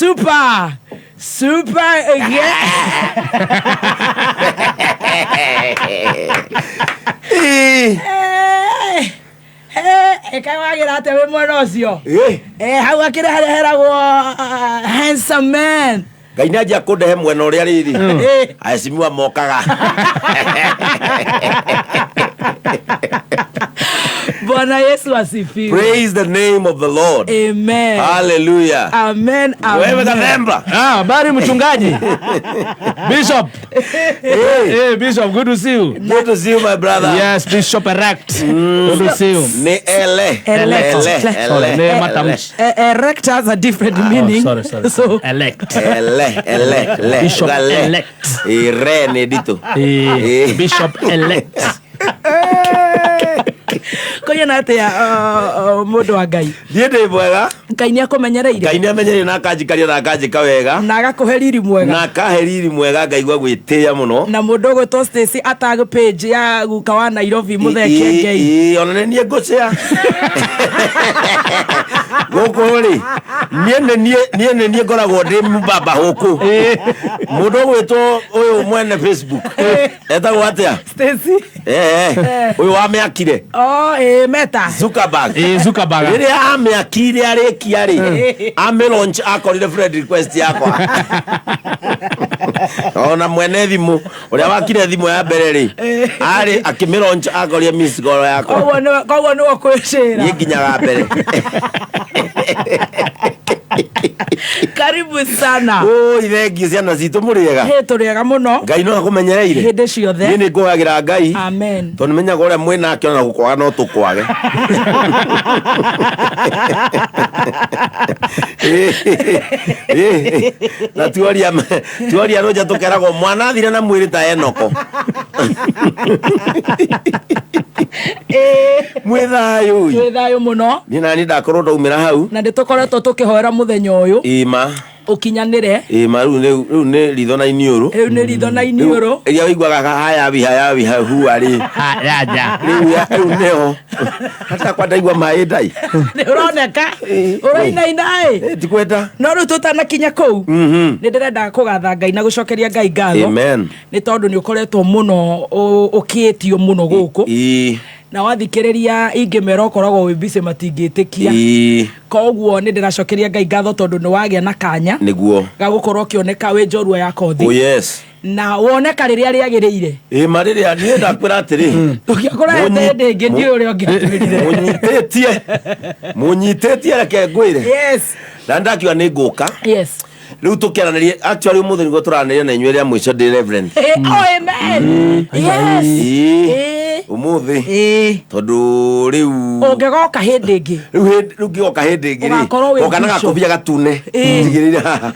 Super! Super again! Ĩkaĩ wagĩra atĩa wĩ mwena ũcio? Eh, hau akĩrĩ harĩa heragwo handsome man. Ngai nĩ anjia kũndehe mwena ũrĩa rĩrĩ aheshimiwa mokaga. Bwana Yesu asifiwe. Praise the name of the Lord. Amen. Hallelujah. Amen. Wewe Amen. Kathemba. Ah, habari mchungaji. Bishop. Hey, Hey, Bishop, good to see you. good to see you, my brother. Yes, Bishop erect. Good to see you. Nĩ ele. Elect. Ele. Sorry, Ele. nĩ matamshi. Erect has a different meaning. Oh, sorry, sorry. So, Elect. Ele. Ele. Le. Bishop Uga le. elect. Ĩ, re nĩ nditũ. Eh, Eh. Bishop elect. kũigana atĩa mũndũ wa Ngai? Niĩ ndĩ mwega. Ngai nĩ akũmenyereire Ngai nĩ amenyereire na akanjikaria na akanjĩka wega. Na agakũhe riri mwega. Na akahe riri mwega ngaigua gwĩtĩĩa mũno. Na mũndũ ũgwĩtwo Stacy atag page ya guka wa Nairobi mũthee Kĩengei. Ĩ, ona nĩ niĩ ngũcĩa gũkũ rĩ, niĩ nĩ niĩ ngoragwo ndĩ mbamba hũkũ. Mũndũ ũgwĩtwo ũyũ mwene Facebook etagwo atĩa? Stacy. Eh, ũyũ wamĩakire. Oh, Meta. Zuckerberg. Eh, Zuckerberg. Rĩrĩa amĩakire arĩkia rĩ, amĩ launch, akorire friend request yakwa. Ona mwene thimũ ũrĩa wakire thimũ ya mbere rĩ, arĩ akĩmĩ launch akorire miss call yakwa. Koguo nĩwe ũkwĩcĩra. Niĩ nginyaga mbere. Karibu sana. Ũi, thengiũ ciana citũ, mũrĩega? Hĩ, tũrĩega mũno. Ngai no akũmenyereire hĩndĩ ciothe. Niĩ nĩ ngũhagĩra Ngai. Amen. Tondũ nĩmenyaga ũrĩa mwĩ nake, ona gũkwaga no tũkwage. Na tuoria rũnja tũkeragwo mwana athire na mwĩrĩ ta Enoko. Mwĩ thayũ? Twĩ thayũ mũno. Niĩ nani ndakorwo ndaumĩra hau. Na nĩ tũkoretwo tũkĩhoera mũthenya ũyũ Ĩma. ũkinyanĩre. Ĩma, rĩu nĩ ritho na iniũrũ. Rĩu nĩ ritho na iniũrũ. Iria ũiguaga hayawi hayawi hua rĩ. Ha, ya, ya. Rĩu nĩho hatakwa ndaigua maĩ ndai. Nĩ ũroneka ũrainaina ĩ. Tikwenda. No rĩu tũtanakinya kũu, nĩ ndĩrenda kũgatha Ngai na gũcokeria Ngai ngatho nĩ tondũ nĩ ũkoretwo mũno ũkĩtio mũno gũkũ na wathikĩrĩria ingĩmera ũkoragwo wĩ busy matingĩtĩkia. Koguo nĩ ndĩracokeria Ngai ngatho tondũ nĩ wagĩa na kanya ga gũkorwo ũkĩoneka wĩ njorua ya kothi na woneka rĩrĩa rĩagĩrĩire. Ĩma, rĩrĩa niĩ ndakwĩra atĩrĩ, Tũngĩakũrehete hĩndĩ ĩngĩ, ndiũĩ ũrĩa ũngĩatwĩrire. Mũnyitĩtie, reke ngwĩre. Na ndakiuga nĩ ngũka. Rĩu tũkĩaranĩrie, actually ũmũthĩ nĩguo tũranĩria na inyuĩ rĩa mũico ndĩ reverend. Oh, amen, yes. Ũmũthĩ, tondũ rĩu Ũngĩgoka hĩndĩ ĩngĩ, rĩu ngĩgoka hĩndĩ ĩngĩ rĩ, ũgakorwo wĩ goka na bishop. gakobia gatune njigĩrĩire haha.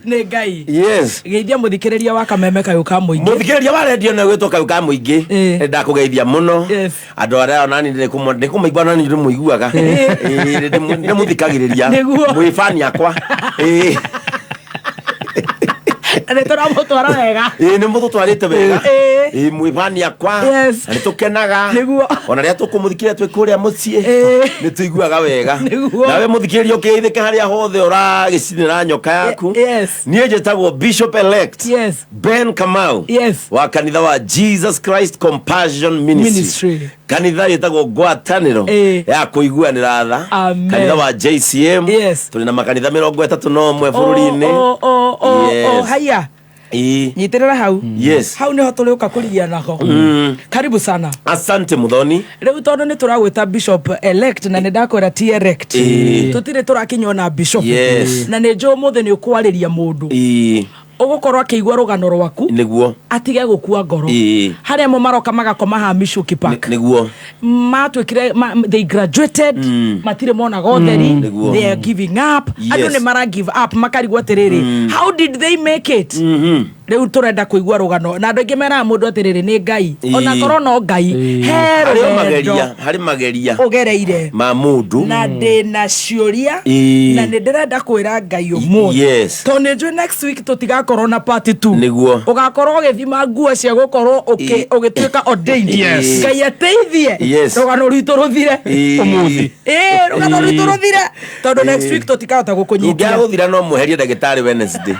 Nĩ Ngai. Geithia mũthikĩrĩria wa kameme kayũ ka mũingĩ. Mũthikĩrĩria wa rendio na gwĩtwo kayũ ka mũingĩ, nĩ ndakũgeithia mũno. Andũ arĩa onani nĩ kũmaigua, onani nĩ mũiguaga, nĩ mũthikagĩrĩria. Mwĩ bani akwa. Na nĩ tũramũtwara wega. Ĩĩ, nĩ mũtũtwarĩte wega. Ĩĩ, mwĩ bani akwa. Na nĩ tũkenaga ona rĩrĩa tũkũmũthikĩrĩria twĩ kũrĩa mũciĩ, nĩ tũiguaga wega. Nawe mũthikĩrĩria ũkĩgeithĩke harĩa hothe ũragĩcinĩra nyoka yaku. Niĩ njĩtagwo Bishop elect Ben Kamau wa kanitha wa Jesus Christ Compassion Ministry, Ministry. Kanitha ĩtagwo Ngwatanĩro ya Kũiguanĩra Tha. Amen. Kanitha wa JCM. Tũrĩ na makanitha 31 bũrũri-inĩ. Oh, haya. Nyitĩrĩra hau. Hau nĩho tũrĩũka kũrigia nako. Karibu sana. Asante, Muthoni. Rĩu tondũ nĩ tũragwĩta bishop elect na nĩ ndakwĩra ti erect, tũtirĩ tũrakinywo na bishop. Na nĩ njũĩ ũmũthĩ nĩ ũkwarĩria mũndũ ũgũkorwo akĩigua rũgano rwaku atige gũkua ngoro. Harĩa mo maroka magakoma ha Michuki Park, matuĩkire they graduated, matirĩ monaga ũtheri. They are giving up. Andũ nĩ mara give up, makarigwo atĩrĩrĩ, how did they make it? Rĩu tũrenda kũigua rũgano, na andũ aingĩ meraga mũndũ atĩrĩrĩ, nĩ Ngai. Ona korwo no Ngai, he Harĩ o rũgendo mageria, harĩ mageria ũgereire ma mũndũ. Na ndĩ na ciũria na nĩ ndĩrenda kwĩra Ngai ũmũthĩ, tondũ nĩ njũĩ next week tũtigakorwo. Tũgakorwo na part 2. Nĩguo. Ũgakorwo ũgĩthima nguo cia gũkorwo ũgĩtuĩka ordained. Yes. Ngai ateithie. Yes. Rũgano rwitũ rũthire. Ũmũthĩ. Ĩĩ, rũgano rwitũ rũthire. Tondũ next week tũtikahota gũkũnyitia. Rũngĩaga gũthira no mweherie ndagĩtarĩ Wednesday.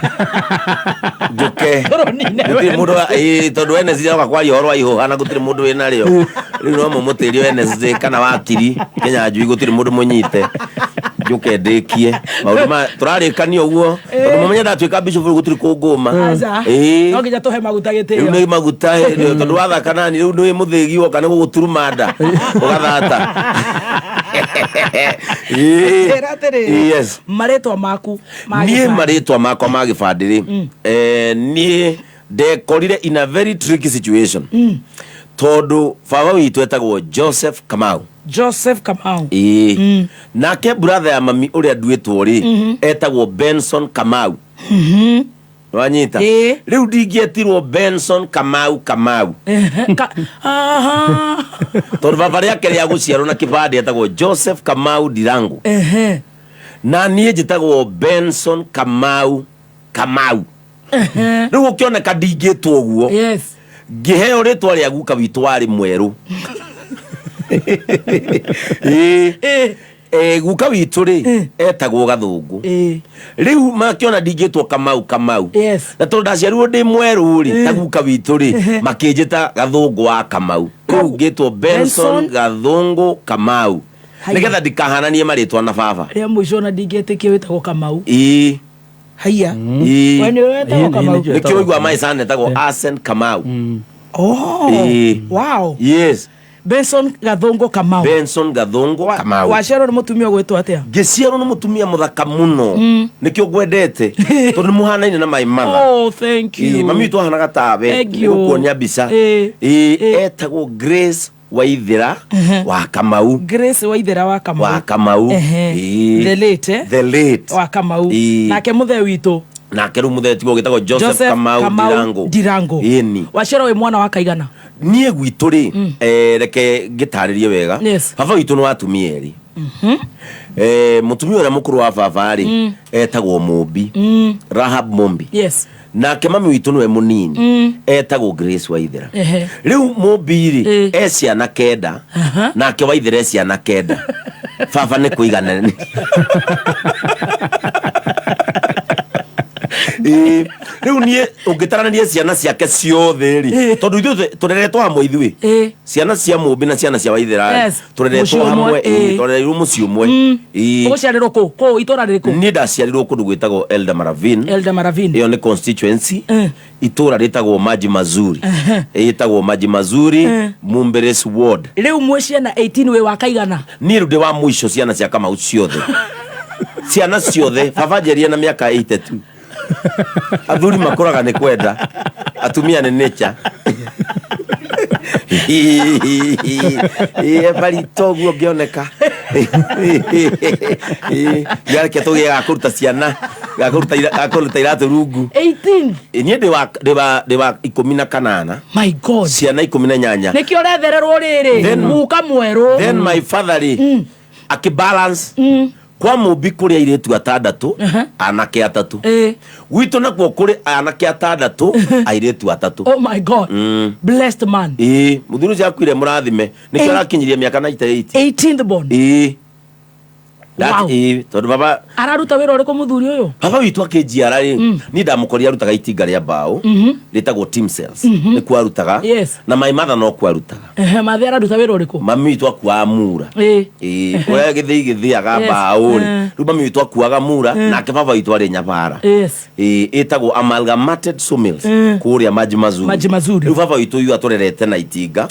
Njũke. Tũrũnine Gũtirĩ mũndũ ĩĩ, tondũ Wednesday oka kwaria ũhoro wa ihũha na gũtirĩ mũndũ wĩnarĩo. Rĩu no mũmũtĩrie Wednesday kana wakiri Kenya njui gũtirĩ mũndũ mũnyite. Njũke ndĩkie. Maũndũ ma tũrarĩkania ũguo. Tondũ mũmenye ndatuĩka bishop rĩu gũtirĩ kũngũma. Aca. Ĩĩ. No nginya tũhe maguta Rĩu gĩtĩo. nĩ maguta ĩ, tondũ wathaka nani rĩu nĩ mũthĩgi woka nĩ gũgũturuma nda ũgathata. Ĩĩ. Njĩra atĩrĩrĩ. Yes. Marĩtwa maku ma Niĩ gĩbandĩ. marĩtwa makwa ma gĩbandĩ rĩ, niĩ ndekorire in a very tricky situation tondũ baba witũ etagwo Joseph Kamau. Joseph Kamau. Ĩĩ. Nake brother ya mami ũrĩa nduĩtwo rĩ, etagwo Benson Kamau. Wanyita? Ĩĩ. Rĩu ndingĩetirwo Benson Kamau Kamau. Aha. Tondũ baba rĩake rĩa gũciarwo na kĩbandĩ etagwo Joseph Kamau Ndirangu. Na niĩ njĩtagwo Benson Kamau Kamau. Rĩu ũkĩoneka ndingĩtwo ũguo. Yes. Ngĩheo rĩtwa rĩa guka witũ warĩ mwerũ. Ĩĩ. Guka witũ rĩ, etagwo Gathũngũ. Rĩu makĩona ndingĩtwo Kamau Kamau. Yes. Na tondũ ndaciarirwo ndĩ mwerũ rĩ, ta guka witũ rĩ, makĩnjĩta Gathũngũ wa Kamau. Rĩu ngĩtwo Benson Benson Gathũngũ Kamau. Haya. Nĩgetha ndikahananie marĩtwa na baba. Rĩa mũico ona ndingĩtĩkia wĩtagwo Kamau. Ĩĩ. Haiya. Ĩĩ. We nĩwe wetagwo Ĩĩ, Kamau? nĩ njũĩ. Nĩkĩo ũigua my son etagwo Arsene Kamau. Oh. Ĩĩ. Wow. Yes. Benson Gathũngũ Kamau. Benson Gathũngũ Kamau. Waciarwo nĩ mũtumia ũgwĩtwo atĩa? Ngĩciarwo nĩ mũtumia mũthaka mũno. Nĩkĩo ngwendete. Tondũ nĩ mũhanaine na my mother. Oh, thank you. Ĩĩ, mami witũ ahanaga tawe. Thank you. Nĩgũkuonia mbica. Ĩĩ. Ĩĩ, Ĩĩ. etagwo Grace Waithera wa Kamau. Grace Waithera wa Kamau. Wa Kamau. Ehe. Ĩĩ. The late, eh? The late. Wa Kamau. Ĩĩ. Nake mũthee witũ. Nake rĩu mũthee tiguo gĩtagwo Joseph Kamau Ndirangu. Ndirangu. Ĩni. Waciarwo wĩ mwana wa kaigana? Niĩ gwitũ rĩ, reke ngĩtarĩrie wega. Yes. Baba witũ nĩ wa atumia erĩ. Mũtumia ũrĩa mũkũrũ wa baba rĩ, etagwo Mũmbi. Rahab Mũmbi. Yes. Nake mami witũ nĩwe mũnini, etagwo Grace Waithera. Rĩu Mũmbi rĩ, e ciana 9, nake Waithera e ciana 9. Baba nĩ kũiganania. Ĩĩ, rĩu niĩ ũngĩtaranĩria ciana ciake ciothe rĩ, tondũ ithuĩ tũreretwo hamwe ithuĩ. Ciana cia Mũmbi na ciana cia Waithera rĩ, Yes. tũreretwo Mũciĩ ũmwe, hamwe, ĩĩ, ĩĩ. tũrereirwo mũciĩ ũmwe. Ĩĩ. Ũgũciarĩrwo kũ? Kũ itũra rĩrĩkũ? Niĩ ndaciarirwo kũndũ gwĩtagwo Elda Maravin. Elda Maravin. Ĩyo nĩ constituency. Itũra rĩtagwo Maji Mazuri. Ĩtagwo Maji Mazuri, Mumberes Ward. Rĩu mwĩ ciana 18 wĩ wa kaigana? Niĩ rĩu ndĩ wa mũico ciana cia Kamau ciothe. Ciana ciothe, baba njerie na mĩaka 82. Athuri makũraga nĩ kwenda, atumia nĩ nature. Ĩĩ, barito ũguo ngĩoneka. Ĩĩ, reke tũgĩe ga kũruta ciana, ga kũruta iratũ rungu. 18. Ĩĩ, niĩ ndĩ wa 18. My God. Ciana 18. Nĩkĩo ũrethererwo rĩrĩ, guka mwerũ. Then my father rĩ, akĩbalance. Kwa Mũmbi kũrĩ airĩtu 6, anake 3. Gwitũ nakuo kũrĩ anake 6, airĩtu 3. Oh my God. Blessed man. Ĩĩ, mũthuri ũcio akuire mũrathime. Nĩkĩo arakinyirie mĩaka 98. 18th born. Ĩĩ. Wow. Ĩĩ, tondũ baba araruta wĩra ũrĩkũ mũthuri ũyũ? Baba witũ akĩnjiara rĩ, niĩ ndamũkorire arutaga itinga rĩa mbaũ, rĩtagwo Team Sales. Nĩkuo arutaga. Yes. Na my mother no kuo arutaga. Mathe araruta wĩra ũrĩkũ? Mami witũ akuaga mura. Ĩĩ, ũrĩa gĩthĩi gĩthĩaga Yes. mbaũ rĩ. Rĩu mami witũ akuaga mura, nake baba witũ arĩ nyabara. Yes. Ĩĩ, ĩtagwo Amalgamated Sawmills, kũrĩa Maji Mazuri. Maji Mazuri. Rĩu baba witũ yu atũrerete na itinga.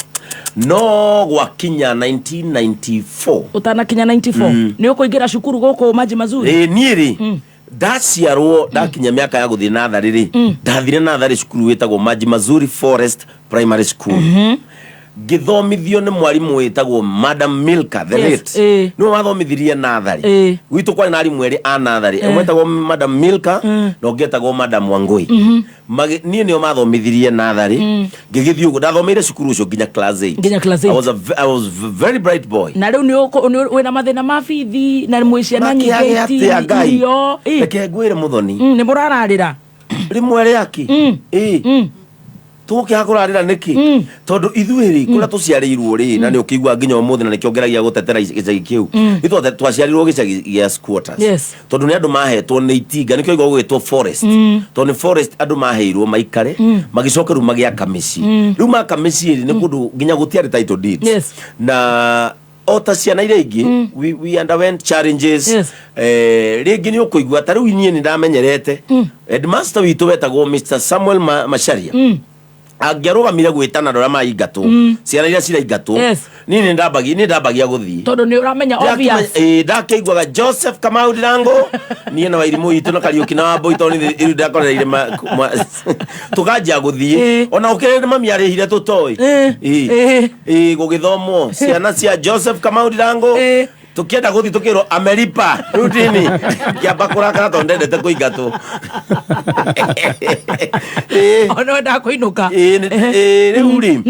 No gwakinya 1994. Ũtanakinya 94. Nĩ ũkũingĩra cukuru gũkũ Maji Mazuri? Ĩĩ, niĩ rĩ, ndaciarwo ndakinya mĩaka ya gũthiĩ natharĩ rĩ, ndathire natharĩ cukuru wĩtagwo Maji Mazuri Forest Primary School. Ngĩthomithio nĩ mwarimũ wĩtagwo Madam Milka the Yes, late. Nĩwe wathomithirie natharĩ. Gwitũ kwarĩ na arimũ erĩ a natharĩ. Ũmwe etagwo Madam Milka na ũngĩ etagwo Madam Wangui. Niĩ nĩo mathomithirie natharĩ. Ngĩgĩthiĩ ũguo, ndathomeire cukuru ũcio nginya class 8. Nginya class 8. I was very bright boy. Na rĩu nĩ wĩna mathĩna ma bithi na mwĩ ciana nyingĩ Makĩage atĩa Ngai? irio. Reke ngwĩre mũthoni. Nĩ mũrararĩra. Rĩmwe rĩaki ĩ tũgũkĩaga kũrarĩra nĩkĩ? Tondũ ithuĩ rĩ, kũrĩa tũciarĩirwo rĩ, na nĩ ũkĩigua nginya ũmũthĩ, na nĩkĩo ngeragia gũtetera gĩcagi kĩu, ithuĩ twaciarirwo gĩcagi gĩa squatters. Tondũ nĩ andũ mahetwo nĩ itinga, nĩkĩo igua gũgĩtwo forest, tondũ nĩ forest andũ maheirwo maikare, magĩcoka rĩu magĩaka mĩciĩ. Rĩu maka mĩciĩ rĩ, nĩ kũndũ nginya gũtiarĩ title deeds. Na o ta ciana iria ingĩ, we underwent challenges. Rĩngĩ nĩ ũkũigua ta rĩu inyuĩ nĩ ndamenyerete headmaster witũ wetagwo Mr Samuel Macharia, angĩarũgamire gwĩtana andũ arĩa maingatwo, ciana iria ciraingatwo, niĩ nĩ ndambagia gũthiĩ. Tondũ nĩ ũramenya obvious. Ndakĩiguaga Joseph Kamau Ndirango, niĩ na Wairimũ witũ na Kariũki na Wambũi, tondũ niĩ rĩu ndakorereire tũkanjia gũthiĩ. Ona ũkĩrĩ mami arĩhire tũtoĩ. Ĩ, gũgĩthomwo ciana cia Joseph Kamau Ndirango. Tukienda gũthiĩ tukĩrwo ameripa. Rĩu ndini kĩamba kũrakara tondũ ndendete kũingatwo. Ona wendaga kũinũka. Ĩ, rĩu rĩ,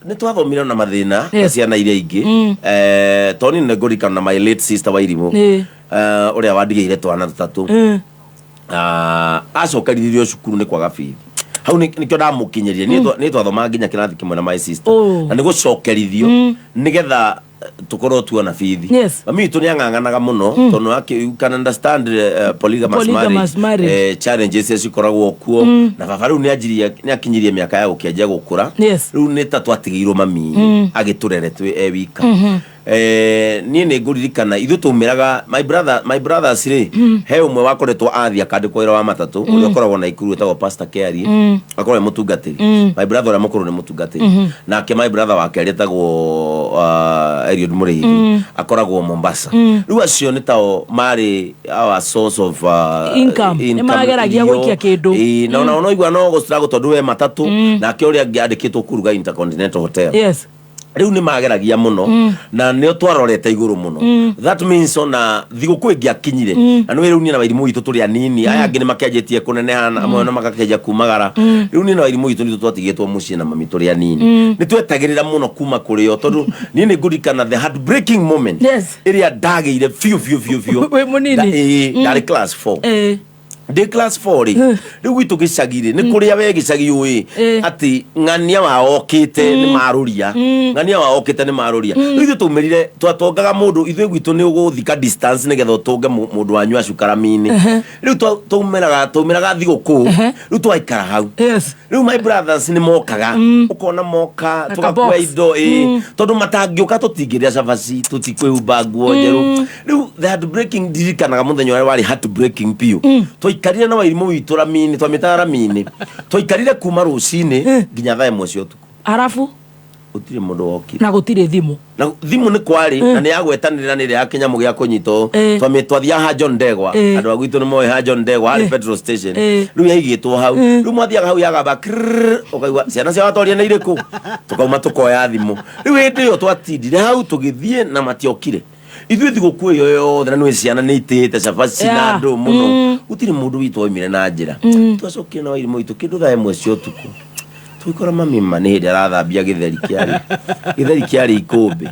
nĩ twathomire na mathĩna na ciana iria ingĩ. Tondũ niĩ nĩ ngũririkana na my late sister Wairimũ, ũrĩa wandigĩire twana tũtatũ. Acokerithirio cukuru nĩ kwaga bithi. Hau nĩkĩo ndamũkinyĩrire. Niĩ twathomaga nginya kĩrathi kĩmwe na my sister. Na nĩ gũcokerithio nĩgetha tũkorwo tuona bithi. Mami witũ nĩ ang'ang'anaga mũno tondũ you can understand polygamous Polygamous marriage. Challenges iria cikoragwo kuo. Na baba rĩu nĩ anjirie, nĩ akinyirie mĩaka ya gũkĩanjia gũkũra. Rĩu nĩ ta twatigĩirwo mami agĩtũrere twĩ e wika. Niĩ nĩ ngũririkana ithuĩ twaumĩraga, my brothers rĩ, he ũmwe wakoretwo athiĩ akandĩkwo wĩra wa matatũ, ũrĩa ũkoragwo na ikuru, wĩtagwo Pastor Keari, akoragwo e mũtungatĩri. My brother ũrĩa mũkũrũ nĩ mũtungatĩri, nake my brother wa kerĩ etagwo Eliud Mũrĩithi, akoragwo Mombasa. Rĩu acio nĩ tao marĩ our source of Income. Nĩ mageragia irio. Gũikia kĩndũ. Ĩĩ, na ona ũnaigua no gũstruggle tondũ we matatũ, nake ũrĩa angĩ andĩkĩtwo kũruga Intercontinental Hotel. Rĩu nĩ mageragia mũno na nĩo twarorete igũrũ mũno. That means ona thigũkũ ĩngĩakinyire, na nĩ rĩu niĩ na Wairimũ witũ tũrĩ anini, aya angĩ nĩ makĩanjĩtie kũneneha na amwe na magakĩanjia kumagara. Rĩu niĩ na Wairimũ witũ nitũ twatigĩtwo mũciĩ na mami tũrĩ anini. Nĩ twetagĩrĩra mũno kuma kũrĩ o, tondũ niĩ nĩ ngũririkana the heartbreaking moment ĩrĩa ndagĩire biũ biũ biũ biũ. Wĩ mũnini? Ĩĩ, ndarĩ class 4. Ndĩ class 4 rĩ, rĩu gwitũ gĩcagi rĩ, nĩ kũrĩa we gĩcagi ũĩ atĩ ng'ania wa okĩte nĩ marũria, ng'ania wa okĩte nĩ marũria. Rĩu ithuĩ twaumĩrire twatongaga mũndũ, ithuĩ gwitũ nĩ ũgũthika distance nĩgetha ũtũnge mũndũ wanyu acuka rami-inĩ. Rĩu twaumĩraga thigũkũ, rĩu twaikara hau. Rĩu my brothers nĩ mokaga, ũkona moka Na tũgakua ka-box. indo ĩ, tondũ matangĩũka tũtingĩrĩa cabaci, tũtikwĩhumba nguo njerũ. Rĩu the heartbreaking, ndirikanaga mũthenya ũrĩa warĩ heartbreaking biũ, twaikarire na Wairimũ witũ rami-inĩ, twamĩtaga rami-inĩ, twaikarire kuma rũcinĩ nginya thaa 1 cia ũtukũ. Arabu? Gũtirĩ mũndũ wokire. Na gũtirĩ thimũ? Na thimũ nĩ kwarĩ, na nĩ yagwetanĩrĩra nĩ ĩrĩa ya kĩnyamũ gĩa kũnyitwo. Twathiaga ha John Ndegwa. Andũ a gwitũ nĩ moĩ ha John Ndegwa harĩ petrol station. Rĩu yaigĩtwo hau, rĩu mwathiaga hau yagamba krrrr, ũkaigua ciana cia watoria nĩ irĩkũ, tũkauma tũkoya thimũ. Rĩu hĩndĩ ĩyo twatindire hau tũgĩthiĩ na matiokire. Ithuĩ thigũkũ ĩyo yothe, na nĩ ciana nĩ itĩĩte cabaci na andũ mũno, gũtirĩ mũndũ witũ waumire na njĩra. Twacokire na Wairimũ witũ kĩndũ thaa 1 cia ũtukũ, tũgĩkora mami ma nĩ hĩndĩ arathambia gĩtheri kĩarĩ ikũmbĩ.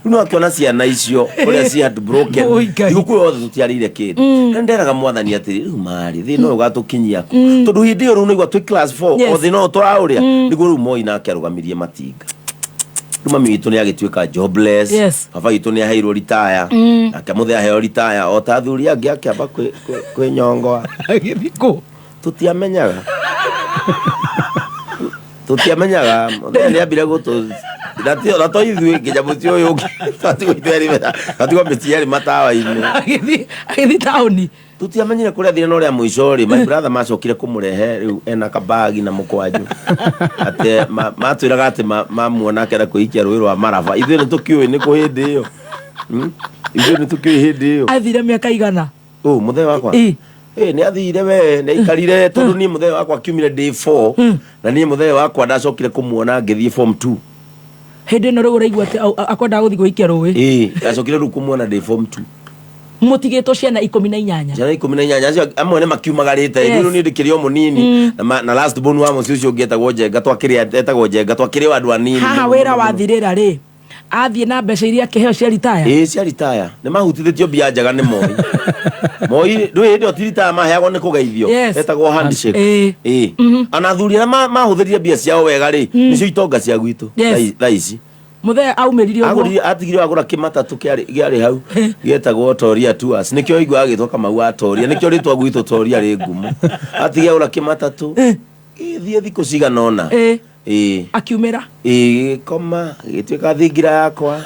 Rĩu no akĩona ciana icio ũrĩa ci heartbroken. Oi, Ngai. Thigũkũ yothe tũtiarĩire kĩndũ. Na nderaga Mwathani atĩrĩ, rĩu marĩ thĩna ũyũ ũgatũkinyia kũ? Tondũ hĩndĩ ĩyo rĩu nĩigua twĩ class 4, o thĩna ũyũ tũraũrĩa nĩguo. Rĩu Moi nake arũgamirie matinga. Rĩu mami witũ nĩ agĩtuĩka jobless. Baba witũ nĩ aheirwo ritaya, nake mũthee aheo ritaya o ta athuri angĩ, akĩamba kwĩnyongoa. Agĩthiĩ kũ? Tũtiamenyaga mũthee nĩ ambire gũtũ na to ithuĩ, nginya mũciĩ ũyũ ũngĩ twatigwo ithuĩ erĩ, twatigwo mĩciĩ yerĩ matawa-inĩ. Agĩthiĩ taũni? Tũtiamenyire kũrĩa athire, no rĩa mũico rĩ, my brother macokire kũmũrehe rĩu ena kabagi na mũkwanjũ, atĩ matwĩraga atĩ mamuona akĩenda kwĩikia rũĩ rwa Maraba. Ithuĩ nĩ tũkĩũĩ nĩ kũ hĩndĩ ĩyo. Ithuĩ nĩ tũkĩũĩ hĩndĩ ĩyo. Athire mĩaka igana? Ũ mũthee wakwa? Ĩ. Ĩ, nĩ athire we, nĩ aikarire, tondũ niĩ mũthee wakwa akiumire ndĩ 4, na niĩ mũthee wakwa ndacokire kũmuona ngĩthiĩ form 2. Hĩndĩ ĩno rĩu ũraigua atĩ akwendaga gũthiĩ gwĩikia rũĩ? Ĩ, ndacokire rĩu kũmuona ndĩ form 2. Mũtigĩtwo ciana 18? Ciana 18. Acio amwe nĩ makiumagarĩte. Rĩu niĩ ndĩkĩrĩ o mũnini na last born wa mũciĩ ũcio ũngĩ etagwo Njenga, twakĩrĩ etagwo Njenga, twakĩrĩ o andũ anini Haha mũno, wĩra mũno, mũno. Wathirĩra rĩ, Athiĩ na mbeca iria akĩheo cia ritaya. Ĩĩ, cia ritaya nĩ mahutithĩtio mbia njega nĩ Moi. Moi ndũĩ hĩndĩ ĩyo ti ritaya maheagwo nĩ kũgeithio. Yes. Etagwo handshake. Ĩĩ. Ĩĩ, ona athuri arĩa mahũthĩrire mbia ciao wega rĩ, nĩcio itonga cia gwitũ thaa ici. Mũthee aumĩrire ũguo. Agũrire, atigire agũra kĩmatatũ kĩarĩ hau gĩetagwo Toria Tours. Nĩkĩo iguaga gĩtwo Kamau wa Toria, nĩkĩo rĩtwa gwitũ Toria rĩ ngumo. Atigire agũra kĩmatatũ gĩthiĩ thikũ cigana ũna. Ĩĩ. Akiumĩra. Ĩĩ, gĩgĩkoma gĩgĩtuĩka thingira yakwa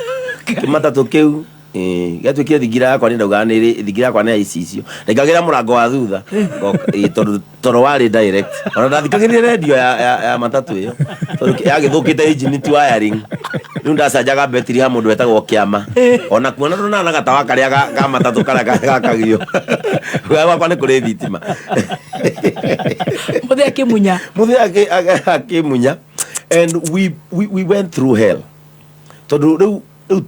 kĩmatatũ kĩu. Ĩĩ, gĩatuĩkire thingira yakwa, nĩ ndaugaga nĩ thingira yakwa nĩ ya icicio, ndaingagĩra mũrango wa thutha. Ĩĩ, tondũ toro warĩ direct, ona ndathikagĩrĩria redio ya matatũ ĩyo tondũ yagĩthũkĩte engine ti wiring. Rĩu ndacanjaga betiri ha mũndũ wetagwo Kĩama, ona kuona ndũnana na gatawa karĩa ga matatũ karĩa gakagio gwakwa nĩ kũrĩ thitima. Mũthee akĩmunya. Mũthee akĩmunya and we went through hell tondũ rĩu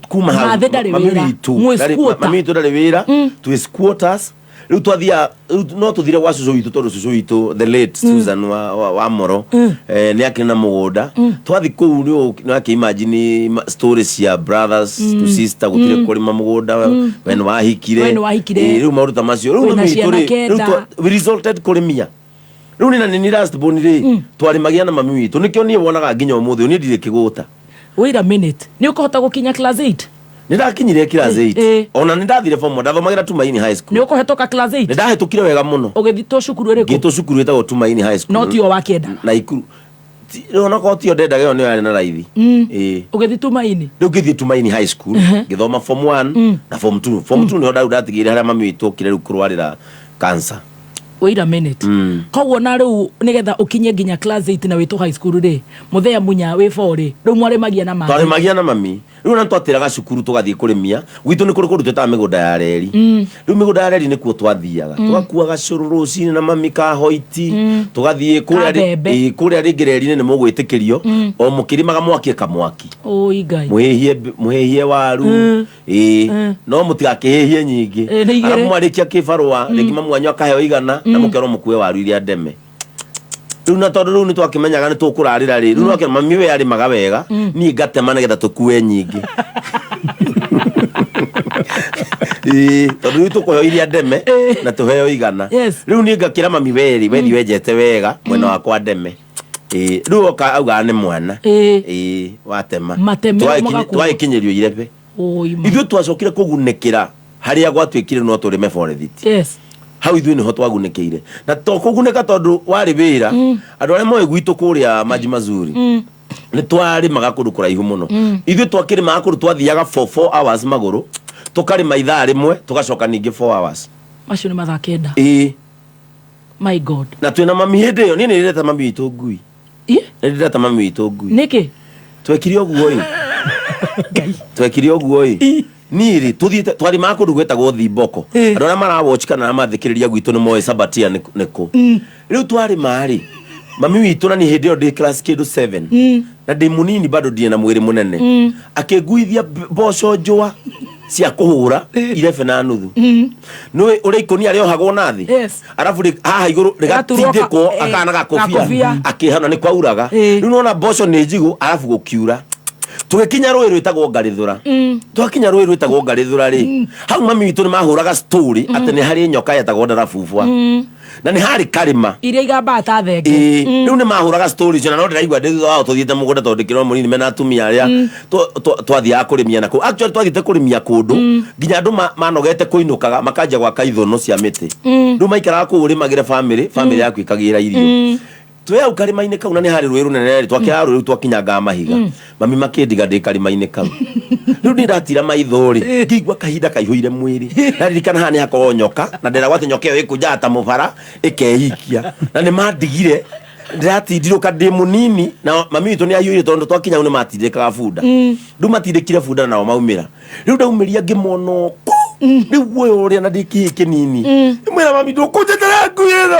kuma hau Mathĩ ndarĩ mami wĩra. witũ Mwĩ squatter. mami witũ ndarĩ wĩra, twĩ squatters. Rĩu twathia, rĩu no tũthire gwa cũcũ witũ tondũ cũcũ witũ, the late Susan wa Moro, nĩ akĩrĩ na mũgũnda. Twathi kũu nĩ akĩ-imagine story cia brothers to sister, gũtirĩ kũrĩma mũgũnda, we nĩ wahikire. We nĩ wahikire. Rĩu maũndũ ta macio rĩu Wĩna mami witũ ciana rĩ, rĩu kenda. We resulted kũrĩmia. Rĩu nĩ na nĩ last born rĩ, twarĩmagia na mami witũ. Nĩkĩo niĩ wonaga nginya ũmũthĩ ũyũ niĩ ndirĩ kĩgũta. Wait a minute, nĩ ũkũhota gũkinya class 8? Nĩ ndakinyire class 8. Ona nĩ ndathire form 1, ndathomagĩra Tumaini High School. Nĩ ũkũhetũka class 8? Nĩ ndahĩtũkire wega mũno. Ũgĩthitwo cukuru ĩrĩkũ? Ngĩtwo cukuru ĩtagwo Tumaini High School. No tio wakĩenda. Naikuru. Onakorwo tio ndendaga, ĩyo nĩyo yarĩ na raithi. Ĩĩ. Ũgĩthi Tumaini. Rĩu ngĩthiĩ Tumaini High School, ngĩthoma form 1 na form 2. Form 2 nĩho ndatigĩire harĩa mami witũ okire rĩu kũrwarĩra cancer. Wait a minute. Koguo na rĩu nĩgetha ũkinye nginya class 8 na wĩtwo high school rĩ, mũthee munya wĩ 4 rĩ, rĩu mwarĩmagia na maĩ? Twarĩmagia na mami. Rĩu ona twatĩraga cukuru tũgathiĩ kũrĩmia gwitũ. Nĩ kũrĩ kũndũ twĩtaga mĩgũnda ya reri. Rĩu mĩgũnda ya reri nĩkuo twathiaga, tũgakuaga cũrũ rũcinĩ na mami kahoiti, tũgathiĩ kũrĩa Kambembe. Ĩĩ, kũrĩa rĩngĩ reri-inĩ nĩ mũgwĩtĩkĩrio o mũkĩrĩmaga mwakie kamwaki. Ũi Ngai. Mũhĩhie waru, ĩĩ, no mũtigakĩhĩhie nyingĩ. Ĩĩ, nĩ igĩrĩ. Arabu mwarĩkia kĩbarũa rĩngĩ mamu wanyu akaheo 100 na mũkerwo mũkue waru iria ndeme. Rĩu na tondũ rĩu nĩ twakĩmenyaga nĩ tũkũrarĩra rĩ, rĩu nwakĩra mami we arĩmaga wega, niĩ ngatema nĩgetha tũkue nyingĩ. Ĩĩ, tondũ rĩu tũkũheo iria ndeme na tũheo 100. Rĩu niĩ ngakĩra mami werĩ wethi wenjete wega mwena wakwa ndeme. Ĩĩ, rĩu oka augaga nĩ mwana. Ĩĩ, watema. Matemero magakuo. Twagĩkinyĩrio irebe. Ũi ma. Ithuĩ twacokire kũgunĩkĩra harĩa gwatuĩkire no tũrĩme forest. Hau ithuĩ nĩho twagunĩkĩire, na to kũgunĩka tondũ warĩ wĩra. Andũ arĩa moĩ gwitũ kũrĩa Maji Mazuri, nĩ twarĩmaga kũndũ kũraihu mũno. Ithuĩ twakĩrĩmaga kũndũ twathiaga for 4 hours magũrũ, tũkarĩma ithaa rĩmwe, tũgacoka ningĩ 4 hours. Macio nĩ mathaa 9. Ĩĩ. My God. Na twĩna mami hĩndĩ ĩyo. Niĩ nĩ ndĩreta mami witũ ngui. Nĩ ndĩreta mami witũ ngui. Nĩkĩ? Twekire ũguo ĩ. Ngai. Twekire ũguo ĩ, niĩ rĩ, tũthiĩte twarĩmaga kũndũ gwĩtagwo Thimboko. Andũ arĩa marawatch kana arĩa mathikĩrĩria gwitũ nĩ moĩ Sabatia nĩ kũ. Rĩu twarĩma rĩ, mami witũ na niĩ hĩndĩ ĩyo ndĩ class kĩndũ 7 na ndĩ mũnini bado, ndirĩ na mwĩrĩ mũnene, akĩnguithia mboco njũa cia kũhũra 11.5. Nĩũĩ ũrĩa ikũnia rĩohagwo na thĩ? Yes. Arabu haha igũrũ Rĩgaturwo rĩgatindĩkwo akana gakobia. Gakobia. Akĩhana nĩ kwauraga. Rĩu nona mboco nĩ njigũ, arabu gũkiura. Tũgĩkinya rũĩ rwĩtagwo Ngarĩthũra. Twakinya rũĩ rwĩtagwo Ngarĩthũra rĩ, hau mami witũ nĩ mahũraga story atĩ nĩ harĩ nyoka yetagwo ndarabubwa na nĩ harĩ karĩma. Iria igambaga ta thenge. Ĩĩ, rĩu nĩ mahũraga story icio na no ndĩraigua ndĩ thutha wao tũthiĩte mũgũnda tondũ ndĩkĩrĩ o mũnini mena atumia arĩa twathiaga kũrĩmia na kũu. Actually twathiĩte kũrĩmia kũndũ nginya andũ manogete kũinũkaga makanjia gwaka ithũnũ cia mĩtĩ. Rĩu maikaraga kũu ũrĩmagĩre famĩlĩ yaku ĩkagĩra irio. Twĩ hau karĩma-inĩ kau na nĩ harĩ rũĩ rũnene rĩ, twakĩraga rũĩ rũu twakinyangaga mahiga. Mami makĩndiga ndĩ karĩma-inĩ kau. Rĩu niĩ ndatira maitho rĩ, ngĩigua kahinda kaihũire mwĩrĩ. Ndaririkana haha nĩ hakoragwo nyoka na nderagwo atĩ nyoka ĩyo ĩkũnjaga ta mũbara ĩkeikia, na nĩ mandigire ndĩratindirũka ndĩ mũnini na mami witũ nĩ ahiũire tondũ twakinya hau nĩ matindĩkaga bunda. Rĩu matindĩkire bunda nao maumĩra. Rĩu ndaumĩria ngĩmona kũ rĩu guoya ũrĩa na ndĩ kĩhĩ kĩnini, mwĩra mami, ndũkũnjetera ngui ĩno.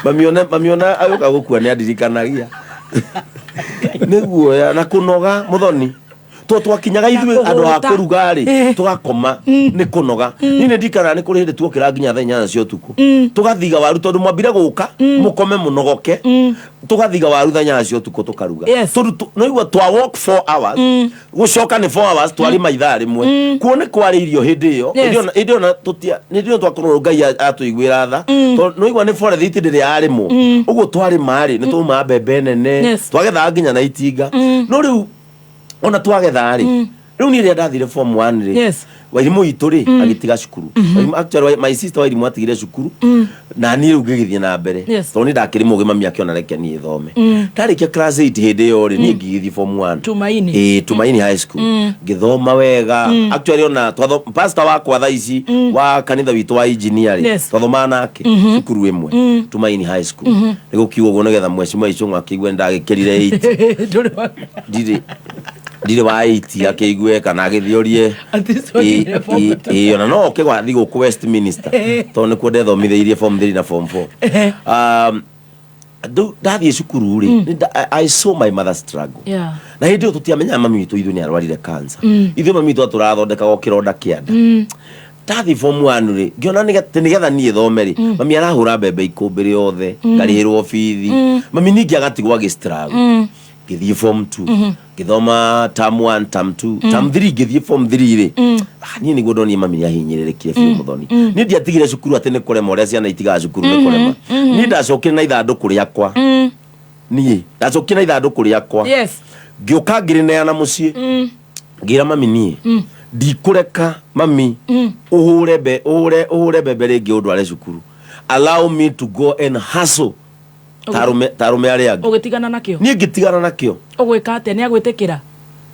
Mami ona agĩũka gũkua nĩ andirikanagia nĩ guoya na kũnoga mũthoni. To twakinyaga ithuĩ Na andũ a kũhũta. kũruga rĩ, tũgakoma nĩ kũnoga. Niĩ nĩ ndikaraga, nĩ kũrĩ hĩndĩ tuokĩra nginya thaa 8 cia ũtukũ tũgathiga waru, tondũ mwambire gũka mũkome mũnogoke, tũgathiga waru thaa 8 cia ũtukũ tũkaruga. Tondũ noigua twa walk 4 hours, gũcoka nĩ 4 hours, twarĩma ithaa rĩmwe kuo nĩ kwarĩ irio hĩndĩ ĩyo. Hĩndĩ ĩyo na tũtia hĩndĩ ĩyo twakorwo Ngai atũiguĩra tha, tondũ noigua nĩ forest rĩrĩa yarĩmwo ũguo twarĩma rĩ, nĩ twauma mbembe nene. Twagethaga nginya na itinga, no rĩu ona twagetha rĩ, rĩu niĩ rĩrĩa ndathire form 1 rĩ, Wairimũ witũ rĩ agĩtiga cukuru. Actually, my sister Wairimũ atigire cukuru na niĩ rĩu ngĩgĩthiĩ na mbere, tondũ niĩ ndakĩrĩ mũgĩ, mami akĩona reke niĩ thome. Ndarĩkia class 8 hĩndĩ ĩyo rĩ, niĩ ngĩgĩthiĩ form 1. Tumaini. Ĩĩ, Tumaini High School. Ngĩthoma wega. Actually, ona pastor wakwa thaa ici wa kanitha witũ wa engineer rĩ, twathomaga nake cukuru ĩmwe, Tumaini High School. Nĩ gũkiuga ũguo nĩgetha mheshimiwa Ichung'wa akĩigue ndagĩkĩrire 8. Ndũrĩ wa- Ndirĩ wa 8 akĩigue kana agĩthiorie. Ati wakinyire form two. Ĩĩ, ona no oke gwathi gũkũ Westminster, tondũ nĩkuo ndethomithĩirie form 3 na form 4. Rĩu ndathiĩ cukuru rĩ, I saw my mother struggle. Na hĩndĩ ĩyo tũtiamenyaga mami witũ ithuĩ nĩ arwarire cancer. Ithuĩ mami witũ atũrathondekaga o kĩronda kĩa nda. Ndathiĩ form 1 rĩ, ngĩona nĩgetha niĩ thome rĩ, mami arahũra mbembe ikũmbĩ rĩothe, ngarĩhĩrwo bithi, mami ningĩ agatigwo agĩ struggle. Ngĩthiĩ form 2, ngĩthoma term 1, term 2, term 3. Ngĩthiĩ form 3 rĩ, niĩ nĩguo ndonire mami nĩ ahinyĩrĩrĩkire biũ, mũthoni. Niĩ ndiatigire cukuru atĩ nĩ kũrema ũrĩa ciana itigaga cukuru nĩ kũrema. Niĩ ndacokire na ithandũkũ rĩakwa, niĩ ndacokire na ithandũkũ rĩakwa. Ngĩũka ngĩrĩneana mũciĩ, ngĩra mami, niĩ ndikũreka mami ũhũre mbe ũhũre ũhũre mbembe rĩngĩ ũndware cukuru. Allow me to go and hustle ta arũme arĩa angĩ. Ũgĩtigana nakĩo? Niĩ ngĩtigana nakĩo. Ũgwĩka atĩa? Nĩ agwĩtĩkĩra?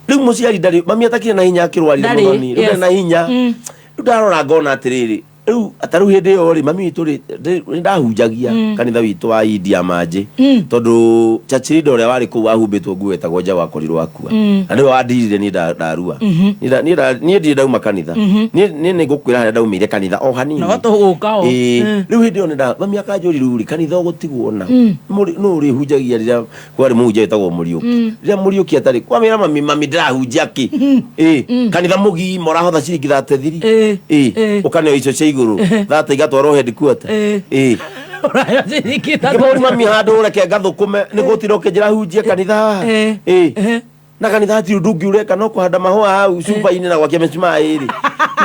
Rĩu mũciari ndarĩ, mami atakire na hinya, akĩrwarire. Ndarĩ, Mũthoni rĩu ndarĩ na hinya. Rĩu ndarora ngona atĩrĩrĩ, rĩu ta rĩu hĩndĩ ĩyo rĩ, mami witũ rĩ, nĩ ndahunjagia kanitha witũ wa India manjĩ, tondũ church leader ũrĩa warĩ kũu wahumbĩtwo nguo wetagwo Njaũ akorirwo akua, na nĩwe wandirire niĩ ndarua. Niĩ ndirĩ ndauma kanitha. Niĩ nĩ ngũkwĩra harĩa ndaumĩire kanitha o hanini. No tũgũka o. Ĩĩ. Rĩu hĩndĩ ĩyo mami akanjũria, rĩu rĩ, kanitha ũgũtigwo na nũ ũrĩhunjagia rĩrĩa kwarĩ mũhunjia wĩtagwo Mũriũki, rĩrĩa Mũriũki atarĩ kwamĩra mami, mami ndĩrahunjia kĩ? Ĩ kanitha mũgima ũrahotha ciringi 33. Ĩ ũkaneo icio cia igũrũ 30 igatwarwo headquarter. Ĩ. Ũraheo ciringi 30. Ngĩmũria, mami, handũ reke ngathũkũme nĩ gũtira ũkĩnjĩra hunjie kanitha haha. Ĩ na kanitha hatirĩ ũndũ ũngĩ ũreka no kũhanda mahũa hau cuba-inĩ na gwakia mĩcumaa ĩrĩ.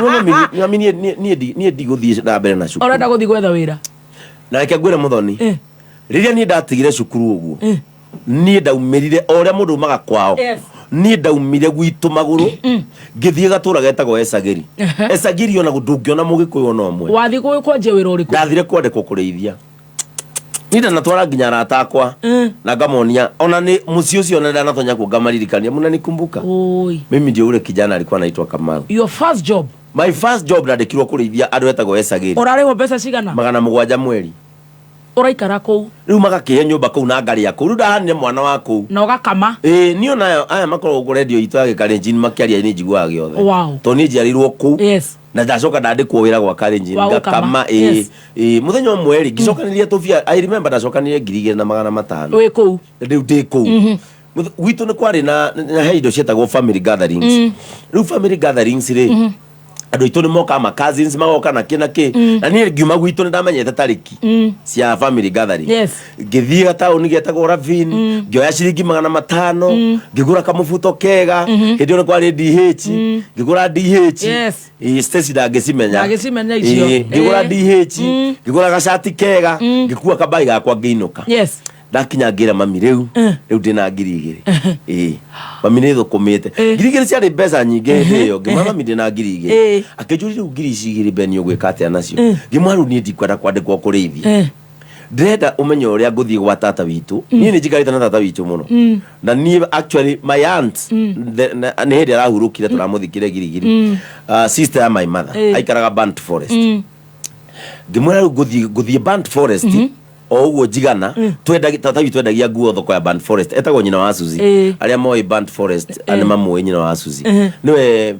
No mami, mami, niĩ ndigũthiĩ na mbere na cukuru. Ũrenda gũthiĩ gwetha wĩra? Na reke ngwĩre, mũthoni, rĩrĩa niĩ ndatigire cukuru ũguo, niĩ ndaumĩrire o ũrĩa mũndũ umaga kwao. Niĩ ndaumire gwitũ magũrũ, ngĩthiĩ gatũra getagwo Ecagĩri. Ecagĩri ona ndũngĩona mũgĩkũyũ ona ũmwe. Wathiĩ kwanjia wĩra ũrĩkũ? Ndathire kwandĩkwo kũrĩithia. Niĩ ndanatwara nginya arata akwa na ngamonia, ona nĩ mũciĩ ũcio ona ndanatonya kuo ngamaririkania, mnanikumbuka? Oi. Mimi ndio ule kijana alikuwa anaitwa Kamau. Your first job? My first job, ndandĩkirwo kũrĩithia andũ etagwo Ecagĩri. Ũrarĩhwo mbeca cigana? 700 mweri. Ũraikara kũu? Rĩu magakĩhe nyũmba kũu na ngarĩa kũu. Rĩu ndahanire mwana wa kũu. Na ũgakama? Ĩĩ, niĩ ona aya makoragwo gũkũ redio itũ ya Gĩkalenjin makĩaria nĩ njiguaga gĩothe, tondũ niĩ njiarĩirwo kũu. Na ndacoka ndandĩkwo wĩra gwa Kalenjin. Wa gũkama. Ngakama, ĩĩ. Ĩĩ, mũthenya ũmwe rĩ, ngĩcokanĩria tũbia. I remember ndacokanĩrie 2500. Wĩ kũu? Rĩu ndĩ kũu. Gwitũ nĩ kwarĩ na he indo cietagwo family gatherings. Rĩu family gatherings rĩ, andũ aitũ nĩ mokaga, ma cousins magoka na kĩ na kĩ, na niĩ ngiuma gwitũ nĩ ndamenyete tarĩki cia family gathering. Ngĩthiĩ gataũni getagwo Ravine, ngĩoya ciringi 500, ngĩgũra kamũbuto kega. Hĩndĩ ĩyo nĩ kwarĩ DH, ngĩgũra DH. Ĩĩ, Stacy ndangĩcimenya. Ndangĩcimenya icio. Ĩĩ, ngĩgũra DH, ngĩgũra gacati kega, ngĩkua kabagi gakwa, ngĩinũka. Ndakinya ngĩra mami, rĩu rĩu ndĩna 2000. Ĩĩ mami, nĩ thũkũmĩte. 2000 ciarĩ mbeca nyingĩ hĩndĩ ĩyo. Ngĩmwĩra, mami, ndĩna 2000. Akĩnjũria, rĩu ngiri ici igĩrĩ Beni ũgwĩka atĩa nacio? Ngĩmwĩra, rĩu niĩ ndikwenda kwandĩkwo kũrĩithia. Ndĩrenda ũmenye ũrĩa ngũthiĩ gwa tata witũ. Niĩ nĩ njikarĩte na tata witũ mũno, na niĩ actually my aunt, nĩ hĩndĩ arahurũkire, tũramũthikire Girigiri, sister ya my mother, aikaraga Burnt Forest. Ngĩmwĩra, rĩu ngũthiĩ Burnt Forest. O ũguo njigana twendagia, tata witũ endagia nguo thoko ya Burnt Forest, etagwo nyina wa Suzy. Arĩa moĩ Burnt Forest nĩ mamũĩ nyina wa Suzy. Nĩwe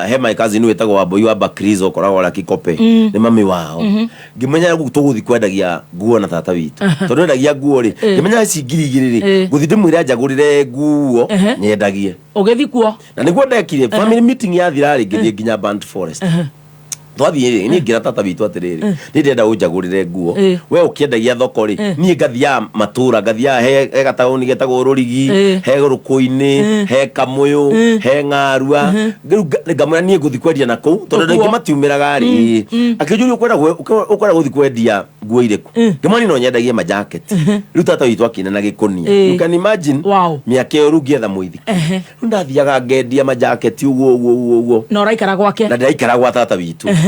he my cousin wĩtagwo Wambui wa Bakrizo, ũkoragwo ũrĩa Kikope, nĩ mami wao. Ngĩmenya rĩu tũgũthiĩ kwendagia nguo na tata witũ, tondũ endagia nguo rĩ, ngĩmenya ici 2000 rĩ, ngũthiĩ ndĩmwĩre anjagũrĩre nguo nyendagie. Ũgĩthiĩ kuo. Na nĩguo ndekire. Family meeting yathira rĩ, ngĩthiĩ nginya Burnt Forest. Twathiĩ rĩ, niĩ ngĩra tata witũ atĩrĩrĩ, niĩ ndĩrenda ũnjagũrĩre nguo. We ũkĩendagia thoko rĩ, niĩ ngathiaga matũra, ngathiaga he gataũni getagwo Rũrigi, he Rũkũ-inĩ, he Kamũyũ, he Ng'arua. Rĩu ngamwĩra niĩ ngũthiĩ kwendia na kũu tondũ andũ aingĩ Ũguo. matiumĩraga rĩ. Akĩnjũria, ũkwenda gũthiĩ kwendia nguo irĩkũ? Ngĩmwĩra niĩ no nyendagie majaketi. Rĩu tata witũ akĩina na gĩkũnia. You can imagine. Mĩaka ĩyo rĩu ngĩetha mũithikiri. Rĩu ndathiaga ngendia majaketi ũguo ũguo ũguo ũguo. Na ũraikara gwake? Na ndĩraikara gwa tata witũ.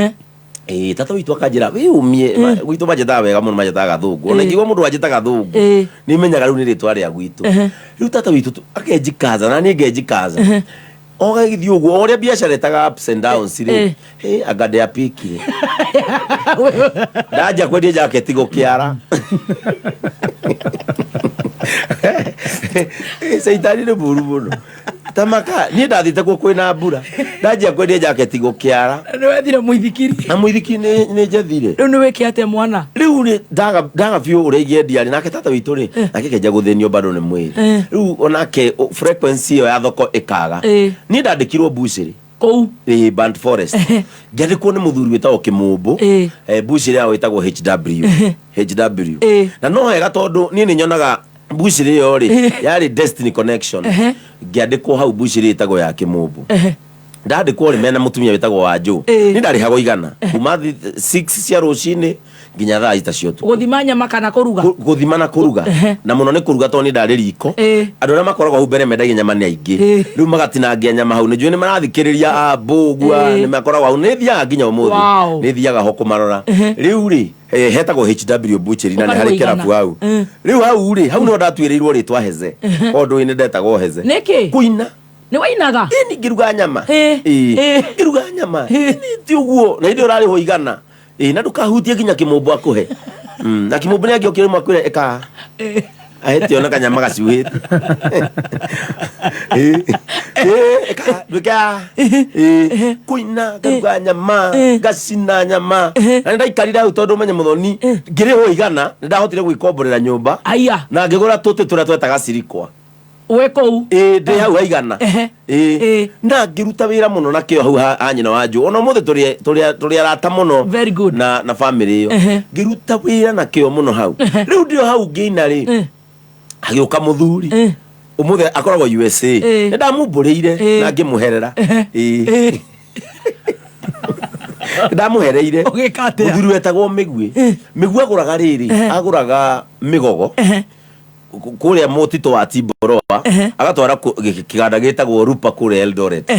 Ĩĩ, tata witũ akanjĩra wĩyũmie. Gwitũ manjĩtaga wega mũno, manjĩtaga Gathũngũ. Ona ingĩigua mũndũ anjĩta Gathũngũ, nĩ menyaga rĩu nĩ rĩtwa rĩa gwitũ. Rĩu tata witũ akenjikaza na niĩ ngenjikaza, ogagĩthiĩ ũguo o ũrĩa biacara ĩtaga ups and downs rĩ. Hĩ, anga ndĩapikire, ndanja kwendia jaketi gũkĩara. Caitani nĩ mũru mũno. Tamaka niĩ ndathiĩte kuo kwĩna mbura, ndanjia kwendia jaketi gũkĩara. Nĩ wethire mũithikiri? Na mũithikiri nĩ njethire. Rĩu nĩ wĩke atĩa, mwana? Rĩu rĩ, ndaga biũ ũrĩa ingĩendia rĩ, nake tata witũ rĩ, nake kenja gũthĩnio bado nĩ mwĩrĩ. Rĩu onake frequency ĩyo ya thoko ĩkaga. Niĩ ndandĩkirwo mbucĩrĩ. Kũu? Ĩĩ, Burnt Forest. Ngĩandĩkwo nĩ mũthuri wĩtagwo Kĩmũmbũ. Mbucĩrĩ yao ĩtagwo HW HW. Na no wega tondũ niĩ nĩ nyonaga mbucĩrĩ ĩyo rĩ, yarĩ destiny connection. Ngĩandĩkwo hau mbucĩrĩ ĩtagwo ya Kĩmũmbũ. Ndandĩkwo rĩ, mena mũtumia wĩtagwo Wanjũ. Niĩ ndarĩhagwo 100 kuma 6 cia rũcinĩ nginya thaa 6 cia ũtukũ. Gũthima nyama kana kũruga? Gũthima na kũruga. Na mũno nĩ kũruga tondũ niĩ ndarĩ riko. Andũ arĩa makoragwo hau mbere mendagia nyama nĩ aingĩ. Rĩu magatinangia nyama hau. Nĩ njũĩ nĩ marathikĩrĩria ambũgua. Nĩ makoragwo hau, nĩ thiaga nginya ũmũthĩ. Nĩ thiaga ho kũmarora. Rĩu rĩ, hetagwo HW Butchery na nĩ Ũkarĩhwo harĩ 100. kĩrabu hau. Rĩu hau rĩ, hau nĩho ndatuĩrĩirwo rĩtwa Heze. Tondũ nĩ ndetagwo Heze. Nĩkĩ? Kũina. Nĩ wainaga? Ĩni, ngĩruga nyama. Ĩĩ. Ngĩruga nyama. Ĩni, ti ũguo na hĩndĩ ĩyo ũrarĩhwo 100. Ĩĩ, na ndũkahutie nginya kĩmũmbũ akũhe. Na kĩmũmbũ nĩ angĩokire rĩmwe akwĩre ĩka ahĩte ona kanyama gacuhĩte. Ĩĩ. Ĩĩ, ĩka nduĩke ya ĩĩ, kũina, ngaruga nyama, ngacina nyama. Na nĩ ndaikarire hau tondũ ũmenye mũthoni, ngĩrĩhwo 100, nĩ ndahotire gwĩkomborera nyũmba Aya. na ngĩgũra tũtĩ tũrĩa twetaga cirikwa. Wĩ kũu? Ĩĩ, ndĩ hau haigana. Ĩĩ. Na ngĩruta wĩra mũno na kĩo hau ha nyina wa Njũ. Ona ũmũthĩ tũrĩ arata mũno. Very good. Na family ĩyo. Ngĩruta wĩra na kĩo mũno hau. Rĩu ndĩ o hau ngĩina rĩ, hagĩũka mũthuri. Ũmũthĩ akoragwo USA. Nĩ ndamumbũrĩire na ngĩmũherera. Ĩĩ. Ndamũhereire. Ũgĩka atĩa? Mũthuri wetagwo Mĩguĩ. Mĩguĩ agũraga rĩrĩ, agũraga mĩgogo kũrĩa mũtitũ wa Timboroa, agatwara kĩganda gĩtagwo Rupa kũrĩa Eldoret.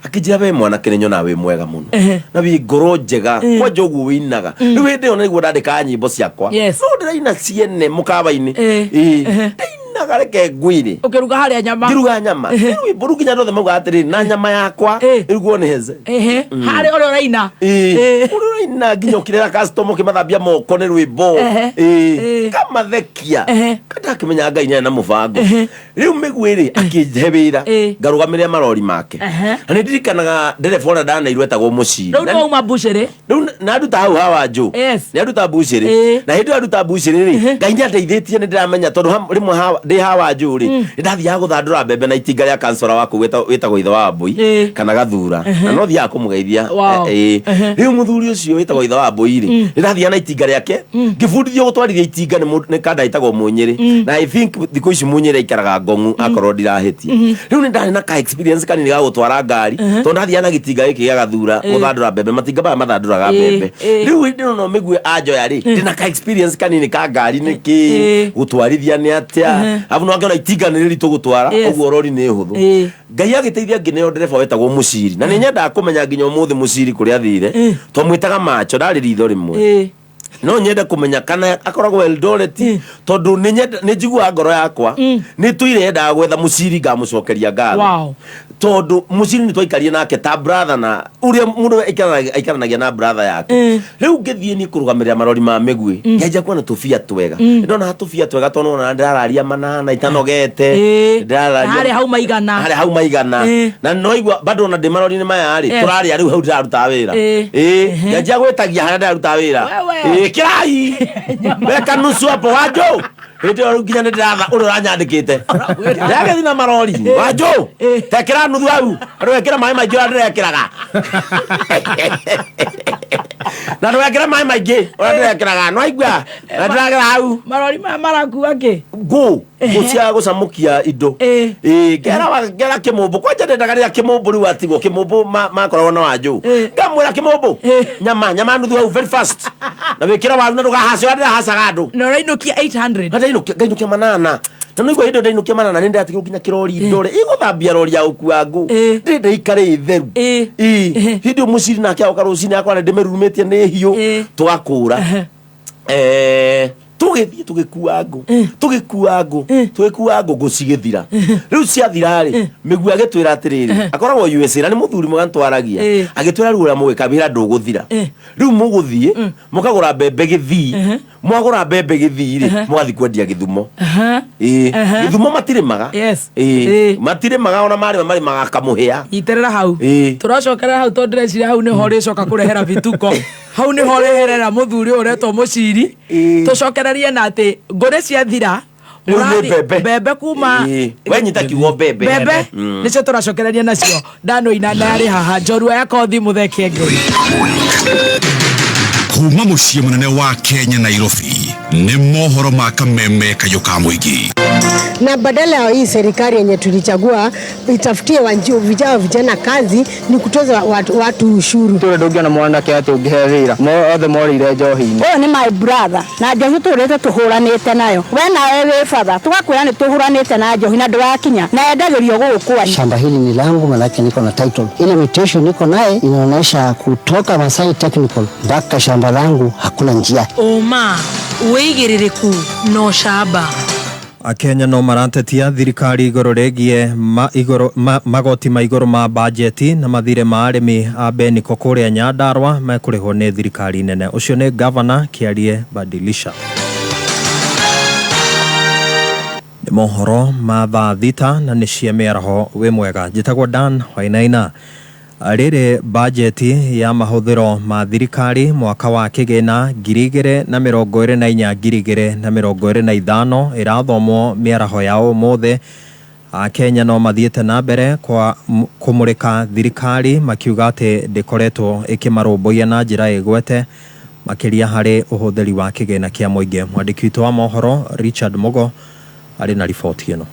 Akĩnjĩra, we mwanake, nĩ nyonaga wĩ mwega mũno na wĩ ngoro njega, kwanja ũguo wĩinaga. Rĩu hĩndĩ ĩyo nĩguo ndandĩkaga nyĩmbo ciakwa. No ndĩraina ciene mũkawa-inĩ. Ĩĩ, ndainaga, reke ngwĩre. Ũkĩruga harĩa nyama? Ngĩruga nyama. Rĩu rwĩmbo rũu nginya andũ othe maugaga atĩrĩrĩ, na nyama yakwa ĩrugwo nĩ Heze. Harĩa ũrĩa ũraina. Ĩĩ, ũrĩa ũraina nginya ũkĩrera customer ũkĩmathambia moko nĩ rwĩmbo. Ĩĩ, kamathekia. Ndakĩmenya Ngai nĩarĩ na mũbango. Rĩu Mĩguĩ rĩ, akĩhe wĩra ngarũgamĩrĩre marori make. Na nĩ ndirikanaga ndereba ũrĩa ndanairwo etagwo Mũciri. Rĩu nĩwauma mbucĩrĩ? Rĩu nanduta hau hawa Njũ. Nĩ anduta mbucĩrĩ. Na hĩndĩ ĩyo anduta mbucĩrĩ rĩ, Ngai nĩ andeithĩtie, nĩ ndĩramenya tondũ rĩmwe ndĩ hawa Njũ rĩ, nĩ ndathiaga gũthandũra mbembe na itinga rĩa kansora wa kũu wĩtagwo ithe wa Mbũi kana Gathura. Na no thiaga kũmũgeithia. Ĩĩ. Rĩu mũthuri ũcio wĩtagwo ithe wa Mbũi rĩ, nĩ ndathiaga na itinga rĩake, ngĩbundithio gũtwarithia itinga nĩ kanda ĩtagwo Mũnyĩrĩ. Na I think thikũ ici Mũnyĩrĩ aikaraga Ngong'u akorwo ndirahĩtia. Rĩu nĩ ndarĩ na ka experience kanini ga gũtwara ngari tondũ ndathiaga na gĩtinga gĩkĩ gĩa Gathura gũthandũra mbembe. Matinga maya mathandũraga mbembe. Rĩu hĩndĩ ĩno no Mĩguĩ anjoya rĩ, ndĩna ka experience kanini ka ngari, nĩ kĩ gũtwarithia nĩ atĩa, arabu no angĩona itinga nĩ rĩritũ gũtwara ũguo rori nĩ hũthũ. Ngai agĩteithia ngĩneo ndereba wetagwo Mũciri, na nĩ nyendaga kũmenya nginya ũmũthĩ Mũciri kũrĩa athire. Twamwĩtaga Macho, ndarĩ ritho rĩmwe. No nyende kũmenya kana akoragwo Eldoret, tondũ nĩ njiguaga ngoro yakwa nĩ tũire yendaga gwetha Mũciri ngamũcokeria ngatho. Tondũ Mũciri nĩ twaikarie nake ta brother, na ũrĩa mũndũ aikaranagia na brother yake. Rĩu ngĩthiĩ niĩ kũrũgamĩrĩra marori ma mĩguĩ, ngĩanjia kuona tũbia twega. Ndona tũbia twega tondũ nona ndĩrararia manana itanogete. Ndĩrararia Harĩa hau maigana. Harĩa hau maigana. Na noigua bado ona ndĩ marori-inĩ maya rĩ, tũrarĩa rĩu hau ndĩrarutaga wĩra. Ĩĩ, ngĩanjia gwĩtagia harĩa ndĩrarutaga wĩra. Wewe. Ĩĩ, kĩrai weka nusu hapo wanjũ. Hĩndĩ ĩyo rĩu nginya nĩ ndĩratha ũrĩa ũranyandĩkĩte ndagĩthi na marori wanjũ, tekĩra nuthu hau, ndũgekĩre maĩ maingĩ ũrĩa ndĩrekĩraga, na ndũgekĩre maĩ maingĩ ũrĩa ndĩrekĩraga, nĩwaigua? Na ndĩragera hau. Marori maya marakua kĩ? Ngũ cia gũcamũkia indo. Ĩĩ, ngera kĩmũmbũ kwanja ndendaga rĩrĩa kĩmũmbũ rĩu atigwo kĩmũmbũ makoragwo na wanjũ. Ngamwĩra kĩmũmbũ, nyama nyama nuthu hau very fast, na wĩkĩra waru na ndũgahace ũrĩa ndĩrahacaga andũ. Na ũrainũkia 800. Na ngainũkia manana, na nĩigua hĩndĩ ĩyo ndainũkia manana nĩ ndĩratigwo nginya kĩrori ndore ĩgũthambia rori ya gũkua ngũ. Ndĩrenda ikare ĩ theru. Ĩĩ, hĩndĩ ĩyo Mũciri nake agoka rũcinĩ akora ndĩmĩrurumĩtie nĩ hiũ. Tũgakũra. Tũgĩthiĩ tũgĩkua ngũ, tũgĩkua ngũ, tũgĩkua ngũ, ngũ cigĩthira. Rĩu ciathira rĩ, mĩguĩ agĩtwĩra atĩrĩrĩ, akoragwo USA na nĩ mũthuri mwega nĩtwaragia. Agĩtwĩra rĩu ũrĩa mũgĩka wĩra ndũgũthira, rĩu mũgũthiĩ mũkagũra mbembe Gĩthii, mwagũra mbembe Gĩthii rĩ, mũgathiĩ kwendia Gĩthumo. Ĩĩ, Gĩthumo matirĩmaga. Ĩĩ, matirĩmaga, ona marĩma marĩmaga kamũhĩa. Nyitĩrĩra hau. Tũracokerera hau tondũ ndĩreciria hau nĩho ũrĩcoka kũrehera bituko, hau nĩho ũreherera mũthuri ũyũ ũretwo Mũciri. Tũcokererie na atĩ ngũrĩ ciathira. Rĩu nĩ mbembe. Mbembe kuma. Ĩĩ. We nyita kiugo mbembe. Mbembe nĩcio tũracokereria nacio. Ndanoina na yarĩ haha njorua ya kothi mũtheke ngei. Kuma mũciĩ mũnene wa Kenya, Nairobi, nĩ mohoro ma kameme kayũ ka mũingĩ. Na badala ya hii serikali yenye tulichagua itafutie vijana kazi, ni kutoza watu ushuru. Tũrĩ ndũngĩona mwanake atĩ ũngĩhe wĩra, othe morĩire njohi-inĩ. Ũyũ nĩ my brother na njohi tũrĩte tũhũranĩte nayo, we nawe wĩ batha tũgakwĩra nĩ tũhũranĩte na njohi na ndũrakinya na endagĩrio gũkũ. Shamba hili ni langu, manake niko na title. Ile mutation niko naye inaonyesha kutoka Masai Technical mpaka shamba langu hakuna njia. Ũma, wĩigĩrĩrĩku na ũcamba. Akenya no maratetia thirikari igũrũ rĩgiĩ ma, igũrũ, ma, magoti ma igũrũ ma bajeti na mathirĩ ma arĩmi a Beniko kũrĩa Nyandarua mekũrĩhwo nĩ thirikari nene. Ũcio nĩ Gavana Kĩarie Badilisha. Nĩ mohoro ma thaa 6 na nĩ cia mĩaraho. Wĩ mwega, njĩtagwo Dan Wainaina. Rĩrĩ bajeti ya mahũthĩro ma thirikari mwaka wa kĩgĩna 2024 2025 ĩrathomwo mĩaraho ya ũmũthĩ. Akenya no mathiĩte na mbere kwa kũmũrĩka thirikari makiuga atĩ ndĩkoretwo ĩkĩmarũmbũiya na njĩra ĩgwete, makĩria harĩ ũhũthĩri wa kĩgĩna kĩa mũingĩ. Mwandĩki witũ wa mohoro Richard Mugo arĩ na riboti ĩno.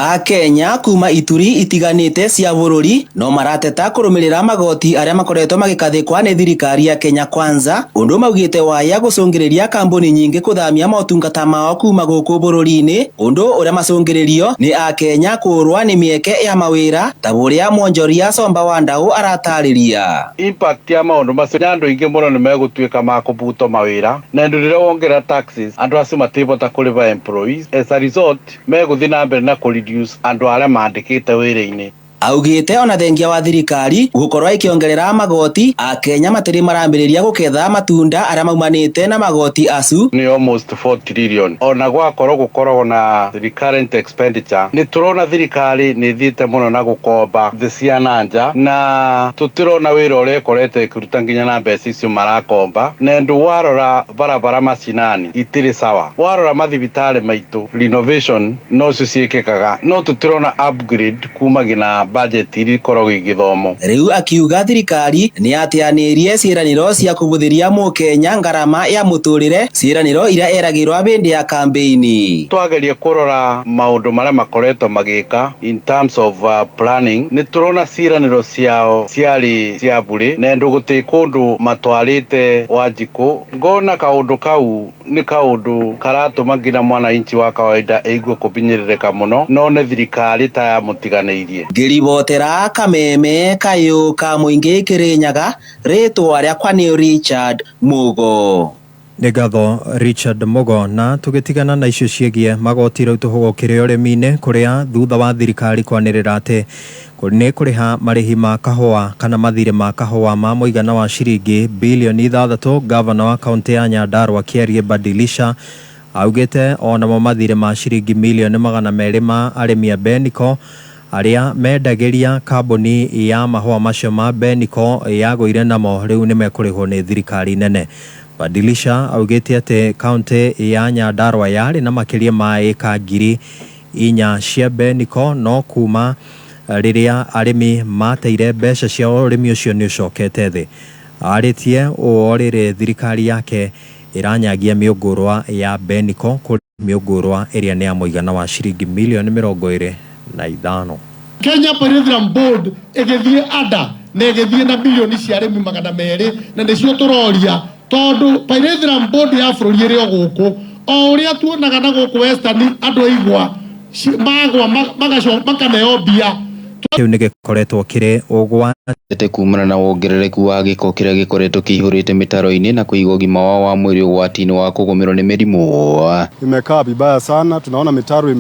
Akenya kuma ituri itiganite cia bururi no marateta kurumirira magoti aria makoretwo magikathikwa ni thirikari ya Kenya Kwanza, undu maugite waya gucungiriria kambuni nyingi kuthamia motungata mao kuma guku bururi-ini, undu uria macungiririo ni Akenya kurwa ni mieke ya mawira ta buria mwonjoria Somba wa Ndau aratariria. Impact ya maundu macio andu aingi muno ni megutuika ma kubutwo mawira, na ndu rira wongerera taxes andu acio matibota kuriva employees. As a result meguthi na mbere na ku reduce andu aria mandikite wira-ini. Augite ona thengia wa thirikari gukorwo ikiongerera magoti, Akenya matiri marambiriria guketha matunda aria maumanite na magoti acu. Ni almost 4 trillion. Ona gwakorwo gukoragwo na recurrent expenditure, ni turona thirikari ni thiite muno na gukomba thi cia na nja, na tutirona wira uria ikorete ikiruta nginya na mbeca icio marakomba. Na ndu warora barabara macinani itiri sawa, warora mathibitari maitu renovation no cio ciikikaga, no tutirona upgrade kumagia na budget iria ikoragwo igithomo. Riu akiuga thirikari ni atianirie ciiraniro cia kubuthiria mukenya ngarama ya muturire, ciiraniro iria eragirwa bindi ya kambeini. Twagerie kurora maundu maria makoretwo magika in terms of planning, ni turona ciiraniro ciao ciari cia bure na ndu guti kundu matwarite Wanjiku. Ngona kaundu kau ni kaundu karatuma nginya mwananchi wa kawaida eigue kubinyirika muno, no ni thirikari ta yamutiganeirie. Ngĩribotera Kameme Kayũ ka Mũingĩ Kĩrĩnyaga, rĩtwa rĩakwa nĩ Richard Mugo. Nĩ ngatho Richard Mugo. Na tũgĩtigana na icio ciĩgiĩ magoti, rĩu tũhũgũkĩre ũrĩmi-inĩ, kũrĩa thutha wa thirikari kwanĩrĩra atĩ nĩ kũrĩha marĩhi ma kahũa kana mathirĩ ma kahũa ma mũigana wa ciringi bilioni 6, gavana wa kaunti ya Nyandarua Kiarie Badilisha augĩte onamo mathirĩ ma ciringi milioni 200 ma arĩmi a Beniko arĩa mendagĩria kambuni ya mahũa macio ma Beniko yagũire namo rĩu nĩ mekũrĩhwo nĩ thirikari nene. Badilisha augĩte atĩ kaunti ya Nyandarua yarĩ na makĩria ma ĩka 4,000 cia Beniko, no kuma rĩrĩa arĩmi mateire mbeca cia ũrĩmi ũcio nĩ ũcokete thĩ. Arĩtie ũũ rĩrĩ thirikari yake ĩranyagia mĩũngũrwa ya Beniko kũrĩ mĩũngũrwa ĩrĩa nĩ ya mũigana wa ciringi milioni 25. Kenya Petroleum Board ĩgĩthiĩ ada na ĩgĩthiĩ na milioni cia arĩmi 200, na nĩcio tũroria tondũ Petroleum Board ya bũrũri ĩrĩ o gũkũ, o ũrĩa tuonaga na gũkũ Western andũ aigwa magwa makaneo mbia. Kĩu nĩ gĩkoretwo kĩrĩ ũgwati kumana na wongerereku wa gĩko kĩrĩa gĩkoretwo kĩihũrĩte mĩtaro-inĩ na kũiga ũgima wao wa mwĩrĩ ũgwati-inĩ wa kũgũmĩrwo nĩ mĩrimũ. Imekaa vibaya sana, tunaona mitaro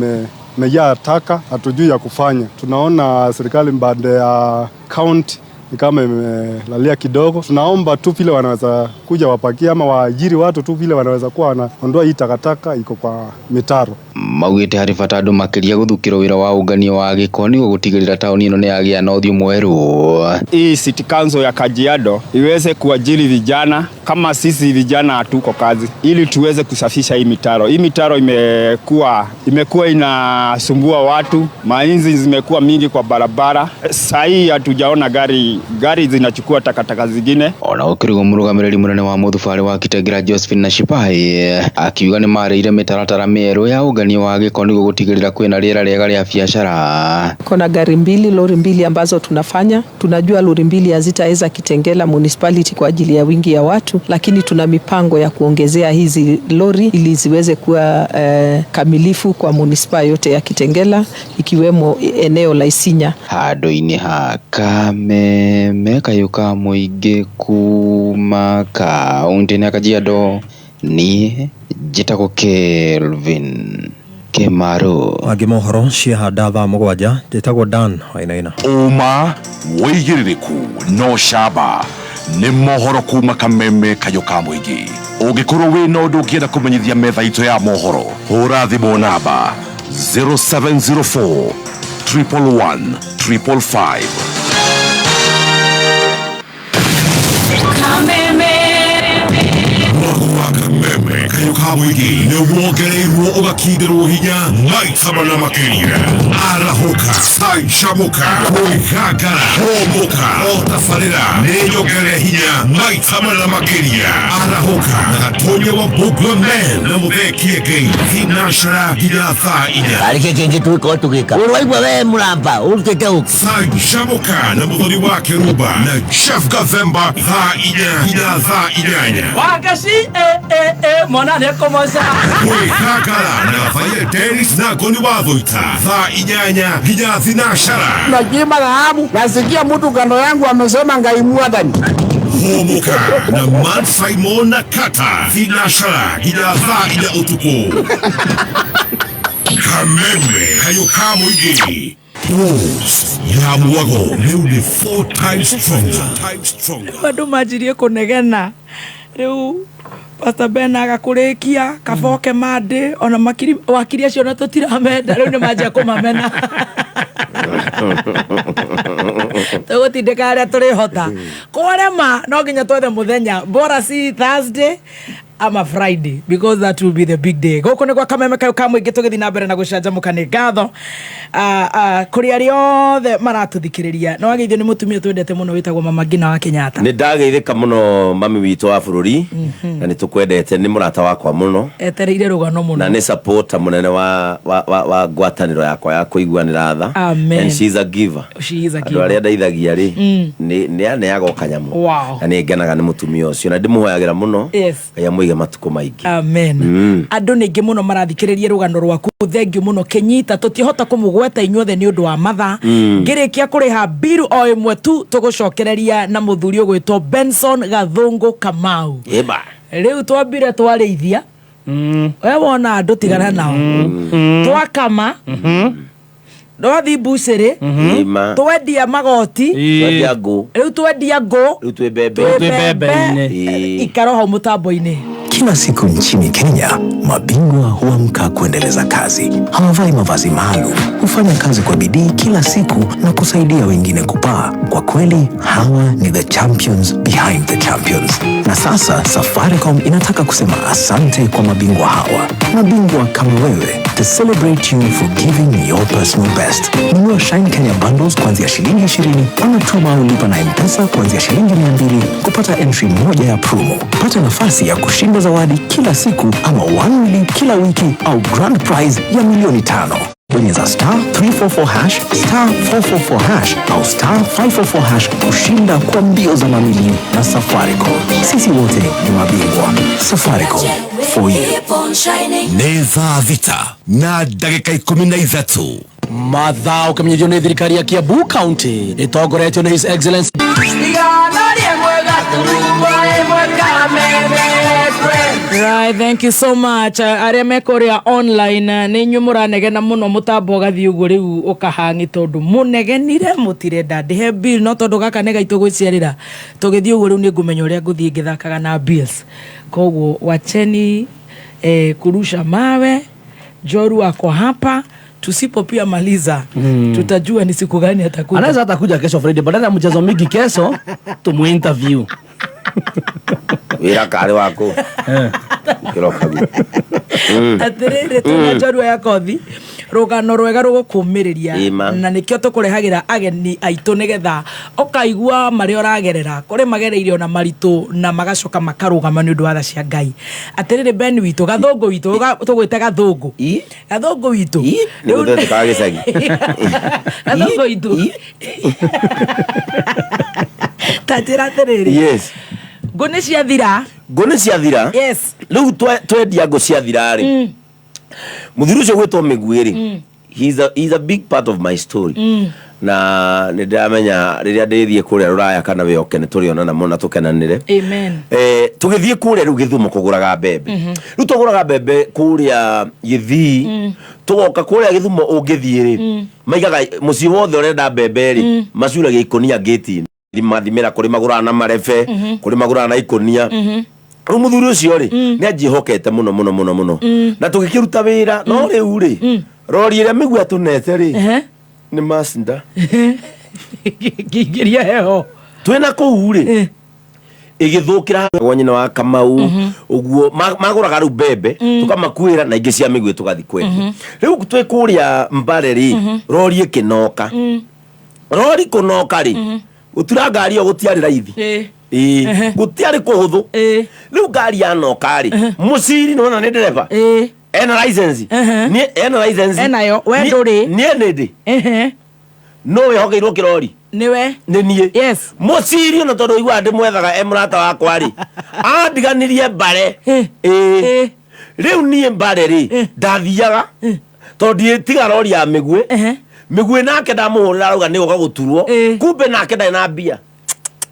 imejaa taka, hatujui ya kufanya. Tunaona serikali mbande ya county ni kama imelalia kidogo. Tunaomba tu vile wanaweza kuja wapakia ama waajiri watu tu vile wanaweza kuwa wanaondoa hii takataka iko kwa mitaro. Maugĩte harĩ bata andũ makĩria gũthukĩrwo wĩra wa ũngania wa gĩko nĩguo gũtigĩrĩra taũni ĩno nĩyagĩa na ũthiũ mwerũ. Hii City Council ya Kajiado iweze kuajiri vijana kama sisi vijana hatuko kazi, ili tuweze kusafisha hii mitaro. Hii mitaro imekuwa inasumbua watu, mainzi zimekuwa mingi kwa barabara. Saa hii hatujaona gari zinachukua takataka zingine. Ona gũkĩrĩ mũrũgamĩrĩri mũnene wa mũthubarĩ wa Kitengela Josephine Nashipai akiuga nĩmarĩire mĩtaratara mĩerũ ya ũngania wa gĩko nĩguo gũtigĩrĩra kwĩna rĩera rĩega rĩa biacara. Kuna gari mbili, lori mbili ambazo tunafanya. Tunajua lori mbili hazitaweza Kitengela municipality kwa ajili ya wingi ya watu, lakini tuna mipango ya kuongezea hizi lori ili ziweze kuwa kamilifu kwa municipal yote ya Kitengela ikiwemo eneo la Isinya. Handũ-inĩ ha Kameme Kayũ ka Mũingĩ kuma kaũntĩ ya Kajiado, niĩ njĩtagwo Kelvin Kemaru. Angĩ mohoro ciahanda thaa 7, njĩtagwo Dan Wainaina. Ũma wĩigĩrĩrĩku no camba nĩ mohoro kuma Kameme Kayũ ka Mũingĩ. Ũngĩkorwo wĩna ũndũ ũngĩenda kũmenyithia metha itũ ya mohoro, hũra thimũ namba 0704 111 555. Kameme Kayũ ka Mũingĩ nĩ wongereirwo ũgakindĩrwo hinya maita mana makĩria. Arahũka, canjamũka, kwĩgangara, hũmũka, o tabarĩra nĩ nyongere hinya maita mana makĩria. Arahũka na Gatonya wa Bugla Man na Mũthee Kĩengei thinacara nginya thaa 4. Arĩkĩ kĩngĩ tũgĩkorwo tũgĩka ũraigua we mũramba ũrutĩte ũkĩ. Canjamũka na Mũthoni wa Kĩrumba na Jeff Gathemba thaa 4 nginya thaa 8. Wagaci mwana nĩekũmoca. Kwĩgangara na Thaia Dennis na Ngoni wa Thuita thaa 8 nginya thinacara. Najima dhahabu, nasikia mtu kando yangu amesema Ngai mwathani. Hũmũka na Man Simon na Kata thinacara nginya thaa 4 ũtukũ. Kameme Kayũ ka Mũingĩ. Pulse ya mwago rĩu nĩ 4 times stronger. Andũ manjirie kũnegena rĩu Pastor Ben agakũrĩkia kaboke mande ona makiri wakiri acio na tũtiramenda rĩu nĩ manjia kũmamena. Tũgũtindĩka arĩa tũrĩhota kwarema no nginya twethe mũthenya bora si Thursday ama Friday, because that will be the big day. Gũkũ nĩ gwa Kameme Kayũ ka Mũingĩ tũgĩthiĩ na mbere na gũcanjamũka. Nĩ ngatho kũrĩ arĩa othe maratũthikĩrĩria. No wageithio nĩ mũtumia twendete mũno wĩtagwo Mama Ngina wa Kenyatta. Nĩ ndageithĩka mũno mami witũ wa bũrũri, na nĩ tũkwendete, nĩ mũrata wakwa mũno, etereire rũgano mũno, na nĩ supporter mũnene wa ngwatanĩro yakwa ya kũiguanĩra tha. And she is a giver. She is a Andũ giver. arĩa ndeithagia rĩ, nĩ aneaga o kanyamũ. Wow. Na nĩ ngenaga nĩ mũtumia ũcio na ndĩmũhoyagĩra mũno. Yes. Ngai amũige Akũige matukũ maingĩ. Amen. Andũ nĩ aingĩ mũno marathikĩrĩria rũgano rwaku, thengiũ mũno Kĩnyita. Tũtiahota kũmũgweta inyuothe nĩ ũndũ wa mathaa. Ngĩrĩkia kũrĩha mbiru o ĩmwe tu, tũgũcokereria na mũthuri ũgwĩtwo Benson Gathũngũ Kamau. Ĩma. Rĩu twambire twarĩithia, we wona andũ tigana nao, twakama, twathi mbucĩrĩ, Ĩma. twendia magoti, Twendia ngũ. Rĩu twendia ngũ. Rĩu twĩ mbembe. Twĩ mbembe. Ĩĩ. Ikaro hau mũtambo-inĩ. Kila siku nchini Kenya, mabingwa huamka kuendeleza kazi. Hawavai mavazi maalum, hufanya kazi kwa bidii kila siku na kusaidia wengine kupaa. Kwa kweli, hawa ni the champions behind the champions. Na sasa Safaricom inataka kusema asante kwa mabingwa hawa, mabingwa kama wewe, to celebrate you for giving your personal best. Nunua Shine Kenya bundles kuanzia shilingi 20 ama tuma au lipa na M-Pesa kuanzia shilingi 200 kupata entry moja ya promo. Pata nafasi ya kushinda zawadi kila siku ama 1 million kila wiki au grand prize ya milioni 5. Bonyeza star 344 hash, star 444 hash au star 544 hash kushinda kwa mbio za mamilioni na Safaricom. Sisi wote ni mabingwa. Safaricom for you. Nĩ thaa 6 na ndagĩka 13. Mathaa ũkĩmenyithio nĩ thirikari ya Kiambu County ĩtongoretio nĩ His Excellency. Right, thank you so much. Arĩa me kũrĩa online, nĩ inyuĩ mũranegena mũno, mũtambo ũgathiĩ ũguo rĩu ũkahangi tondũ mũnegenire mũtirenda ndĩhe bill, no tondũ gaka nĩ gaitũ gwĩciarĩra tũgĩthiĩ ũguo rĩu nĩ ngũmenya ũrĩa ngũthiĩ ngĩthakaga na bills. Koguo wacheni kurusha mawe. Joru ako hapa, tusipo pia maliza tutajua ni siku gani atakuja. Anaweza hata kuja kesho Friday, badala ya mchezo mingi kesho tumuinterview. Wĩra karĩ waku kĩroka guo. Atĩrĩrĩ, twĩna njorua ya kothi, rũgano rwega rũgũkũmĩrĩria. Ĩma. Na nĩkĩo tũkũrehagĩra ageni aitũ nĩgetha ũkaigua marĩa ũragerera, kũrĩ magereire ona maritũ na magacoka makarũgama nĩ ũndũ wa tha cia Ngai. Atĩrĩrĩ, Ben witũ, Gathũngũ witũ, tũgwĩte Gathũngũ, Gathũngũ witũ. Nĩ gũthetũkaga gĩcagi. Gathũngũ witũ, ta njĩra atĩrĩrĩ, ngũ nĩ ciathira? Ngũ nĩ ciathira. Rĩu twendia ngũ ciathira rĩ, mũthuri ũcio gwĩtwo Mĩguĩ rĩ, he's a big part of my story. Na nĩ ndĩramenya rĩrĩa ndĩthiĩ kũrĩa rũraya kana wĩoke nĩ tũrĩonana mũno na tũkenanĩre. Amen. Tũgĩthiĩ kũrĩa rĩu Gĩthumo kũgũraga mbembe. Rĩu tũgũraga mbembe kũrĩa Gĩthii, tũgoka kũrĩa Gĩthumo, ũngĩthiĩ rĩ, maigaga mũciĩ wothe ũrenda mbembe rĩ, macuragia ikũnia ngĩti-inĩ, mathimĩra kũrĩ magũraga na marebe, kũrĩ magũraga na ikũnia. Rĩu mũthuri ũcio rĩ, nĩ anjĩhokete mũno mũno mũno mũno, na tũgĩkĩruta wĩra. No rĩu rĩ, rori ĩrĩa mĩguĩ atũnete rĩ nĩ Mazda. Kĩingĩria heho. Twĩna kũu rĩ, ĩgĩthũkĩra gwa nyina wa Kamau ũguo, magũraga rĩu mbembe tũkamakuĩra na ingĩ cia mĩguĩ tũgathiĩ kwendia. Rĩu twĩ kũrĩa Mbare rĩ, rori ĩkĩnoka. Rori kũnoka rĩ, gũtura ngari ĩyo gũtiarĩ raithi. Ĩĩ, gũtiarĩ kũhũthũ. Rĩu ngari yanoka rĩ, mũciri nĩwona nĩ ndereba ena license. Niĩ ena license. Enayo, we ndũrĩ. Niĩ nĩ ndĩ no wĩhokeirwo kĩrori. Nĩwe. Nĩ niĩ. Mũciri ona tondũ iguaga ndĩmwethaga e mũrata wakwa rĩ, andiganirie Mbare. Ĩĩ, rĩu niĩ Mbare rĩ, ndathiaga tondũ ndiĩtiga rori ya mĩguĩ. Mĩguĩ nake ndamũhũrĩra arauga nĩ gũka gũturwo, kumbe nake ndarĩ na mbia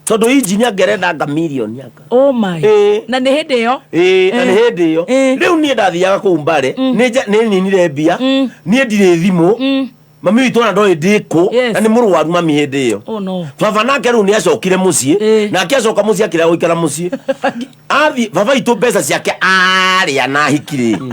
tondũ injini angerenda anga mirioni anga. Oh my. Ĩĩ. Na nĩ hĩndĩ ĩyo. Ĩĩ, na nĩ hĩndĩ ĩyo rĩu niĩ ndathiaga kũu Mbare, nĩ ninire mbia, niĩ ndirĩ thimũ, mami witũ ona ndoĩ ndĩkũ na nĩ mũrwaru mami hĩndĩ ĩyo. Oh no. Baba nake rĩu nĩ acokire mũciĩ, nake acoka mũciĩ akĩrega gũikara mũciĩ. Athiĩ baba witũ mbeca ciake arĩa na hikirĩ.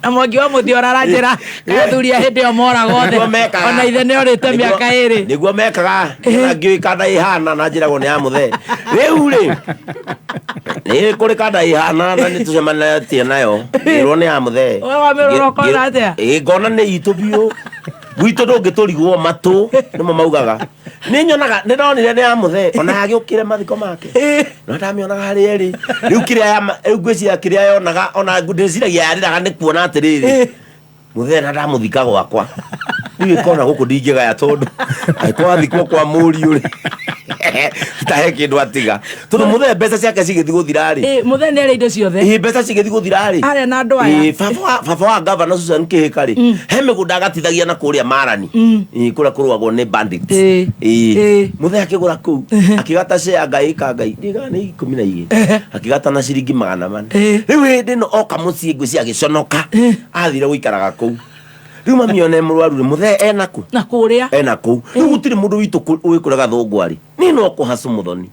Na mwangi wa mũthia ũraranjĩra athuri a hĩndĩ ĩyo moragwo othe. Nĩguo mekaga. Ona ithe nĩ orĩte mĩaka 2. Nĩguo mekaga. Na ngĩũĩ kanda ĩhana na njĩragwo nĩ ya mũthee. Rĩu rĩ, nĩ kũrĩ kanda ĩhana na nĩ tũcemanĩtie nayo, ngĩrwo nĩ ya mũthee. We wamĩrora ũkona atĩa? Ĩ, ngona nĩ itũ biũ, gwitũ ndũngĩtũrigwo matũ nĩmo maugaga. Nĩ nyonaga nĩ ndonire nĩ ya mũthee ona agĩũkire mathiko make no ndamĩonaga harĩ erĩ. Rĩu kĩrĩa rĩu ngwĩciria kĩrĩa yonaga, ona ndĩciragia yarĩraga nĩ kuona atĩrĩrĩ, mũthee na ndamũthika gwakwa. Rĩu ĩkona gũkũ ndingĩgaya tondũ angĩkorwo athikwo kwa mũriũ rĩ, tahe kĩndũ atiga, tondũ mũthee mbeca ciake cigĩthiĩ gũthira rĩ. Ĩ, mũthee nĩ arĩa indo ciothe. Ĩ, mbeca cigĩthiĩ gũthira rĩ. Arĩa na andũ aya. Ĩ, baba wa gavana Susan Kĩhĩka rĩ, he mĩgũnda agatithagia na kũrĩa Marani. Ĩ, kũrĩa kũrũagwo nĩ bandits. Ĩ, mũthee akĩgũra kũu, akĩgata share ngai ĩka ngai ndiga nĩ 12, akĩgata na ciringi 400. Rĩu hĩndĩ ĩno oka mũciĩ ngwĩciria agĩconoka, athire gũikaraga kũu. Rĩu mami one mũrwaru rĩ, mũthee ena kũ? Na kũrĩa. Ena kũu. Rĩu gũtirĩ mũndũ witũ wĩ kũrĩa Gathũngwa rĩ, niĩ no kũhacũ mũthoni,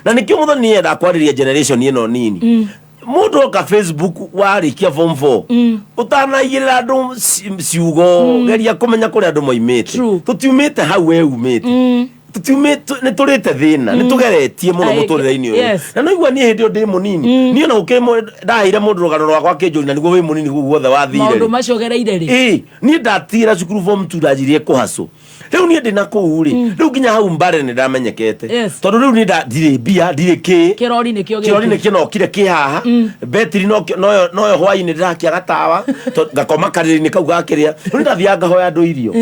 na nĩkĩo mũthoni nĩ yendaga kwarĩria generation ĩno nini. Mũndũ oka Facebook warĩkia form 4, ũtanaigĩrĩra andũ ciugo, geria kũmenya kũrĩa andũ moimĩte. Tũtiumĩte hau we umĩte, tũtiumĩte, nĩ tũrĩte thĩna, nĩ tũgeretie mũno mũtũrĩre-inĩ ũyũ. Na no igua niĩ hĩndĩ ĩyo ndĩ mũnini, niĩ ona gũkĩrĩ ndaheire mũndũ rũgano rwakwa akĩnjũria, na nĩguo wĩ mũnini kũu guothe wathire maũndũ rĩ. Macio gereire rĩ. Ĩ, niĩ ndatigĩra cukuru form 2, ndanjirie kũhacũ. Rĩu niĩ ndĩ na kũu rĩ, rĩu nginya hau mbare nĩ ndamenyekete, tondũ rĩu niĩ ndirĩ mbia, ndirĩ kĩ. Kĩrori nĩkĩo gĩkĩ. Kĩrori nĩkĩo nokire kĩ haha, betiri noyo noyo hwainĩ ndĩrakia gatawa, ngakoma karĩrĩ-inĩ kau gakĩrĩa. Rĩu ndathiaga ngahoya andũ irio.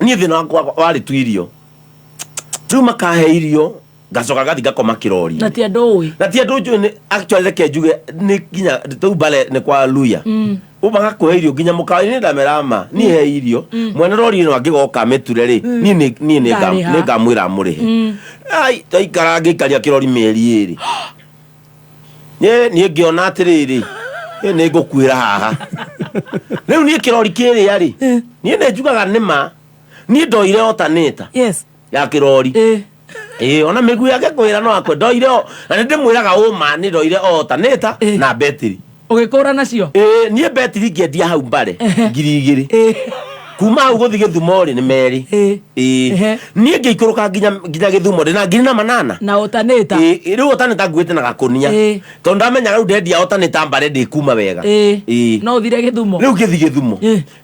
Niĩ thĩna wakwa warĩ tu irio. Rĩu makahe irio, ngacoka ngathi ngakoma kĩrori. Na ti andũ ũĩ. Na ti andũ njũĩ. Actually reke njuge nĩ nginya rĩu mbare nĩ kwa Luya. Magakũhe irio nginya mũkawa-inĩ, ndamera ma niĩ he irio. Mwene rori ĩno angĩgoka amĩture rĩ, niĩ Ngarĩha. Nĩ ngamwĩra amũrĩhe. Ai, ndaikara ngĩikaria kĩrori mĩeri 2. Niĩ ngĩona atĩrĩrĩ, niĩ nĩ ngũkuĩra haha. Rĩu niĩ kĩrori kĩrĩa rĩ, niĩ nĩ njugaga nĩma niĩ ndoire otanĩta ya kĩrori. Ĩĩ, ona mĩguu yake kwĩra no akwe ndoire o na nĩ ndĩmwĩraga ũma, nĩ ndoire otanĩta na betiri. Ũgĩkũra nacio? Ĩĩ, niĩ betiri ngĩendia hau mbare 2000. Kuma hau gũthiĩ Gĩthumo rĩ, nĩ merĩ. Ĩĩ, niĩ ngĩikũrũka nginya Gĩthumo ndĩna 1800. Na ũtanĩta. Ĩĩ, rĩu ũtanĩta nguĩte na gakũnia, tondũ ndamenya rĩu ndendia ũtanĩta mbare ndĩkuma wega. Ĩĩ. No ũthire Gĩthumo. Rĩu ngĩthiĩ Gĩthumo,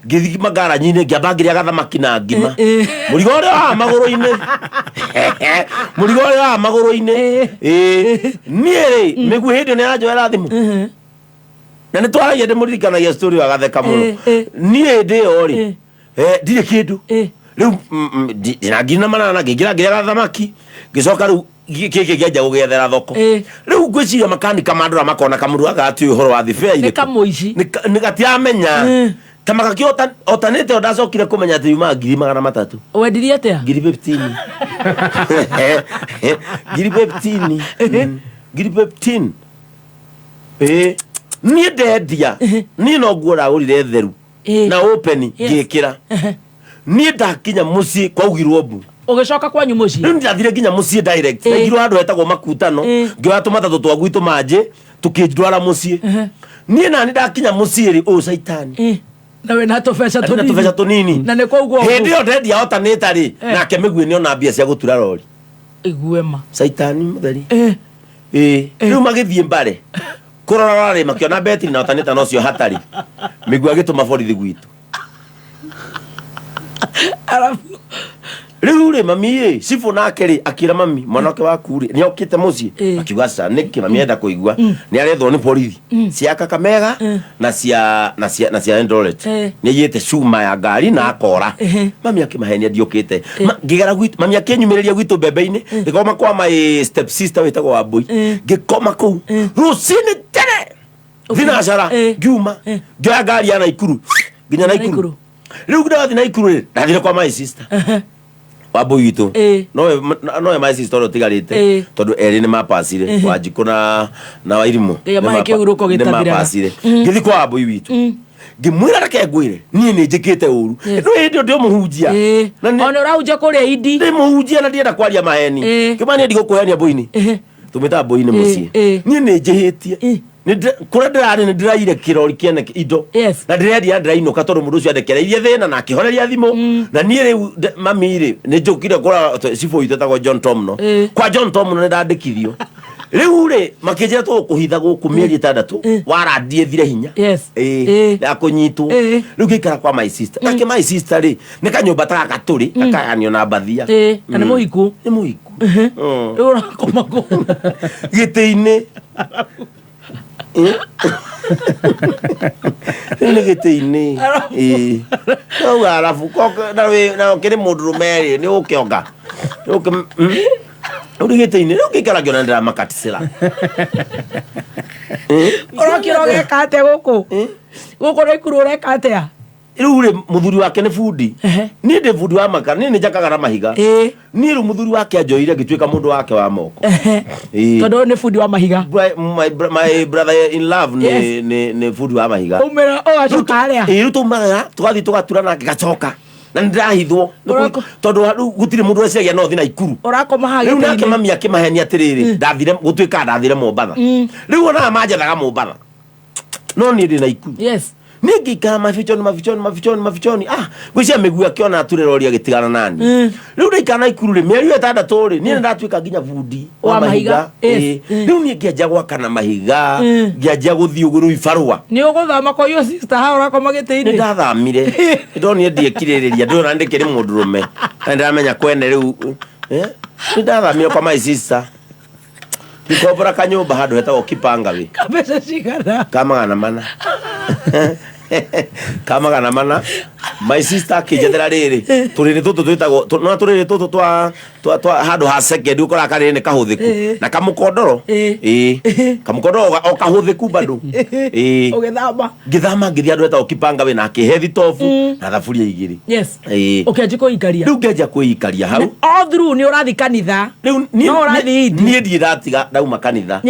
ngĩthiĩ magaranyi-inĩ, ngĩamba ngĩrĩa gathamaki na ngima. Mũrigo ũrĩa wa magũrũ-inĩ, mũrigo ũrĩa wa magũrũ-inĩ. Ĩĩ, niĩ rĩ, mĩguĩ hĩndĩ ĩyo nĩ aranjoera thimũ na nĩ twaragia, ndĩmũririkanagia story ĩyo agatheka mũno. Niĩ hĩndĩ ĩyo rĩ, ndirĩ kĩndũ rĩu, ndĩna 1800, ngĩingĩra ngĩrĩa gathamaki, ngĩcoka rĩu gĩkĩ ngĩanjia gũgĩethera thoko. Rĩu ngwĩciria makanika mandora makona kamũndũ gaka gatiũĩ ũhoro wa thibea. Nĩ kamũici. Nĩ gatiramenya kama gakĩ otanĩte. O ndacokire kũmenya atĩ yumaga 300,000. Wendirie atĩa? Ngiri 15, ngiri 15, ngiri 15. Ĩĩ, niĩ ndendia, niĩ no nguo ndagũrire theru na open, ngĩkĩra. Niĩ ndakinya mũciĩ kwaugirwo mbu. Ũgĩcoka kwanyu mũciĩ? Rĩu ndathire nginya mũciĩ direct. Ndaigirwo handũ hetagwo Makutano, ngĩoya tũmatatũ twa gwitũ manjĩ tũkĩndwara mũciĩ. Niĩ nani ndakinya mũciĩ rĩ, ũyũ caitani. Na wĩna tũbeca na tũbeca tũnini. Na nĩ kwaugwo mbu. Hĩndĩ ĩyo ndendia otanĩta rĩ, nake mĩguĩ nĩ ona mbia cia gũtura rori. Iguema. Caitani mũtheri. Ĩĩ, rĩu magĩthiĩ mbare kũrora rĩ, makĩona betiri na otanĩta nocio hatarĩ. Mĩguĩ agĩtũma borithi gwitũ. Arabu. Rĩu rĩ, mami ĩ cibũ nake rĩ, akĩra mami mwana wake waku rĩ nĩ okĩte mũciĩ. Akiuga aca, nĩkĩ mami enda kũigua nĩ arethwo nĩ borithi cia Kakamega na cia Eldoret. Nĩ aiyĩte cuma ya ngari na akora. Mami akĩmahenia ndiũkĩte. Ngĩgera gwitũ, mami akĩnyumĩrĩria gwitũ mbembe-inĩ, ngĩkoma kwa my step sister wĩtagwo Wambũi, ngĩkoma kũu. Rũcinĩ tene thinacara ngiuma, ngĩoya ngari ya Naikuru nginya Naikuru. Rĩu ndathi Naikuru rĩ, ndathire kwa my sister Wambũi witũ. Nowe, nowe my sister ũrĩa ũtigarĩte, tondũ erĩ nĩ mapacire, Wanjikũ na Wairimũ. Ngai amahe kĩhurũko nĩ gĩtathiraga. Mapacire. Ngĩthiĩ kwa Wambũi witũ, ngĩmwĩra reke ngwĩre, niĩ nĩ njĩkĩte ũru. No hĩndĩ ĩyo ndĩ mũhunjia. Na Ona ũrahunjia kũrĩa indi. Ndĩ mũhunjia na ndienda kwaria maheni. Kĩma niĩ ndigũkũhenia mbũini, tũmĩtaga mbũini mũciĩ. Niĩ nĩ njĩhĩtie. Kũrĩa ndĩrarĩ nĩ ndĩraire kĩrori kĩene indo na ndĩrendia na ndĩrainũka, tondũ mũndũ ũcio andekereirie thĩna na akĩhoreria thimũ. Na niĩ rĩu mami rĩ, nĩ njũkire kũra cibũ witũ etagwo John Tomno. Kwa John Tomno nĩ ndandĩkithio. Rĩu rĩ, makĩnjĩra tũgũkũhitha gũkũ mĩeri 6, warandie thire hinya. Ĩĩ, ya kũnyitwo. Rĩu ngĩikara kwa my sister. Nake my sister rĩ, nĩ kanyũmba ta gaka tũrĩ, gakaganio na mbathia. Na nĩ mũhiku? Nĩ mũhiku. Rĩu ũrakoma kũ? Gĩtĩ-inĩ. Rĩu nĩ gĩtĩ-inĩ. Ĩĩ. Rĩu arabu na na ũkĩrĩ mũndũrũme rĩ nĩ ũkĩonga. Rĩu nĩ gĩtĩ-inĩ rĩu ngĩikara ngĩona ndĩramakaticĩra. Ũrokĩra ũgeka atĩa gũkũ? Gũkũ Naikuru ũreka atĩa? Rĩu rĩ mũthuri wake nĩ bundi. Niĩ ndĩ bundi wa makara, niĩ nĩ njakaga na mahiga. Niĩ rĩu mũthuri wake anjoire ngĩtuĩka mũndũ wake wa moko. Ĩĩ. Tondũ nĩ bundi wa mahiga. My brother in love nĩ nĩ bundi wa mahiga. Umĩra ũgacoka harĩa. Ĩĩ rĩu taumaga tũgathiĩ tũgatura nake ngacoka. Na nĩ ndĩrahithwo. Tondũ rĩu gũtirĩ mũndũ weciragia no thiĩ Naikuru. Ũrakoma haha Rĩu nake gĩtĩ-inĩ. mami akĩmahenia atĩrĩrĩ, ndathire gũtuĩka ndathire Mombatha. Rĩu onaga manjethaga Mombatha. No niĩ ndĩ Naikuru. Niĩ ngĩikara mabichoni mabichoni mabichoni mabichoni ah ngwĩciria mĩguĩ akĩona ature rori agĩtigana nani. Rĩu ndaikara Naikuru rĩ mĩeri ĩyo ĩtandatũ rĩ niĩ nĩndatuĩka nginya bundi Wa mahiga. Ĩĩ. Rĩu niĩ ngĩanjia gwakana mahiga ngĩanjia gũthiĩ ũguo rĩu ibarũa. Nĩ ũgũthama kwa your sister haha ũrakoma gĩtĩ-inĩ. Nĩ ndathamire. Nĩndonire ndiekirĩrĩria ndũrona ndĩkĩrĩ mũndũrũme. Na nĩndĩramenya kwene rĩu eh, nĩ ndathamire kwa my sister. Ngĩkombora kanyũmba handũ hetagwo Kipangawe. Ka mbeca cigana? Ka 400. Ka 400. My sister akĩnjethera rĩrĩ, tũrĩrĩ tũtũ twĩtagwo, no tũrĩrĩ tũtũ twa twa twa handũ ha second ũkoraga karĩrĩ nĩ kahũthĩku. Na kamũkondoro. Ĩĩ. Kamũkondoro o kahũthĩku bado. Ĩĩ. Ũgĩthama. Ngĩthama ngĩthiĩ handũ hetagwo Kipangawe na akĩhe thitobu na thaburia igĩrĩ. Ĩĩ. Ũkĩanjia kwĩikaria. Rĩu ngĩanjia kwĩikaria hau. All through nĩ ũrathiĩ kanitha. Rĩu No ũrathiĩ indi. niĩ ndirĩ ndatiga ndauma kanitha.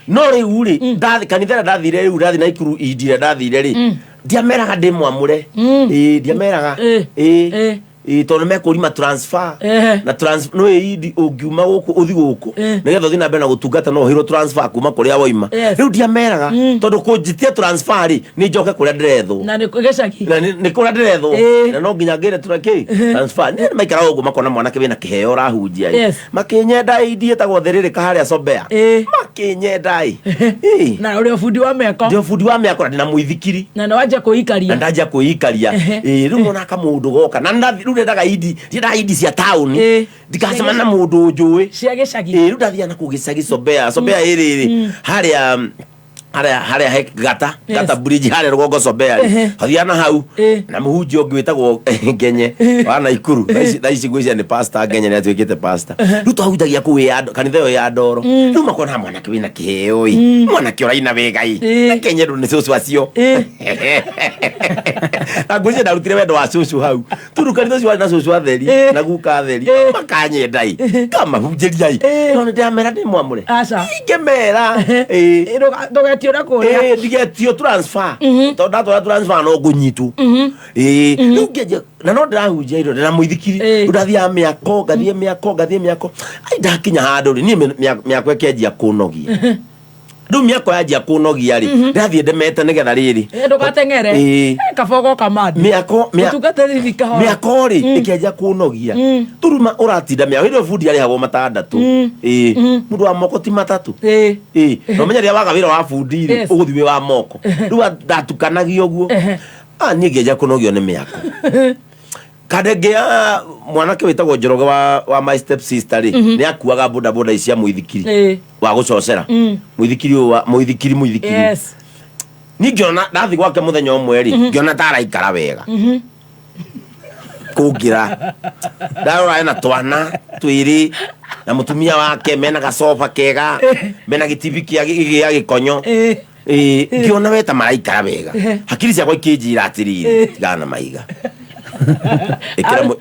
No rĩu rĩ, ndathi kanitha ĩrĩa ndathire rĩu ndathi Naikuru indi ĩrĩa ndathire rĩ, ndiameraga ndĩ mwamũre. Ĩĩ ndiameraga. Ĩĩ. Ĩĩ tondũ nĩmekũrima transfer. Na transfer nĩ indi ũngiuma gũkũ ũthi gũkũ nĩgetha ũthiĩ na mbere na gũtungata no ũheirwo transfer kuma kũrĩa wauma. Rĩu ndiameraga tondũ kũnjitia transfer rĩ nĩ njoke kũrĩa ndĩrethwo. Na nĩ gĩcagi. Na nĩ kũrĩa ndĩrethwo. Na no nginya ngĩre tura kĩ transfer. Nĩ maikaraga ũguo makona mwanake wĩna kĩheo ũrahunjia ĩ. Makĩnyenda ĩ indi ĩtagwo Thĩrĩrĩka harĩa Sobea. Makĩnyenda ĩ. Na ũrĩ o bundi wa mĩako. Ndĩ o bundi wa mĩako na ndĩna mũithikiri. Na nĩ wanjia kwĩikaria. Na ndanjia kwĩikaria. Ĩĩ rĩu mona kamũndũ goka. Na rĩu ndendaga indi, ndiendaga indi cia taũni. Ndikacemania na mũndũ ũnjũĩ. Cia gĩcagi. Ĩĩ rĩu ndathiaga na kũu gĩcagi Sobea. Sobea ĩrĩrĩ harĩa harĩa he gata gata bridge harĩa rũgongo Sobea rĩ. Hathiaga na hau na mũhunjia ũngĩ wĩtagwo Ngenye wa Naikuru. Thaa ici ngwĩciria nĩ pastor Ngenye nĩ atuĩkĩte pastor. Rĩu twahunjagia kũu kanitha ĩyo ya Ndoro. Rĩu makona mwanake wĩna kĩheo ĩ. Mwanake ũraina wega ĩ. Ngenye rĩu nĩ cũcũ acio. Na ngwĩciria ndarutire wendo wa cũcũ hau. Tondũ kanitha ũcio warĩ na cũcũ atheri na guka atheri makanyenda ĩ. Ngamahunjĩria ĩ. No nĩ ndĩramera ndĩ mwamũre. Aca. Ingĩmera. Ĩ. Ndũgetio na kũrĩa. Ĩ, ndigetio transfer. Tondũ ndatwara transfer no ngũnyitwo. Ĩ, rĩu ngĩanjia na no ndĩrahunjia indo ndĩna mũithikiri. Rĩu ndathiaga mĩako, ngathiĩ mĩako, ngathiĩ mĩako. Ai ndakinya handũ rĩ, niĩ mĩako ĩkĩanjia kũnogia. Rĩu mĩako yanjia kũnogia rĩ, ndĩrathiĩ ndemete nĩgetha rĩrĩ. Ndũgateng'ere. Ĩĩ. Kaba ũgoka mandi. Mĩako, Mũtungatĩri thi kahora. Mĩako rĩ, ĩkĩanjia kũnogia. Turuma ũratinda mĩako. Hĩndĩ ĩyo bundi arĩhagwo 6. Ĩĩ. Mũndũ wa moko ti 3. Ĩĩ. Na ũmenye rĩrĩa waga wĩra wa bundi rĩ, ũgũthiĩ wĩ wa moko. Rĩu ndatukanagia ũguo. Ah, niĩ ngĩanjia kũnogio nĩ mĩako. Kandenge ya mwanake wĩtagwo Njoroge wa my step sister rĩ, nĩ akuaga boda boda ici cia mũithikiri wa gũcocera. Mũithikiri ũyũ wa mũithikiri mũithikiri. Niĩ ngĩona ndathiĩ gwake mũthenya ũmwe rĩ, ngĩona ta araikara wega. Kũngĩra. Ndarora ena twana twĩrĩ na mũtumia wake mena gacoba kega, mena gĩtibi kĩa gĩa gĩkonyo. Ĩĩ, ngĩona we ta maraikara wega. Hakiri ciakwa ikĩnjĩra atĩrĩrĩ, tigana na mahiga.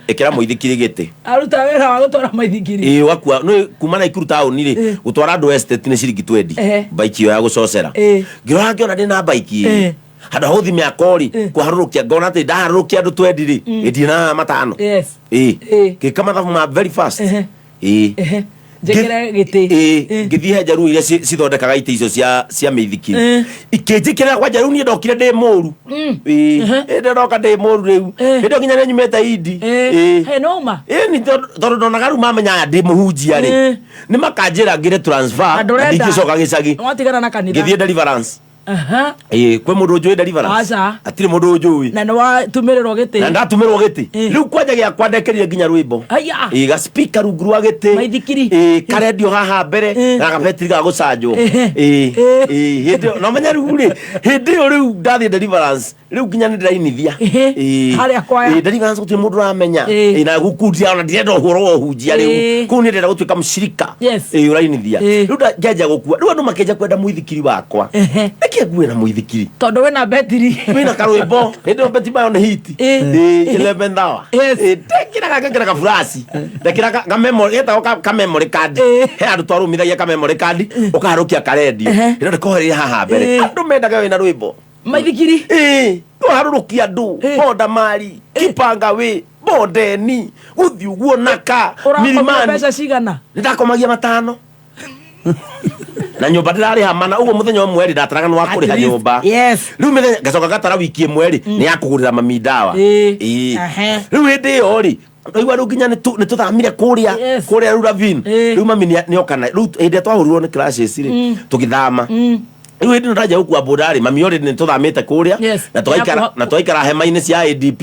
Ĩkĩra mũithikiri gĩtĩ. Aruta wĩra wa gũtwara maithikiri. Ĩĩ, ũgakua, nĩ kuma Naikuru taũni rĩ, gũtwara andũ estate nĩ ciringi twendi. Bike ĩyo ya gũcocera. Ngĩrora ngĩona ndĩna bike ĩĩ. Handũ ha gũthiĩ mĩako rĩ, kũharũrũkia, ngona atĩ ndaharũrũkia andũ twendi rĩ, ĩndirĩ na 500. Ĩĩ. Ngĩka mathabu ma very fast. Ĩĩ. Njĩkĩre gĩtĩ. Ĩĩ, ngĩthiĩ he njaruo iria cithondekaga itĩ icio cia mĩithikiri. Ikĩnjĩkĩrĩra kwanja rĩu niĩ ndokire ndĩ mũru. Ĩĩ. Ĩĩ, ndoka ndĩ mũru rĩu. Hĩndĩ ĩyo nginya nĩnyumĩte indi. Ĩĩ. He, no uma? Ĩĩ, ni tondũ ndonaga rĩu mamenya aya ndĩ mũhunjia rĩ, nĩ makanjĩra ngĩre transfer Na na ndũrenda. ndingĩcoka gĩcagi. Watigana na kanitha. Ngĩthiĩ deliverance. Aha. Ĩĩ, kwĩ mũndũ ũnjũĩ deliverance? Aca. Hatirĩ mũndũ ũnjũĩ. Na nĩ watumĩrĩrwo gĩtĩ. Na ndatumĩrwo gĩtĩ. Rĩu kwanja gĩakwa ndekĩrire nginya rwĩmbo. Aya. Ĩĩ, ga speaker rungu rwa gĩtĩ. Maithikiri. Ĩĩ, karendio haha mbere na gabetiri ga gũcanjwo. Ĩĩ, ĩĩ, hĩndĩ ĩyo na ũmenye rĩu rĩ, hĩndĩ ĩyo rĩu ndathiĩ deliverance, rĩu nginya nĩ ndĩrainithia. Ĩĩ. Harĩa kwaya. Ĩĩ, deliverance gũtirĩ mũndũ ũramenya. Ĩĩ. Ĩĩ, na gũkundia ona ndirenda ũhoro wa ũhunjia rĩu. Ĩĩ. Kũu nĩ ndĩrenda gũtuĩka mũcirika. Yes. Ĩĩ, ũrainithia. Ĩĩ. Rĩu ngĩanjia gũkua. Rĩu andũ makĩanjia kwenda mũithikiri wakwa. Nĩkĩ ngue na mũithikiri? Tondũ wĩna betiri. Wĩna karwĩmbo. Hĩndĩ ĩyo beti mayo nĩ hiti. Ĩĩ, 11 hour. Ĩĩ, ndekĩraga ngekĩra kaburaci. Ndekĩra ka memory, getagwo ka memory card. He andũ twarũmithagia ka memory card, ũkaharũkia karendio. Ĩno ndĩkohereire haha mbere. Andũ mendaga wĩna rwĩmbo. Maithikiri. Ĩĩ, ũharũrũkia andũ, bonda mari, kipanga wĩ, bondeni, gũthiĩ ũguo naka, Ũrakomia milimani. mbeca cigana? Nĩndakomagia matano. Na nyũmba ndĩrarĩha mana ũguo mũthenya ũmwe rĩ ndataraga nĩ wa At kũrĩha least, nyũmba. Yes. Rĩu mĩthenya ngacoka ngatara wiki ĩmwe rĩ nĩ ya kũgũrĩra mami ndawa. Ĩĩ. Ĩĩ. Ehe. Rĩu hĩndĩ ĩyo rĩ ndaigua rĩu nginya nĩ tũthamire kũrĩa kũrĩa rĩu Ravine. Rĩu mami nĩ oka na rĩu hĩndĩ ĩrĩa twahũrirwo nĩ clashes rĩ tũgĩthama. Rĩu hĩndĩ ĩno ndanjia gũkua boda rĩ mami already nĩ tũthamĩte kũrĩa Yes. na tũgaikara na tũgaikara hema-inĩ cia ADP.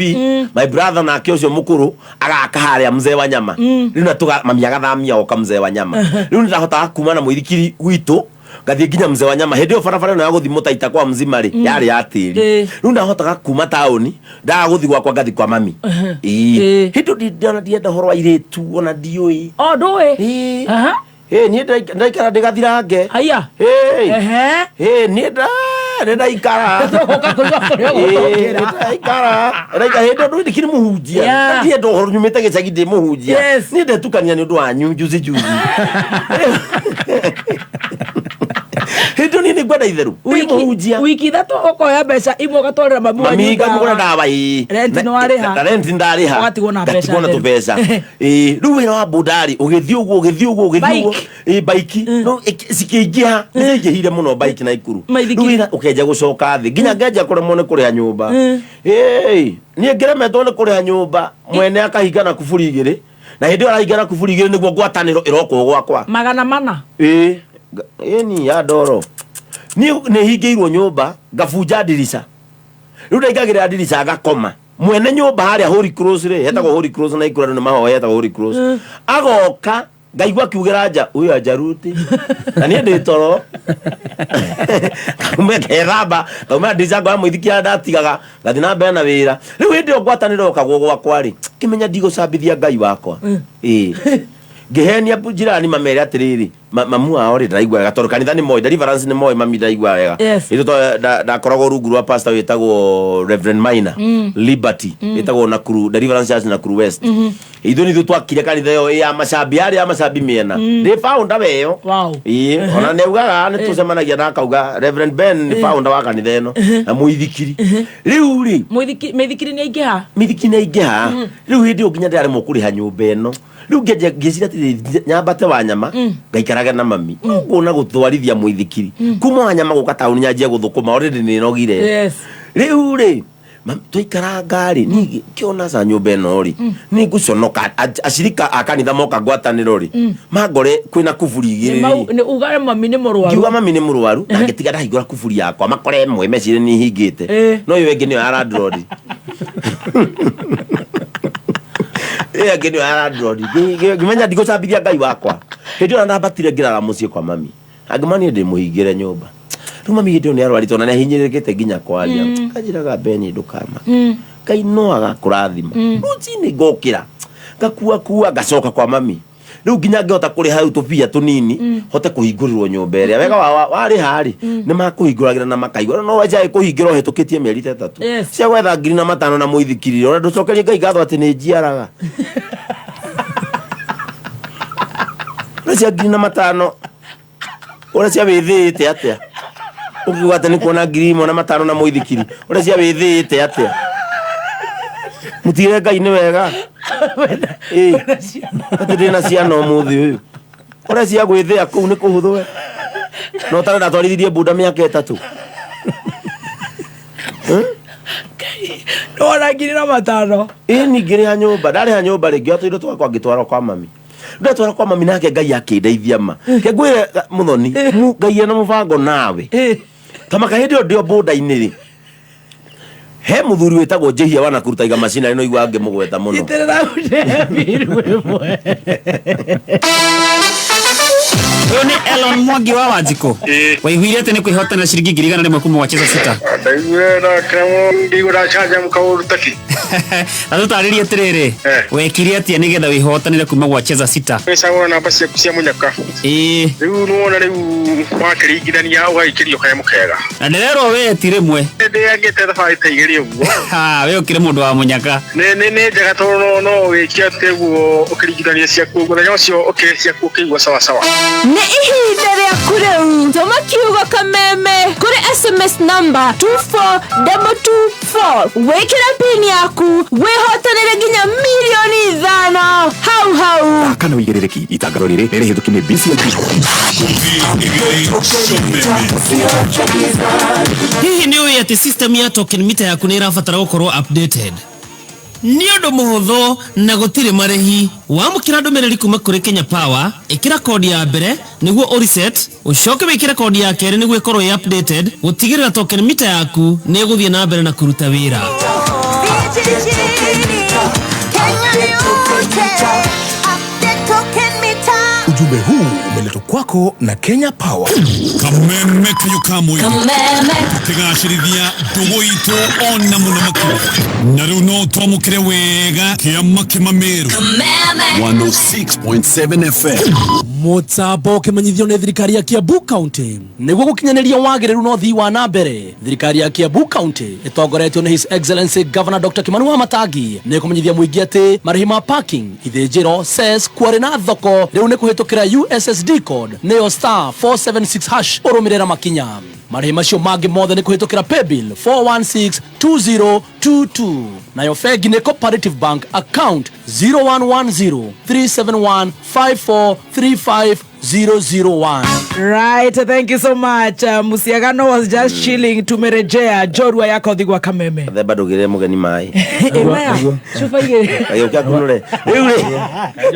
My brother nake ũcio mũkũrũ agaka harĩa mzee wa nyama. Rĩu na tũga mami agathamia oka mzee wa nyama. Rĩu nĩ ndahotaga kuma na mũithikiri gwitũ ngathiĩ nginya mzee wa nyama. Hĩndĩ ĩyo barabara ĩno ya gũthiĩ mũtaita kwa mzima rĩ yarĩ ya tĩri. Rĩu ndahotaga kuma taũni ndaga gũthiĩ gwakwa ngathiĩ kwa mami. Ĩĩ. Hĩndĩ ĩyo ndiona ndienda ũhoro wa airĩtu ona ndiũĩ. O ndũĩ. Aha. Ĩ, niĩ ndaikara ndĩgathirange. Haya. Ĩ. Ehe. Ĩ, niĩ nĩ ndaikara. Tũgũka kũigua kũrĩa Ĩ, ũgũtũkĩra. nĩ ndaikara. Ndaikara hĩndĩ ĩyo ndũĩ ndikĩrĩ mũhunjia. Yeah. Ndienda ũhoro nyumĩte gĩcagi ndĩ mũhunjia. Yes. Niĩ ndetukania nĩ ũndũ wanyu juzi juzi. Hĩndĩ ĩyo niĩ nĩ ngwenda itheru. Ndĩ mũhunjia. Wiki ithatũ ũkoya mbeca imwe ũgatwarĩra mami wanyu Mami ngamũgũra ndawa. ndawa ĩĩ. Rent nĩ warĩha. Na rent ndarĩha. Ũgatigwo na mbeca Ngatigwo na theru. tũbeca. Ĩĩ, rĩu wĩra wa boda rĩ ũgĩthiĩ ũguo ũgĩthiĩ ũguo ũgĩthiĩ ũguo. Ĩĩ, baiki no cikĩingĩha nĩ ciaingĩhire mũno baiki na ikuru. Rĩu wĩra ũkĩanjia gũcoka thĩ nginya ngenjia kũremwo nĩ kũrĩha nyũmba. Ĩĩ, niĩ ngĩremetwo nĩ kũrĩha nyũmba mwene akahinga na kuburi igĩrĩ na hĩndĩ ĩyo arahinga na kuburi igĩrĩ nĩguo ngwatanĩro ĩrokwo gwakwa. 400. Ĩĩ, ĩni ya ndoro. Niĩ nĩ hingĩirwo nyũmba ngabunja ndirica. Rĩu ndaingagĩrĩra ndirica ngakoma. Mwene nyũmba harĩa Holy Cross rĩ, hetagwo Holy Cross na ikura andũ nĩ mahoya hetagwo Holy Cross. Agoka ngaigua akiugĩra nja huyu ajaruti na niĩ ndĩ toro kaume kethamba kaume ndirica ngoya mũithikiri harĩa ndatigaga ngathiĩ na mbere na wĩra. Rĩu hĩndĩ ĩyo ngwatanĩro yokagwo gwakwa rĩ ngĩmenya ndigũcambithia Ngai wakwa. Ĩĩ. Ngĩhenia jirani mamere atĩrĩrĩ mamu wao rĩ ndaraigua wega tondũ kanitha nĩ moĩ deliverance nĩ moĩ mami ndaraigua wega. Yes. Ithuĩ ndakoragwo rungu rwa pastor wĩtagwo Reverend Maina Liberty ĩtagwo Nakuru Deliverance Church Nakuru West. Ithuĩ nithuĩ twakire kanitha ĩyo ya macambi yarĩ ya macambi mĩena. Ndĩ founder weyo. Wow. Ĩĩ, ona nĩ augaga nĩ tũcemanagia na akauga Reverend Ben nĩ founder wa kanitha ĩno na mũithikiri. Rĩu rĩ Mĩithikiri nĩ aingĩha. Mĩithikiri nĩ aingĩha. Rĩu hĩndĩ ĩyo nginya ndĩraremwo kũrĩha nyũmba ĩno. Rĩu ngĩanjia ngĩciria atĩrĩrĩ nyambate wa nyama ngaikarage na mami. Nguona gũtwarithia mũithikiri. Kuma wa nyama gũka taũni nyanjie gũthũkũma already nĩ nogire. Yes. Rĩu rĩ mami twaikaranga rĩ niĩ ngĩona ca nyũmba ĩno rĩ nĩ ngũconoka acirika a kanitha moka ngwatanĩro rĩ mangore kwĩna kuburi igĩrĩ rĩ. Nĩ uga mami nĩ mũrwaru. Ngiuga mami nĩ mũrwaru na ngĩtiga ndahingũra kuburi yakwa makore ĩmwe mecirie nĩ hingĩte. No ĩyo ĩngĩ nĩyo ya landlord. Ĩyo ĩngĩ nĩyo ya landlord. Ngĩmenya ndigũcambithia Ngai wakwa. Hĩndĩ ĩyo ndambatire ngĩrara mũciĩ kwa mami. Angĩma niĩ ndĩmũhingĩre nyũmba. Rĩu mami hĩndĩ ĩyo nĩ arwarĩte ona nĩ ahinyĩrĩrĩkĩte nginya kwaria. Anjĩraga Beni ndũkamake. Ngai no agakũrathima. Rũcinĩ ngokĩra ngakua kua ngacoka kwa mami. Rĩu nginya ngĩhota kũrĩha rĩu tũbia tũnini hote kũhingũrĩrwo nyũmba ĩrĩa wega warĩha rĩ nĩ makũhingũragĩra na makaigua no wenjae kũhingĩra ũhĩtũkĩtie mĩeri ta ĩtatũ. Yes. Cia gwetha 5,000 na mũithikiri ona ndũcokerie Ngai ngatho atĩ nĩ njiaraga. Ũrĩa cia 5,000 ũrĩa cia wĩthĩĩte atĩa ũkiuga atĩ nĩ kuona 1,500 na mũithikiri ũrĩa cia wĩthĩĩte atĩa mũtigĩre Ngai nĩ wega. Ĩĩ. Atĩ ndĩna ciana ũmũthĩ ũyũ ũrĩa cia gwĩthĩa kũu nĩ kũhũthũ we no tarĩ ndatwarithirie bunda mĩaka ĩtatũ. Nĩwona 5,000. Ĩĩ niĩ ngĩrĩha nyũmba ndarĩha nyũmba rĩ ngĩoya tũindo twakwa ngĩtwara kwa mami. Ndatwara kwa mami nake Ngai akĩndeithia ma. Ke ngwĩre Mũthoni Ngai ena mũbango nawe. Tamaka hĩndĩ ĩyo ndĩ o boda-inĩ rĩ, he mũthuri wĩtagwo Njĩhia wa Nakuru Tiger Machinery, no igua ngĩmũgweta mũno. Itĩrĩra David rwĩmbo. Ũyũ nĩ Elon Mwangi wa Wanjikũ. Waiguire atĩ nĩ kwĩhotana ciringi 100,000 kuma wacheza sita. Ndaiguire na kĩramo ngĩigua ndacanjamũka ũru taki. Na tũtarĩrie atĩrĩrĩ, wekire atĩa nĩgetha wĩhotanĩre kuma gwa cheza sita? Wĩcagũra namba ciaku cia mũnyaka. Rĩu nĩwona rĩu wakĩringithania ũgagĩkĩrio kanyamũ kega. Na ndĩrerwo we ti rĩmwe. Ndĩangĩte thabarĩ ta igĩrĩ ũguo. Ha, we ũkĩrĩ mũndũ wa mũnyaka. Nĩ nĩ nĩ njega tondũ no no wĩke atĩ ũguo ũkĩringithania ciaku mũthenya ũcio ũkĩrĩ ciaku ũkĩigua sawa sawa. Nĩ ihinda rĩaku rĩu tũma kiugo kameme kũrĩ SMS namba 24224 wĩkĩre pin yaku wĩhotanĩre nginya mirioni 5 hau hau. Kana wĩigĩrĩrĩki itangatho rĩrĩ nĩ rĩhĩtũki nĩ BCLB. Hihi nĩ ũĩ atĩ system ya token meter yaku nĩ ĩrabatara gũkorwo updated? Nĩ ũndũ mũhũthũ na gũtirĩ marĩhi. Wamũkĩra ndũmĩrĩri kuma kũrĩ Kenya Power, ĩkĩra kodi ya mbere nĩguo ũreset, ũcoke wĩkĩre kodi ya kerĩ nĩguo ĩkorwo ĩ updated, gũtigĩrĩra token meter yaku nĩ ĩgũthiĩ na mbere na kũruta wĩra. Ujumbe huu umeletwa kwako na Kenya Power. Kameme kayo kamwe tukigacĩrithia ndũgũ itũ ona mũno makĩria, na rĩu no twamũkĩre wega kĩama kĩmamĩrũ 106.7 FM. Mũtambo ũkĩmenyithio nĩ thirikari ya Kiambu County nĩguo gũkinyanĩria wagĩrĩru na ũthii wa na mbere. Thirikari ya Kiambu County ĩtongoretio nĩ His Excellency Governor Dr. Kimani Wamatangi nĩ kũmenyithia mũingĩ atĩ marĩhi ma parking, ithĩnjĩro, cess, quarry na thoko rĩu nĩ kũhĩtũkĩra USSD code, nĩyo star 476 hash, ũrũmĩrĩra makinya. Marĩhi macio mangĩ mothe nĩ kũhĩtũkĩra paybill 4162022, nayo bengi nĩ Cooperative Bank, account 0110 371 5435 001. Right, thank you so much. Musiagano was just chilling. Tumerejea Jorua yako thigwa kameme. Themba ndũgĩrĩre mũgeni maĩ. Ĩmaya, cuba igĩrĩ. Agĩũka kunũre rĩu rĩ.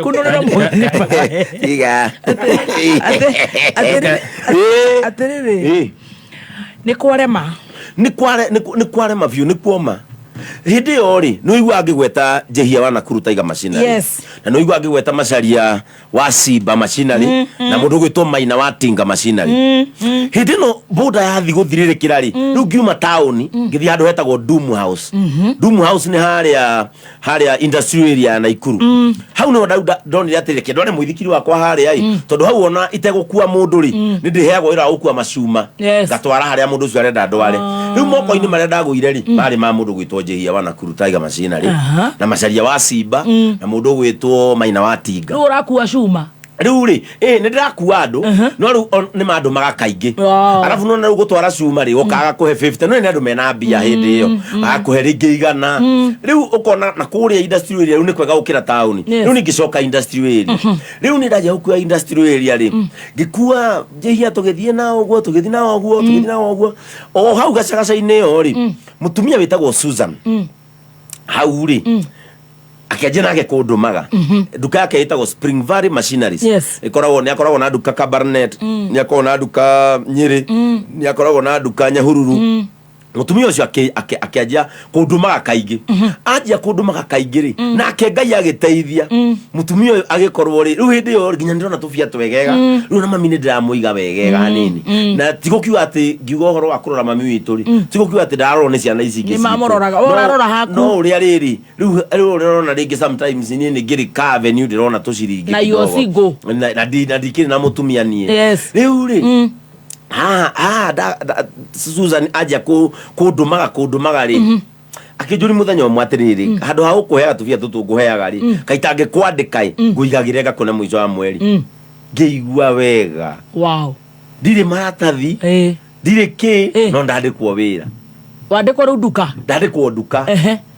Kunũrĩra mũgeni maĩ. Tiga. Atĩrĩrĩ, nĩ kwarema. Nĩ kwarema biũ, nĩ kuoma. Hĩndĩ ĩyo rĩ, nĩ ũiguaga ngĩgweta Njĩhia wa Nakuru Tiger Machinery. Na nĩ ũiguaga ngĩgweta Macharia wa Simba Machinery na mũndũ ũgwĩtwo Maina wa Tinga Machinery. Hĩndĩ ĩno boda yathi gũthirĩrĩkĩra rĩ, rĩu ngiuma taũni ngĩthiĩ handũ hetagwo Doom House. Doom House nĩ harĩa industrial area ya Naikuru. Hau nĩho ndonire atĩ reke ndware mũithikiri wakwa harĩa ĩ, tondũ hau ona itegũkua mũndũ rĩ, nĩ ndĩheagwo wĩra wa gũkua macuma ngatwara harĩa mũndũ ũcio arenda ndware. Rĩu moko-inĩ marĩa ndagũire rĩ, marĩ ma mũndũ ũgwĩtwo Njĩhia wa Nakuru Tiger Machinery na Macharia wa Simba na mũndũ ũgwĩtwo Maina wa Tinga. Rĩu ũrakua cuma. Rĩu rĩ, nĩ ndĩrakua andũ, no rĩu nĩ mandũmaga kaingĩ. Arabu nona rĩu gũtwara cuma rĩ, ũkaga kũhe 50, no nĩ andũ mena mbia hĩndĩ ĩyo. Agakũhe rĩngĩ 100. Rĩu ũkona na kũrĩa industrial area rĩu nĩ kwega gũkĩra taũni. Rĩu ningĩcoka industrial area. Rĩu nĩ ndanjia gũkua industrial area rĩ, ngĩkua Njĩhia tũgĩthiĩ na ũguo, tũgĩthiĩ na ũguo, tũgĩthiĩ na ũguo. O hau gacagaca-inĩ ĩyo rĩ, mũtumia wĩtagwo Susan. Hau rĩ, akĩanjia nake kũndũmaga. Nduka yake ĩtagwo Spring Valley Machineries. Ĩkoragwo, nĩ akoragwo na nduka Kabarnet, nĩ akoragwo na nduka Nyĩrĩ, nĩ akoragwo na nduka Nyahururu. Mũtumia ũcio akĩanjia kũndũmaga kaingĩ. Anjia kũndũmaga kaingĩ rĩ, nake Ngai agĩteithia. Mũtumia ũyũ agĩkorwo rĩ, rĩu hĩndĩ ĩyo nginya ndĩrona tũbia twegega. Rĩu na mami nĩ ndĩramũiga wegega hanini. Na ti gũkiuga atĩ ngiuga ũhoro wa kũrora mami witũ rĩ, ti gũkiuga atĩ ndarorwo nĩ ciana ici ingĩ Nĩ citũ. mamũroraga. Ũrarora haku. No ũrĩa rĩrĩ, rĩu ũrĩa ũrona rĩngĩ sometimes niĩ nĩ ngĩrĩ ka avenue ndĩrona tũciringi Na you are kidogo. single. Na ndikĩrĩ na mũtumia niĩ. Rĩu rĩ, Susan anjia kũndũmaga rĩ, akĩnjũria mũthenya ũmwe atĩrĩrĩ, handũ ha gũkũheaga tũbia tũtũ ngũheaga rĩ, kaĩ itangĩkwandĩka ĩ, ngũigagĩre ngakũne mũico wa mweri. Ngĩigua wega. Ndirĩ maratathi, ndirĩ kĩ, no ndandĩkwo wĩra. Wandĩkwo rĩu nduka? Ndandĩkwo nduka.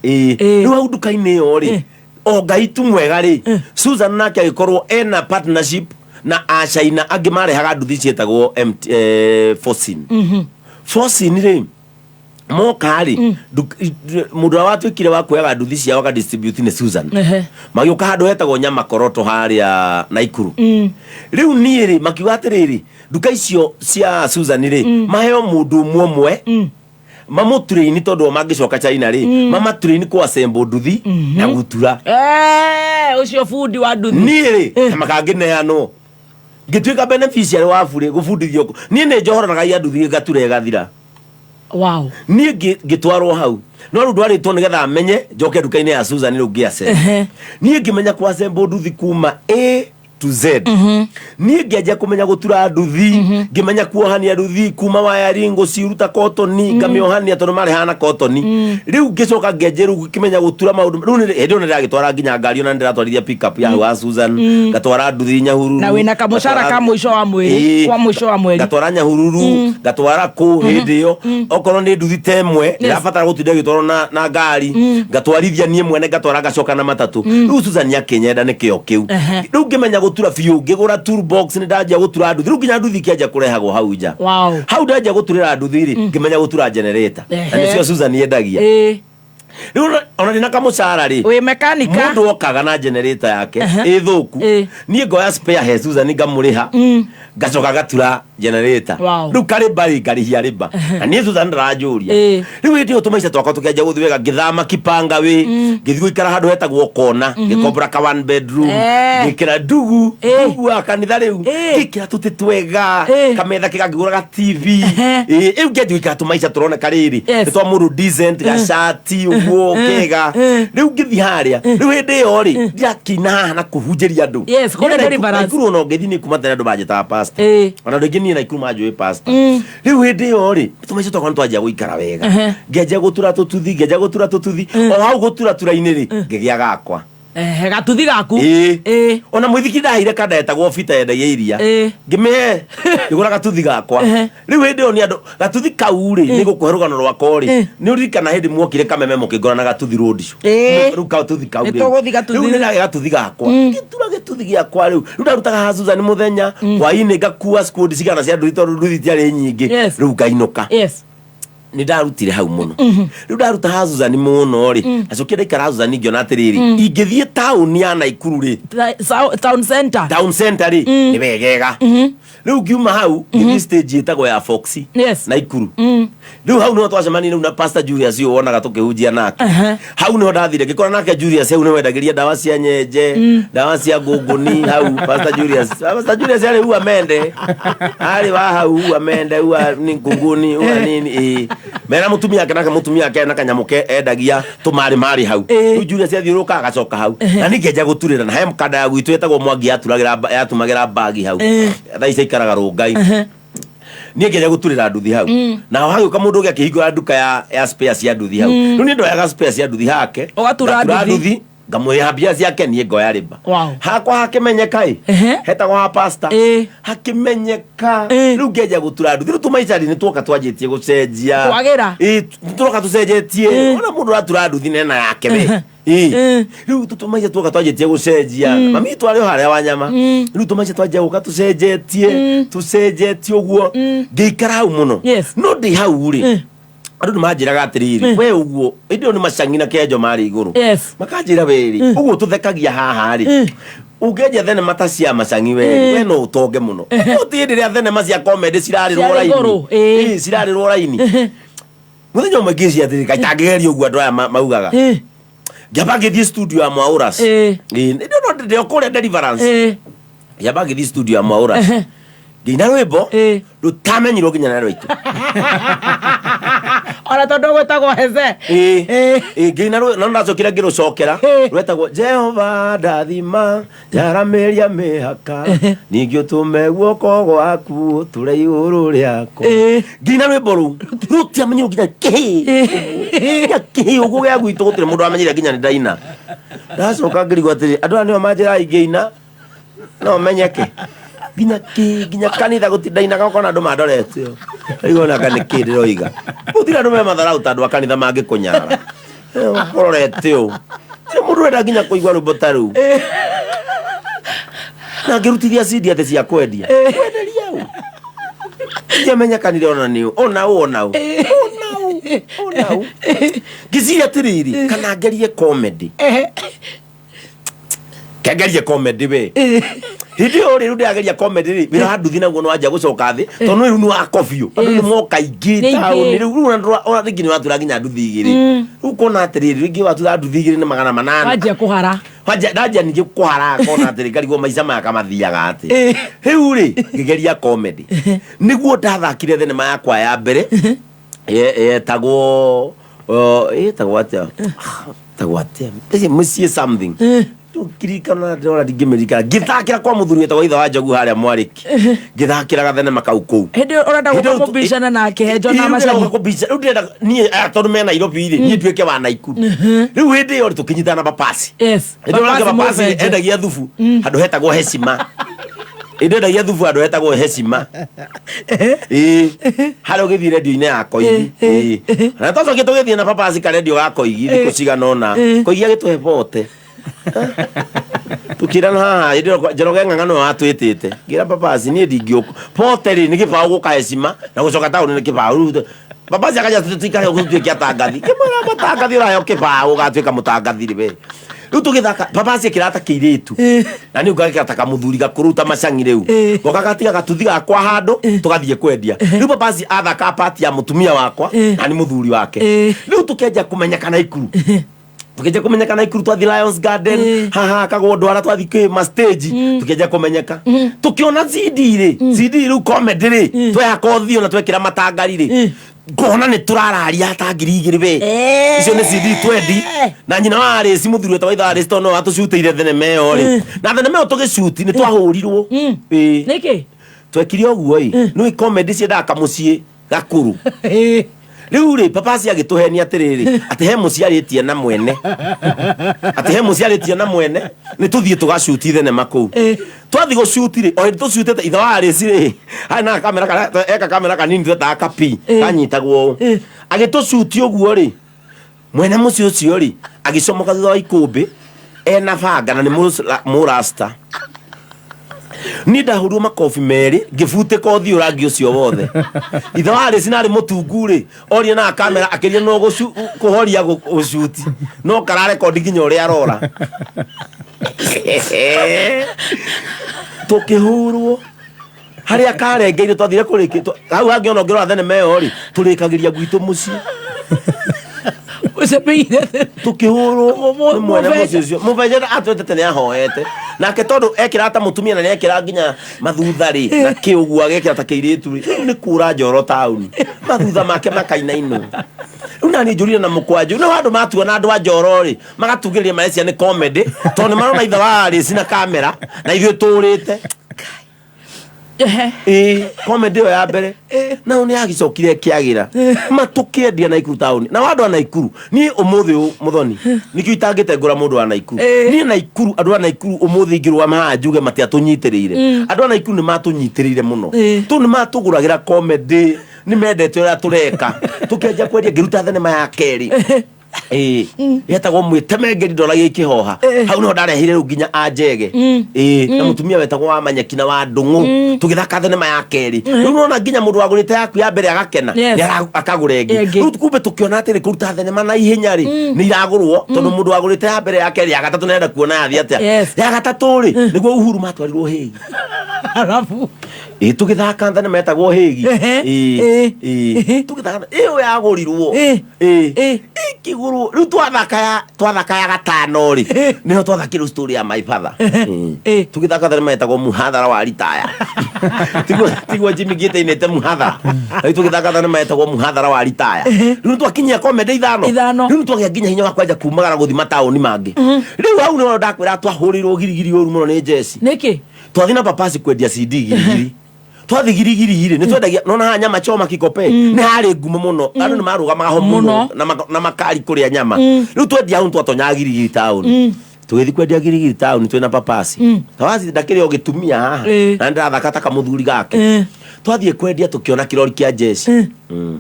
Rĩu hau nduka-inĩ ĩyo rĩ, o Ngai tu mwega rĩ, Susan nake agĩkorwo ena partnership na Achaina angĩ marehaga nduthi ciĩtagwo Fosin. Fosin rĩ, Moka rĩ, mũndũ ũrĩa watuĩkire wa kuoyaga nduthi ciao akadistribute nĩ Susan. Magĩũka handũ hetagwo Nyamakoroto harĩa Naikuru. Rĩu niĩ rĩ, makiuga atĩrĩrĩ, nduka icio cia Susan rĩ, maheo mũndũ ũmwe ũmwe, mamũtrain, tondũ o mangĩcoka China rĩ, mamatrain kũ assemble nduthi na gutura. Eh, ũcio bundi wa nduthi. Niĩ rĩ, kama kangĩneanwo ngĩtuĩka beneficiary wa burĩ gũbundithio niĩ nĩ njohoranaga nduthi ngatura ĩgathira. Niĩ ngĩtwarwo hau, no rĩu ndwarĩtwo nĩgetha menye njoke nduka-inĩ ya Susan rĩu ngĩace. Niĩ ngĩmenya kwassemble nduthi kuma A to Z. Niĩ ngĩanjia kũmenya gũtura nduthi, ngĩmenya kuohania nduthi kuma wiring, gũciruta kotoni, ngamĩohania tondũ marĩ hana kotoni. Rĩu ngĩcoka ngĩanjia rĩu ngĩmenya gũtura maũndũ. Rĩu hĩndĩ ĩyo nĩndĩragĩtwara nginya ngari, ona nĩndĩratwarithia pickup ya hau ha Susan, ngatwara nduthi Nyahururu. Na wĩna kamũcara ka mũico wa mweri. Kwa mũico wa mweri. Ngatwara Nyahururu, ngatwara kũ. Hĩndĩ ĩyo okorwo nĩ nduthi ta ĩmwe ĩrabatara gũtinda ĩgĩtwarwo na ngari, ngatwarithia niĩ mwene, ngatwara, ngacoka na matatũ. Rĩu Susan akĩnyenda nĩ kĩo kĩu. Rĩu ngĩmenya gũtura biũ, ngĩgũra toolbox, nĩ ndanjia gũtura nduthi. Rĩu nginya nduthi ikĩanjia kũrehagwo hau nja. Hau ndanjia gũturĩra nduthi rĩ, ngĩmenya gũtura generator, na nĩcio Susan yendagia. Rĩu ona ndĩna kamũcara rĩ, Wĩ mekanika. Mũndũ okaga na generator yake ĩ thũku, niĩ ngoya spare he Susan, ngamũrĩha, ngacoka ngatura generator. Rĩu karĩmba rĩ, ngarĩhia rĩmba, na niĩ Susan ndaranjũria. Rĩu hĩndĩ ĩyo tũmaica twakwa tũkĩanjia gũthiĩ wega, ngĩthama Kipanga wĩ, ngĩthiĩ gũikara handũ hetagwo kona, ngĩkombora ka one bedroom. Ngĩkĩra ndugu, ndugu wa kanitha. Rĩu ngĩkĩra tũtĩ twega, kametha kega, ngĩgũra ga TV. Rĩu ngĩanjia gũikara tũmaica tũroneka rĩrĩ nĩ twa mũndũ decent, gacati ũguo kega. Rĩu ngĩthiĩ harĩa, rĩu hĩndĩ ĩyo rĩ, ndirakĩina haha na kũhunjĩria andũ. Yes, kũrĩa Niĩ deliverance. Naikuru ona ũngĩthiĩ nĩ kuma tene andũ manjĩtaga pastor. Ona andũ aingĩ niĩ Naikuru manjũĩ pastor. Rĩu hĩndĩ ĩyo rĩ, tũmaica twakwa nĩ twanjia gũikara wega. Ngĩanjia gũtura tũtuthi, ngĩanjia gũtura tũtuthi, o hau gũtura tura-inĩ rĩ, ngĩgĩa gakwa. Ehe, gatuthi gaku. Ĩĩ. Ona mũithikiri ndaheire kanda yetagwo Bita yendagia iria, ngĩmĩhe, ngĩgũra gatuthi gakwa. Rĩu hĩndĩ ĩyo nĩ andũ gatuthi kau rĩ, nĩ gũkũhe rũgano rwakwa rĩ, nĩ ũririkana hĩndĩ muokire Kameme mũkĩngora na gatuthi road show? Rĩu gatuthi kau Nĩ rĩu. tũgũthiĩ gatuthi. Rĩu nĩ ndagĩa gatuthi gakwa, ngĩtura gĩtuthi gĩakwa. Rĩu ndarutaga ha Susan mũthenya, hwainĩ ngakua squad cigana cia nduthi tondũ nduthi itiarĩ nyingĩ. Rĩu ngainũka. Nĩ ndarutire hau mũno. Rĩu ndaruta ha Susan mũno rĩ, ndacokia ndaikara ha Susan, ngĩona atĩrĩrĩ, ingĩthiĩ taũni ya Naikuru rĩ, Town center. Town center rĩ, nĩ wegega. Rĩu ngiuma hau ngĩthiĩ stage ĩtagwo ya Foxy Naikuru. Rĩu hau nĩho twacemanirie rĩu na Pastor Julius ũyũ wonaga tũkĩhunjia nake. Hau nĩho ndathire ngĩkora nake Julius, hau nĩho wendagĩria ndawa cia nyenje, ndawa cia ngũngũni hau. Pastor Julius, Pastor Julius arĩ ua mende, arĩ wa hau ua mende, ua ni ngũngũni, ua nini. Ĩĩ, mena mũtumia wake, nake mũtumia wake na kanyamũ ke endagia tũmarĩ marĩ hau. Rĩu Julius athiũrũrũka agacoka hau, na niĩ ngĩanjia gũturĩra na he kanda ya gwitũ ĩtagwo Mwangi, yaturagĩra yatumagĩra mbagi hau. Thaa ici aikaraga Rũngai. Niĩ ngĩanjia gũturĩra nduthi hau, naho hagĩũka mũndũ ũngĩ akĩhingũra nduka ya spare cia nduthi hau. Rĩu niĩ ndoyaga spare cia nduthi hake, Ũgatura ngatura nduthi. Nduthi, ngamũrĩha mbia ciake, niĩ ngoya rĩmba. Hakwa hakĩmenyeka ĩ, hetagwo ha pastor, hakĩmenyeka. Rĩu ngĩanjia gũtura nduthi. Rĩu tũmaica rĩ, nĩ tuoka twanjĩtie gũcenjia. Kwagĩra. Ĩ, tũroka tũcenjetie. Ona mũndũ ũratura nduthi nena yake we. Ĩ, rĩu tũmaica tuoka twanjĩtie gũcenjia. Mami witũ arĩ o harĩa wa nyama. Rĩu tũmaica twanjia gũka tũcenjetie, tũcenjetie ũguo. Ngĩikara hau mũno. No ndĩ hau rĩ, andũ nĩ manjĩraga atĩrĩrĩ, we ũguo hĩndĩ ĩyo nĩ macangi na kenjo marĩ igũrũ. Makanjĩra, werĩ ũguo tũthekagia haha rĩ, ũngĩenja thenema ta cia macangi werĩ, we no ũtonge mũno. No ti hĩndĩ ĩrĩa thenema cia comedy cirarĩrwo Ciarĩ raini. igũrũ, ĩĩ. Ĩĩ, cirarĩrwo raini. Mũthenya ũmwe ngĩcia atĩrĩ, kaĩ tangĩgeria ũguo andũ aya maugaga. Ngĩamba ngĩthiĩ studio ya Mwaũras. Ĩĩ, nĩ ndĩrona ndĩ o kũrĩa Deliverance. Ngĩamba ngĩthiĩ studio ya Mwaũras, ngĩina rwĩmbo rũtamenyirwo nginya nĩ andũ aitũ. Ona tondũ gwĩtagwo heze. Ĩĩ, ngĩina no ndacokire ngĩrũcokera, rwetagwo Jehova ndathima njaramĩria mĩhaka, ningĩ ũtũme guoko gwaku ũtũre igũrũ rĩakwa. Ngĩina rwĩmbo rũu rũtiamenyirwo nginya kĩhĩ, nginya kĩhĩ ũguo gĩa gwitũ, gũtirĩ mũndũ wamenyire nginya nĩ ndaina. Ndacoka ngĩrigwo atĩrĩ, andũ aya nĩo manjĩraga ingĩina no menyeke nginya kĩ, nginya kanitha gũtindainaga ũkona andũ mandorete ũũ, ona kana nĩ kĩ ndĩroiga. Gũtirĩ andũ me matharau ta andũ a kanitha mangĩkũnyarara. Ũrorete ũũ, gũtirĩ mũndũ ũrenda nginya kũigua rwĩmbo ta rũu. Na ngĩrutithia cindi atĩ cia kwendia, kwenderia ũ? Ndiamenyekanire ona nĩ ũ, ona ũ, ona ũ, ona ũ. Onau. Ngĩciria atĩrĩrĩ, kana ngerie comedy. Kengerie comedy we. Hĩndĩ ĩyo rĩ, rĩu ndĩrageria comedy rĩ, wĩra wa nduthi naguo nĩwanjia gũcoka thĩ, tondũ rĩu nĩ wa kobio. Andũ nĩ moka aingĩ Nĩ aingĩ. taũni rĩu, rĩu ona ndũra- ona rĩngĩ nĩ watura nginya nduthi igĩrĩ. Rĩu ũkona atĩrĩrĩ, rĩngĩ watura nduthi igĩrĩ nĩ 800. Wanjia kũhara. Wanjia ndanjia ningĩ kũhara ngona atĩrĩ ngarigwo maica maya kamathiaga atĩ. Rĩu rĩ, ngĩgeria comedy. Nĩguo ndathakire thenema yakwa ya mbere yetagwo yetagwo atĩa? Yetagwo atĩa? Ĩci mũciĩ something. Ngĩririkana ndĩrona ndingĩmĩririkana. Ngĩthakĩra kwa mũthuri wetagwo Ithe wa Njogu harĩa Mwarĩki. Ngĩthakĩra gathenema kau kũu. Hĩndĩ ĩyo ũrenda Hĩndĩ gũka ĩyo tu- kũbicana na Kĩhenjo na Ĩ, rĩu ndĩrenda Macani. gũka kũbica- rĩu ndĩrenda niĩ aya tondũ me Nairobi rĩ, niĩ nduĩke wa Naikuru. Rĩu hĩndĩ ĩyo rĩ, tũkĩnyitana na Papasi. Yes. Hĩndĩ ĩyo nake Papasi Papasi mũbenje. endagia thubu handũ hetagwo Heshima. Hĩndĩ endagia thubu handũ hetagwo Heshima. Ĩĩ. Harĩa ũgĩthiĩ redio-inĩ ya Koigi. Ĩĩ. Na twacokire tũgĩthiĩ na Papasi karendio ga Koigi thikũ cigana ũna. Koigi agĩtũhe bote. Tukirana haha hĩndĩ ĩyo Njoroge Ng'ang'a nĩwe watwĩtĩte. Ngĩra Papasi niĩ ndingĩũka. Bote rĩ nĩ kĩbaũ gũka Heshima na gũcoka taũni nĩ kĩbaũ. Rĩu Papasi akanja tũikare ũguo tũtuĩke atangathi. Ngĩmwĩra mũtangathi ũraheo kĩbaũ ũgatuĩka mũtangathi rĩ we. Rĩu tũgĩthaka Papasi ekĩraga ta kĩirĩtu. Na niĩ ngagĩkĩra ta kamũthuri gakũrũ ta macang'i rĩu. Ngoka gatiga gatuthi gakwa handũ tũgathiĩ kwendia. Rĩu Papasi athakaga part ya mũtumia wakwa na nĩ mũthuri wake. Rĩu tũkĩanjia kũmenyeka Naikuru. Tukĩanjia kũmenyeka Naikuru twathi Lions Garden haha kagwo ndwara twathi kwĩ ma stage tukĩanjia kũmenyeka. Tũkĩona CD rĩ, CD rĩu comedy rĩ, twehaka ũthiũ na twekĩra matangari rĩ, ngona nĩ tũrararia ta 2000 we. Icio nĩ CD twendi na nyina wa Alice mũthuri wetagwo ithe wa Alice tondũ nĩwe watũcutĩire thenema ĩyo rĩ. Na thenema ĩyo tũgĩcuti nĩ twahũrirwo. Ĩĩ. Nĩkĩ? Twekire ũguo ĩ, nĩũĩ comedy ciendaga kamũciĩ gakũrũ. Rĩu rĩ, Papasi agĩtũhenia atĩrĩrĩ, atĩ he mũciĩ arĩtie na mwene. Atĩ he mũciĩ arĩtie na mwene, nĩ tũthiĩ tũgacuti thenema kũu. Twathiĩ gũcuti rĩ, o hĩndĩ tũcutĩte ithe wa Alice rĩ, harĩ na kamera karĩa, eka kamera kanini twetaga kapi, kanyitagwo ũũ. Agĩtũcuti ũguo rĩ, mwene mũciĩ ũcio rĩ, agĩcomoka thutha wa ikũmbĩ, ena banga na nĩ mũrasta. Niĩ ndahũrirwo makobi merĩ ngĩbutĩka ũthiũ rangi ũcio wothe. Ithe wa Alice narĩ mũtungu rĩ, oria na kamera akĩria no kũhoria gũcuti no kararekondi nginya ũrĩa arora. Tũkĩhũrwo harĩa karengeire twathire kũrĩki hau hangĩ ona ũngĩrora thenema ĩyo rĩ, tũrĩkagĩria gwitũ mũciĩ. Tũkĩhũrwo nĩ mwene mũciĩ ũcio. Mũbenje atwĩtĩte nĩ ahoete. Nake tondũ ekĩraga ta mũtumia na nĩ ekĩraga nginya mathutha rĩ, na kĩ ũguo agekĩra ta kĩirĩtu rĩ, rĩu nĩ kũra njoro taũni. Mathutha make makainainwo. Rĩu nani njũrire na mũkwanjũ. No andũ matuona andũ a njoro rĩ, magatugĩrĩria marecia nĩ comedy, tondũ nĩ marona ithe wa Alice na kamera, na ithuĩ tũrĩte. Ĩĩ, comedy ĩyo ya mbere nayo nĩ yagĩcokire ĩkĩagĩra ma tũkĩendia Naikuru taũni na andũ a Naikuru niĩ ũmũthĩ ũyũ mũthoni nĩkĩo itangĩtengũra mũndũ wa Naikuru. Niĩ Naikuru andũ a Naikuru ũmũthĩ ingĩrũgama haha njuge matiatũnyitĩrĩire. Andũ a Naikuru nĩ matũnyitĩrĩire mũno tondũ nĩ matũgũragĩra comedy nĩ mendete ũrĩa tũreka tũkĩanjia kwendia ngĩruta thenema ya kerĩ. Ĩĩ, yetagwo mwĩtemengeri ndoragia ikĩhoha. Hau niho ndareheire rĩu nginya anjege. Ĩĩ, na mũtumia wetagwo wa Manyeki na wa Ndũng'ũ. Tũgĩthaka thenema ya kerĩ. Rĩu nĩwona nginya mũndũ wagũrĩte yaku ya mbere agakena, nĩ akagũra ĩngĩ. Ĩngĩ. Rĩu kumbe tũkĩona atĩrĩ kũruta thenema na ihenya rĩ, nĩ iragũrwo tondũ mũndũ wagũrĩte ya mbere ya kerĩ ya gatatũ nĩarenda kuona yathiĩ atĩa. Ya gatatũ rĩ, nĩguo Uhuru matwarirwo Hague. Arabu. Ĩĩ, tũgĩthaka thenema yetagwo Hague. Ĩĩ, ĩĩ. Tũgĩthaka ĩyo yagũrirwo. Ĩĩ. Ĩkĩgũrwo. Rĩu twathaka ya gatano rĩ, nĩho twathakire story ya my father. Ĩĩ. Tũgĩthaka thenema yetagwo Mũhathara wa Ritaya. Tiguo Jimmy Gate ainĩte Mũhathara. Rĩu tũgĩthaka thenema yetagwo Mũhathara wa Ritaya. Rĩu nĩtwakinyia comedy ithano. Ithano. Rĩu nĩtwagĩa nginya hinya wa kwanja kumagara gũthiĩ mataũni mangĩ. Rĩu hau nĩho ndakwĩra twahũrĩirwo girigiri ũru mũno nĩ njeci. Nĩkĩ? Twathiĩ na papasi kwendia CD girigiri. Twathi girigiri rĩ, nĩ twendagia, nona haha nyama choma kikope, nĩ harĩ ngumo mũno. Andũ nĩ marũgamaga ho mũno na makari kũrĩa nyama. Rĩu twendia hau nĩtwatonyaga girigiri taũni. Tũgĩthiĩ kwendia girigiri taũni twĩna papasi. Papasi ndakĩrĩ o gĩtumia haha. Na nĩndĩrathaka ta kamũthuri gake. Twathiĩ kwendia tũkĩona kĩrori kĩa njeci.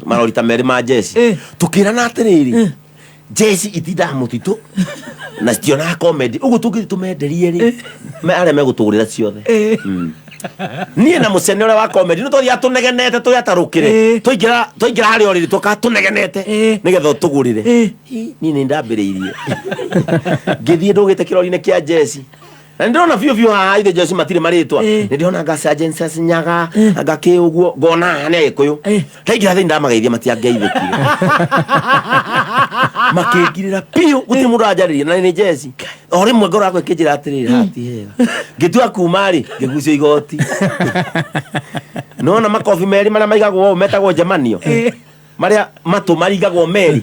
Marori ta merĩ ma njeci. Tũkĩrana atĩrĩrĩ, njeci itindaga mũtitũ na citionaga comedy. Ũguo tũngĩthiĩ tũmenderie rĩ, arĩa megũtũgũrĩra ciothe. Niĩ na mũcene ũrĩa wa comedy nĩ twathiaga tũnegenete tũyatarũkĩre. Twaingĩra twaingĩra harĩa ũrĩrĩ tũkaga tũnegenete nĩgetha ũtũgũrĩre. Hi, niĩ nĩ ndambĩrĩirie. Ngĩthiĩ ndũgĩte kĩrori-inĩ kĩa jeci. Na nĩndĩrona biũ biũ haha ithe jeci matirĩ marĩtwa. Nĩndĩrona anga Sergeant Nyaga, anga kĩ ũguo, ngona haha nĩ Agĩkũyũ. Ndaingĩra thĩinĩ ndamageithia matiangeithĩkire. Makĩngirĩra biũ gũtirĩ mũndũ ũranjarĩria na nĩ jeci. O rĩmwe ngoro yakwa ĩkĩnjĩra atĩrĩrĩ haha ti hega. Ngĩtua kuma rĩ, ngĩgucio igoti. Nona makobi merĩ marĩa maigagwo ũũ metagwo njemanio. Marĩa matũ maringagwo merĩ.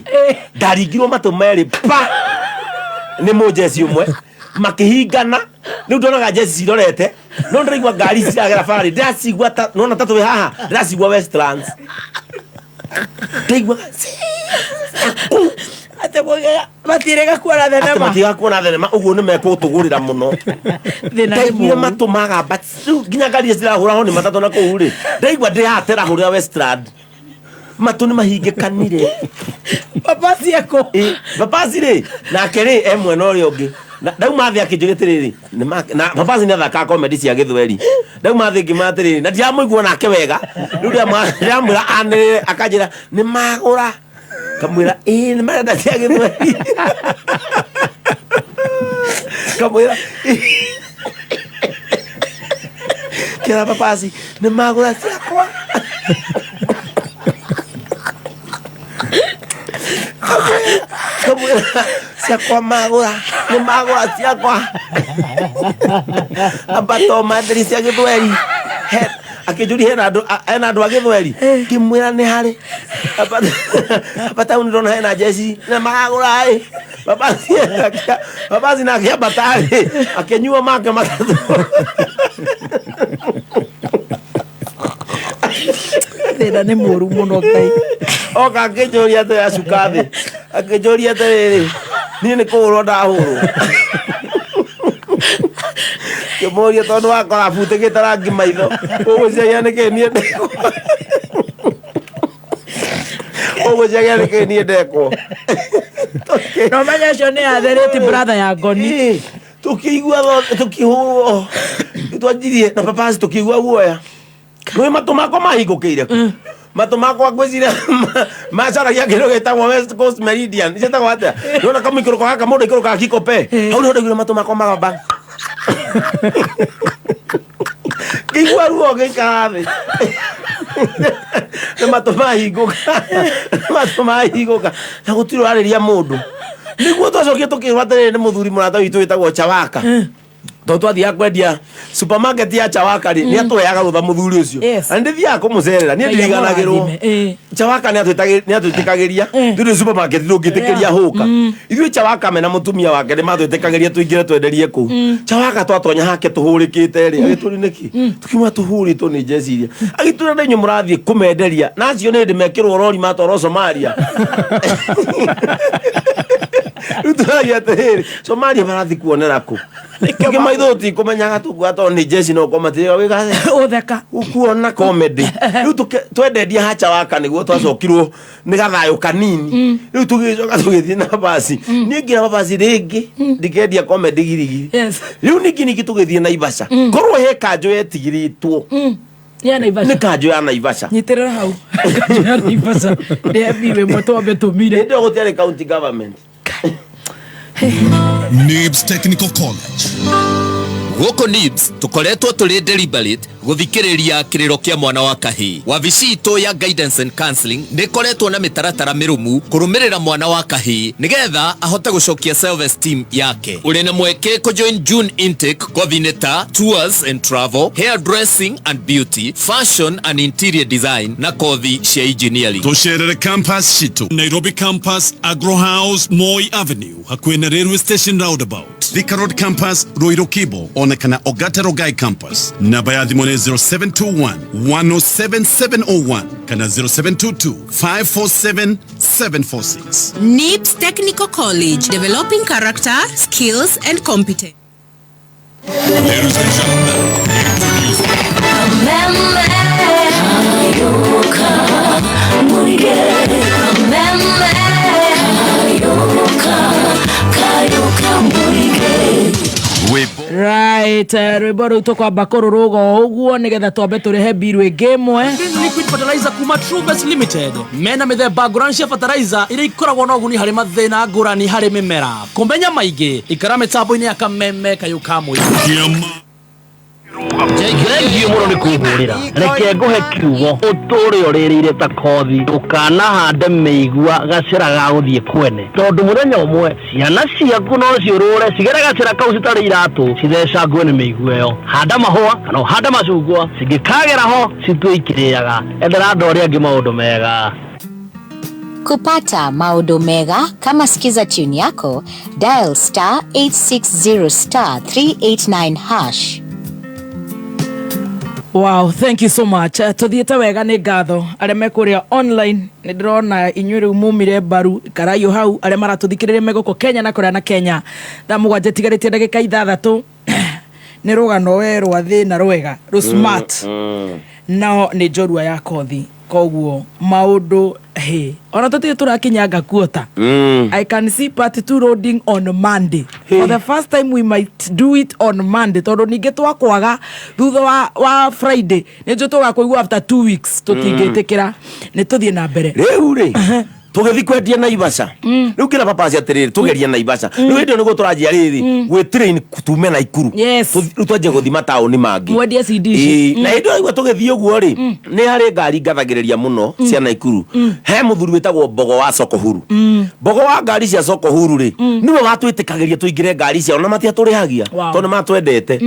Ndaringirwo matũ merĩ pa nĩ mũjeci ũmwe makĩhingana rĩu ndonaga jeci cirorete no ndĩraigua ngari ciragera bara rĩ ndĩracigua ta nona ta twĩ haha ndĩracigua Westlands ndaigua Atĩ matirega kuona atĩ thenema. matiga kuona thenema ũguo nĩ mekũtũgũrĩra mũno Thĩna nĩ ndaiguire mũũru. matũ magamba rĩu nginya ngari iria cirahũra honi matatũ na kũu rĩ ndaigua ndĩratera hũrĩra Westland matũ nĩ mahingĩkanire Babasi eko. Babasi rĩ nake rĩ e mwena ũrĩa ũngĩ Na- ndauma thĩ akĩnjũria atĩrĩrĩ nĩ ma- na babasi nĩ athakaga comedy cia gĩthweri ndauma thĩ ngĩmwĩra atĩrĩrĩ na ndiramũigua nake wega rĩu ndĩramwĩra anĩrĩre akanjĩra nĩ magũra kamwĩra ĩĩ nĩ marenda cia gĩthweri kamwĩra kĩra babasi nĩ magũra ciakwa kamwĩra ciakwa magũra nĩ magũra ciakwa ambato matheri cia gĩthweri akĩnjũria hena andũ hena andũ a gĩthweri ngĩmwĩra nĩ harĩ amba taũni ndona hena jeci na magũra ĩ babasi babasi nake ambata rĩ akĩnyua make matatũ Thĩna nĩ mũru mũno Ngai. Oka akĩnjũria atĩ acuka thĩ akĩnjũria atĩrĩrĩ niĩ nĩ kũhũrwo ndahũrwo ngĩmũria tondũ wakora butĩkĩte rangi maitho ũgũciagia nĩkĩ niĩ ndekwo ũgũciagia nĩkĩ niĩ ndekwo No menya ũcio nĩ atherĩti brother ya ngoni. Tũkĩigua tũkĩhũrwo twanjirie na papasi tũkĩigua guoya nĩ matũ makwa mahingũkĩire kũ matũ makwa ngwĩciria macaragia kĩndũ gĩtagwo West Coast Meridian ciĩtagwo atĩa nĩwona kamũikũrũko gaka mũndũ aikũrũkaga Kikope hau nĩho ndaiguire matũ makwa magamba ngĩigua ruo ngĩikara thĩ nĩ matũ mahingũka nĩ matũ mahingũka na gũtirĩ ũrarĩria mũndũ nĩguo twacokire tũkĩrwo atĩrĩrĩ nĩ mũthuri mũrata witũ wĩtagwo Chawaka tondũ twathiaga kwendia supermarket ya Chawaka rĩ nĩ atũheaga rũtha mũthuri ũcio na nĩ ndĩthiaga kũmũcerera niĩ Ngai ndiriganagĩrwo amũrathime, ĩĩ. Chawaka nĩ atwĩtĩkagĩria ithuĩ supermarket ndũngĩtĩkĩria hũka ithuĩ Chawaka mena mũtumia wake nĩ matwĩtĩkagĩria tũingĩre twenderie kũu Chawaka twatonya hake tũhũrĩkĩte rĩ agĩtũria nĩkĩ tũkiuma tũhũrĩtwo nĩ njeci iria agĩtũra na inyuĩ mũrathiĩ kũmenderia na acio nĩ hĩndĩ mekĩrwo rori matwarwo Somalia rĩu tũragia atĩrĩrĩ Somalia marathiĩ kuonera kũ Ningĩ maitho tũtikũmenyaga tũkuga tondũ nĩ njeci no ũkorwo matirĩga wĩgathe Ũtheka. Ũkuona comedy rĩu twendendia hacha waka nĩguo twacokirwo nĩ gathayũ kanini rĩu tũgĩcoka tũgĩthiĩ na basi niĩ ngĩra basi rĩngĩ ndikendia comedy girigiri Yes. rĩu ningĩ ningĩ tũgĩthiĩ Naivasha korwo he kanjũ yetigĩrĩtwo Ya Naivasha. nĩ kanjũ ya Naivasha Nyitĩrĩra hau. Kanjũ ya Naivasha. Nĩ MB wĩ twambe tũmire. Hĩndĩ ĩyo gũtiarĩ county government. NIBS Technical College. Gũkũ NIBS tũkoretwo tũrĩ deliberate gũthikĩrĩria kĩrĩro kĩa mwana wa kahĩĩ. Wabici itũ ya Guidance and Counseling nĩ ĩkoretwo na mĩtaratara mĩrũmu kũrũmĩrĩra mwana wa kahĩĩ nĩgetha ahote gũcokia self esteem yake. Ũrĩ na mweke kũ join June intake kothi-inĩ ta Tours and Travel, Hair Dressing and Beauty, Fashion and Interior Design na kothi cia engineering. Tũcerere campus citũ Nairobi campus Agro House Moi Avenue hakuhĩ na Railway Station Roundabout Thika Road campus Ruiru Kibo ona kana Ogata Rongai campus namba ya thimũ nĩ 0721 107 701 kana 0722 547 746. NIBS Technical College, developing character, skills and competence. Ladies and gentlemen, Right. Alright, rwĩmbo rũu tũkwamba kũrũrũga o ũguo nĩgetha twambe tũrĩhe mbiru ĩngĩ ĩmwe. Liquid fertilizer kuma Truebest Limited mena mĩthemba ngũrani cia fertilizer iria ikoragwo na ũguni harĩ mathĩna ngũrani harĩ mĩmera. Kũmenya maingĩ ikara mĩtambo-inĩ ya kameme kayũ ka mũingĩ. Thengiũ mũno nĩ kũhũrĩra reke ngũhe kiugo ũtũre ũrĩrĩire ta kothi ndũkanahande mĩigua gacĩra ga gũthiĩ kwene tondũ mũthenya ũmwe ciana ciaku no ciũrũre cigere gacĩra kau citarĩ iratũ cithecangwo nĩ mĩigua ĩyo. Handa mahũa kana ũhande macungwa cingĩkagera ho citue ikĩrĩaga. Endera andũ arĩa angĩ maũndũ mega. Kupata maũndũ mega kama Skiza tune yako, dial star 860 star 389 hash. Wow, thank you so much. Tuthiĩte wega nĩ ngatho arĩa me kũrĩa online nĩ ndĩrona inyuĩ rĩu mumire mbaru ikarai hau arĩa maratũthikĩrĩria me gũkũ Kenya na kũrĩa na Kenya thaa mũgwanja itigarĩtie ndagĩka ithathatũ nĩ rũgano we rwa thĩna rwega rũ smart nao nĩ njorua ya kothi koguo maũndũ he ona tũtirĩ tũrakinyanga kuota. I can see part 2 loading on Monday. For the first time we might do it on Monday tondũ ningĩ twakwaga thutha wa Friday nĩ njũ tũgakũigua after 2 weeks tũtingĩtĩkĩra nĩ tũthiĩ na mbere. Rĩu rĩ tũgĩthiĩ kwendia Naivasha rĩu kĩra papaci atĩrĩrĩ tũgerie Naivasha rĩu hĩndĩ ĩyo nĩguo tũranjia rĩrĩ gwĩ train tume Naikuru. Rĩu twanjie gũthiĩ mataũni mangĩ. Mwendie CD ici. Ĩĩ, na hĩndĩ ĩyo raigua tũgĩthiĩ ũguo rĩ nĩ harĩ ngari ngathagĩrĩria mũno cia Naikuru he mũthuri wĩtagwo Mbogo wa Soko Huru. Mbogo wa ngari cia Soko Huru rĩ nĩwe watwĩtĩkagĩria tũingĩre ngari ciao na matiatũrĩhagia tondũ nĩmatwendete.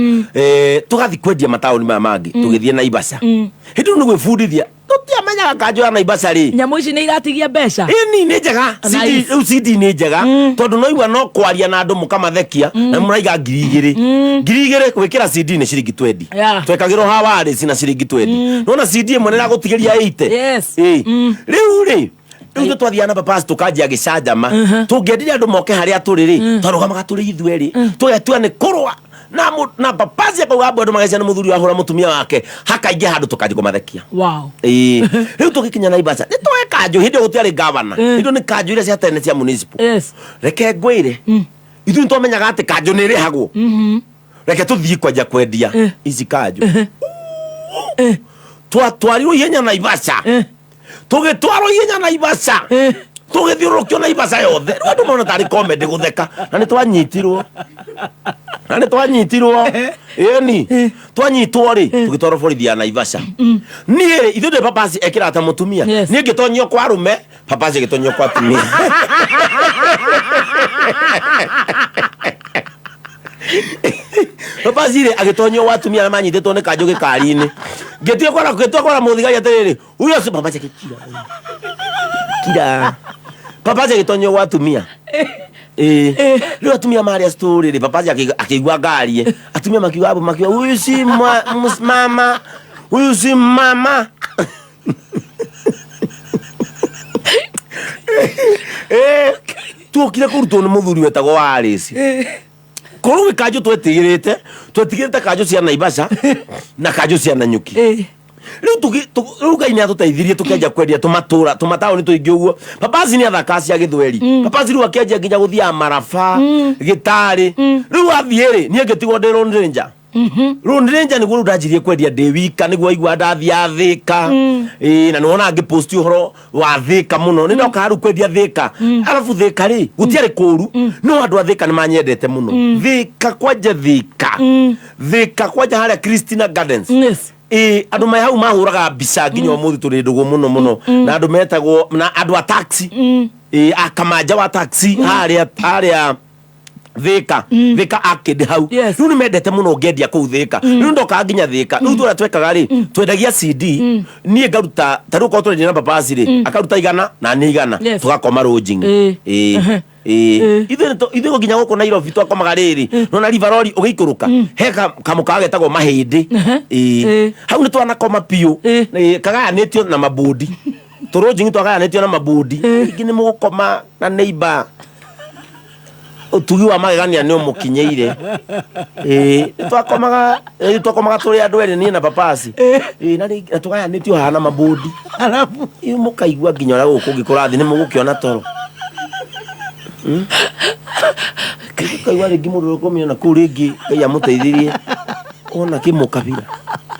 Tũgathiĩ kwendia mataũni maya mangĩ tũgĩthiĩ Naivasha hĩndĩ ĩyo nĩ gwĩbundithia tũtiamenyaga kanjũ ya Naivasha rĩ nyamũ ici nĩ iratigia mbeca. Ĩni nĩ njega. Nice. Rĩu CD nĩ njega tondũ no igua no kwaria na andũ mũkamathekia na mũraiga ngiri igĩrĩ ngiri igĩrĩ gwĩkĩra CD nĩ ciringi 20. Twekagĩrwo hawa rĩ na ciringi 20 nona CD ĩmwe nĩ ĩragũtigĩria 80. Ĩĩ. Rĩu rĩ rĩu ithuĩ twathiaga na papas tũkanjia gĩcanjama tũngĩendire andũ moke harĩa tũrĩ rĩ twarũgamaga tũrĩ ithuerĩ tũgetua nĩ kũrũa na papazi akauga mbu andũ magecia nĩ mũthuri wahũra mũtumia wake hakaingĩ handũ tũkanjia kũmathekia. Wow. Ĩĩ. Rĩu tũgĩkinya Naivasha nĩ twoe kanjũ hĩndĩ ĩyo gũtiarĩ gavana hĩndĩ ĩyo nĩ kanjũ iria cia tene cia municipal. Reke ngwĩre ithuĩ nĩ twamenyaga atĩ kanjũ nĩ ĩrĩhagwo reke tũthiĩ kwanjia kwendia ici kanjũ twatwarirwo ihenya Naivasha tũgĩtwarwo ihenya Naivasha tũgĩthiũrũrũkio Naivasha yothe rĩu andũ mona tarĩ comedy gũtheka na nĩ twanyitirwo na nĩ twanyitirwo ĩni twanyitwo rĩ tũgĩtwarwo borithi ya Naivasha niĩ rĩ ithuĩ ndĩ papasi ekĩraga ta mũtumia niĩ ngĩtonyio kwa arũme papasi agĩtonyio kwa atumia papasi rĩ agĩtonyio gwa atumia arĩa manyitĩtwo nĩ kanjũ gĩkari-inĩ ngĩtua kwara ngĩtua kwara mũthigari atĩrĩrĩ huyo si papasi agĩkira kira papasi agĩtonyio gwa atumia ĩĩ rĩu atumia marĩa story rĩ papasi akĩigua ngarie atumia makiuga hapo makiuga huyu si mama huyu si mama tuokire kũrutwo nĩ mũthuri wetagwo Wallace korwo gwĩ kanjũ twetigĩrĩte twetigĩrĩte kanjũ cia Naivasha na kanjũ cia Nanyuki rĩu rĩu Ngai nĩ atũteithirie tũkĩanjia kwendia tũmatũra tũmataũni tũingĩ ũguo papasi nĩ athaka cia gĩthweri papasi rĩu akĩanjia nginya gũthiaga maraba gĩtarĩ rĩu athiĩ rĩ niĩ ngĩtigwo ndĩ Lone Ranger Lone Ranger nĩguo rĩu ndanjirie kwendia ndĩ wika nĩguo aigua ndathiaga Thĩka ĩĩ na nĩwona ngĩpost ũhoro wa Thĩka mũno nĩ ndokaga rĩu kwendia Thĩka arabu Thĩka rĩ gũtiarĩ kũru no andũ a Thĩka nĩ manyendete mũno Thĩka kwanja Thĩka Thĩka kwanja harĩa Christina Gardens. Ĩĩ andũ me hau mahũraga mbica nginya ũmũthĩ tũrĩ ndũgũ mũno mũno na andũ metagwo na andũ a taxi ĩĩ a kamanja wa taxi harĩa harĩa Thĩka Thĩka arcade hau rĩu nĩ mendete mũno ngĩendia kũu Thĩka rĩu ndokaga nginya Thĩka rĩu tũrĩa twekaga rĩ twendagia CD niĩ ngaruta ta rĩu korwo tũrendia na papasi rĩ akaruta igana na niĩ igana tũgakoma lodging ĩĩ ĩĩ ithuĩ ithuĩ nginya gũkũ Nairobi twakomaga rĩrĩ nona River Lorry ũgĩikũrũka he kamũkawa getagwo Mahĩndĩ ĩĩ hau nĩ twanakoma biũ ĩĩ kagayanĩtio na mabũndi tũrũnjingi twagayanĩtio na mabũndi rĩngĩ nĩ mũgũkoma na neighbor ũtugi wa magegania nĩ ũmũkinyĩire ĩĩ nĩ twakomaga ĩĩ twakomaga tũrĩ andũ erĩ niĩ na papasi ĩĩ na rĩngĩ na tũgayanĩtio haha na mabũndi arabu ĩĩ mũkaigua nginya ũrĩa gũkũ kũngĩ kũrathiĩ nĩ mũgũkĩona toro Ũkaigua rĩngĩ mũndũ ũrĩa ũkomire na kũu rĩngĩ Ngai amũteithirie Ona kĩmũkabira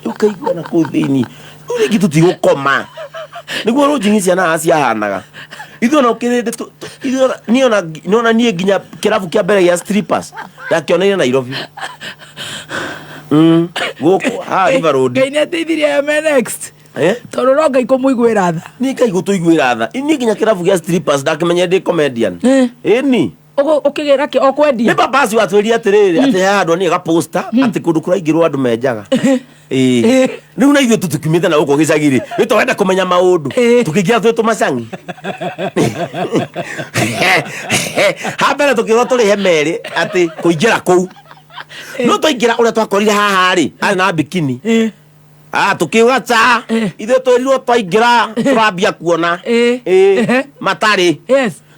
ũkaigua na kũu thĩinĩ rĩu rĩngĩ tũtigũkoma nĩguo rũnjing'i ciana haha ciahanaga ithuĩ ona ũkĩrĩndĩ niĩ ona nĩ ona niĩ nginya kĩrabu kĩa mbere gĩa strippers ndakĩoneire Nairobi. Gũkũ haha River Road. Ngai nĩ ateithirie aya me next. Eh? Tondũ no Ngai kũmũiguĩra tha. Niĩ Ngai gũtũiguĩra tha. Niĩ nginya kĩrabu gĩa strippers ndakĩmenyire ndĩ comedian. Ĩni. Ũkĩgĩra kĩ o kwendia? Nĩ baba acio atwĩrire atĩrĩrĩ atĩ he handũ niĩ gaposta atĩ kũndũ kũraingĩrwo andũ menjaga. Ĩĩ. Rĩu na ithuĩ tũtikiumĩte na gũkũ gĩcagi-rĩ, rĩu tũrenda kũmenya maũndũ. Tũkĩingĩra twĩ tũmacang'i. Ha mbere tũkĩrwo tũrĩhe merĩ atĩ kũingĩra kũu. No twaingĩra ũrĩa twakorire haha-rĩ, arĩ na bikini. Ah, tũkiuga ca ithuĩ twĩrirwo twaingĩra tũrambia kuona. Ĩĩ, matarĩ.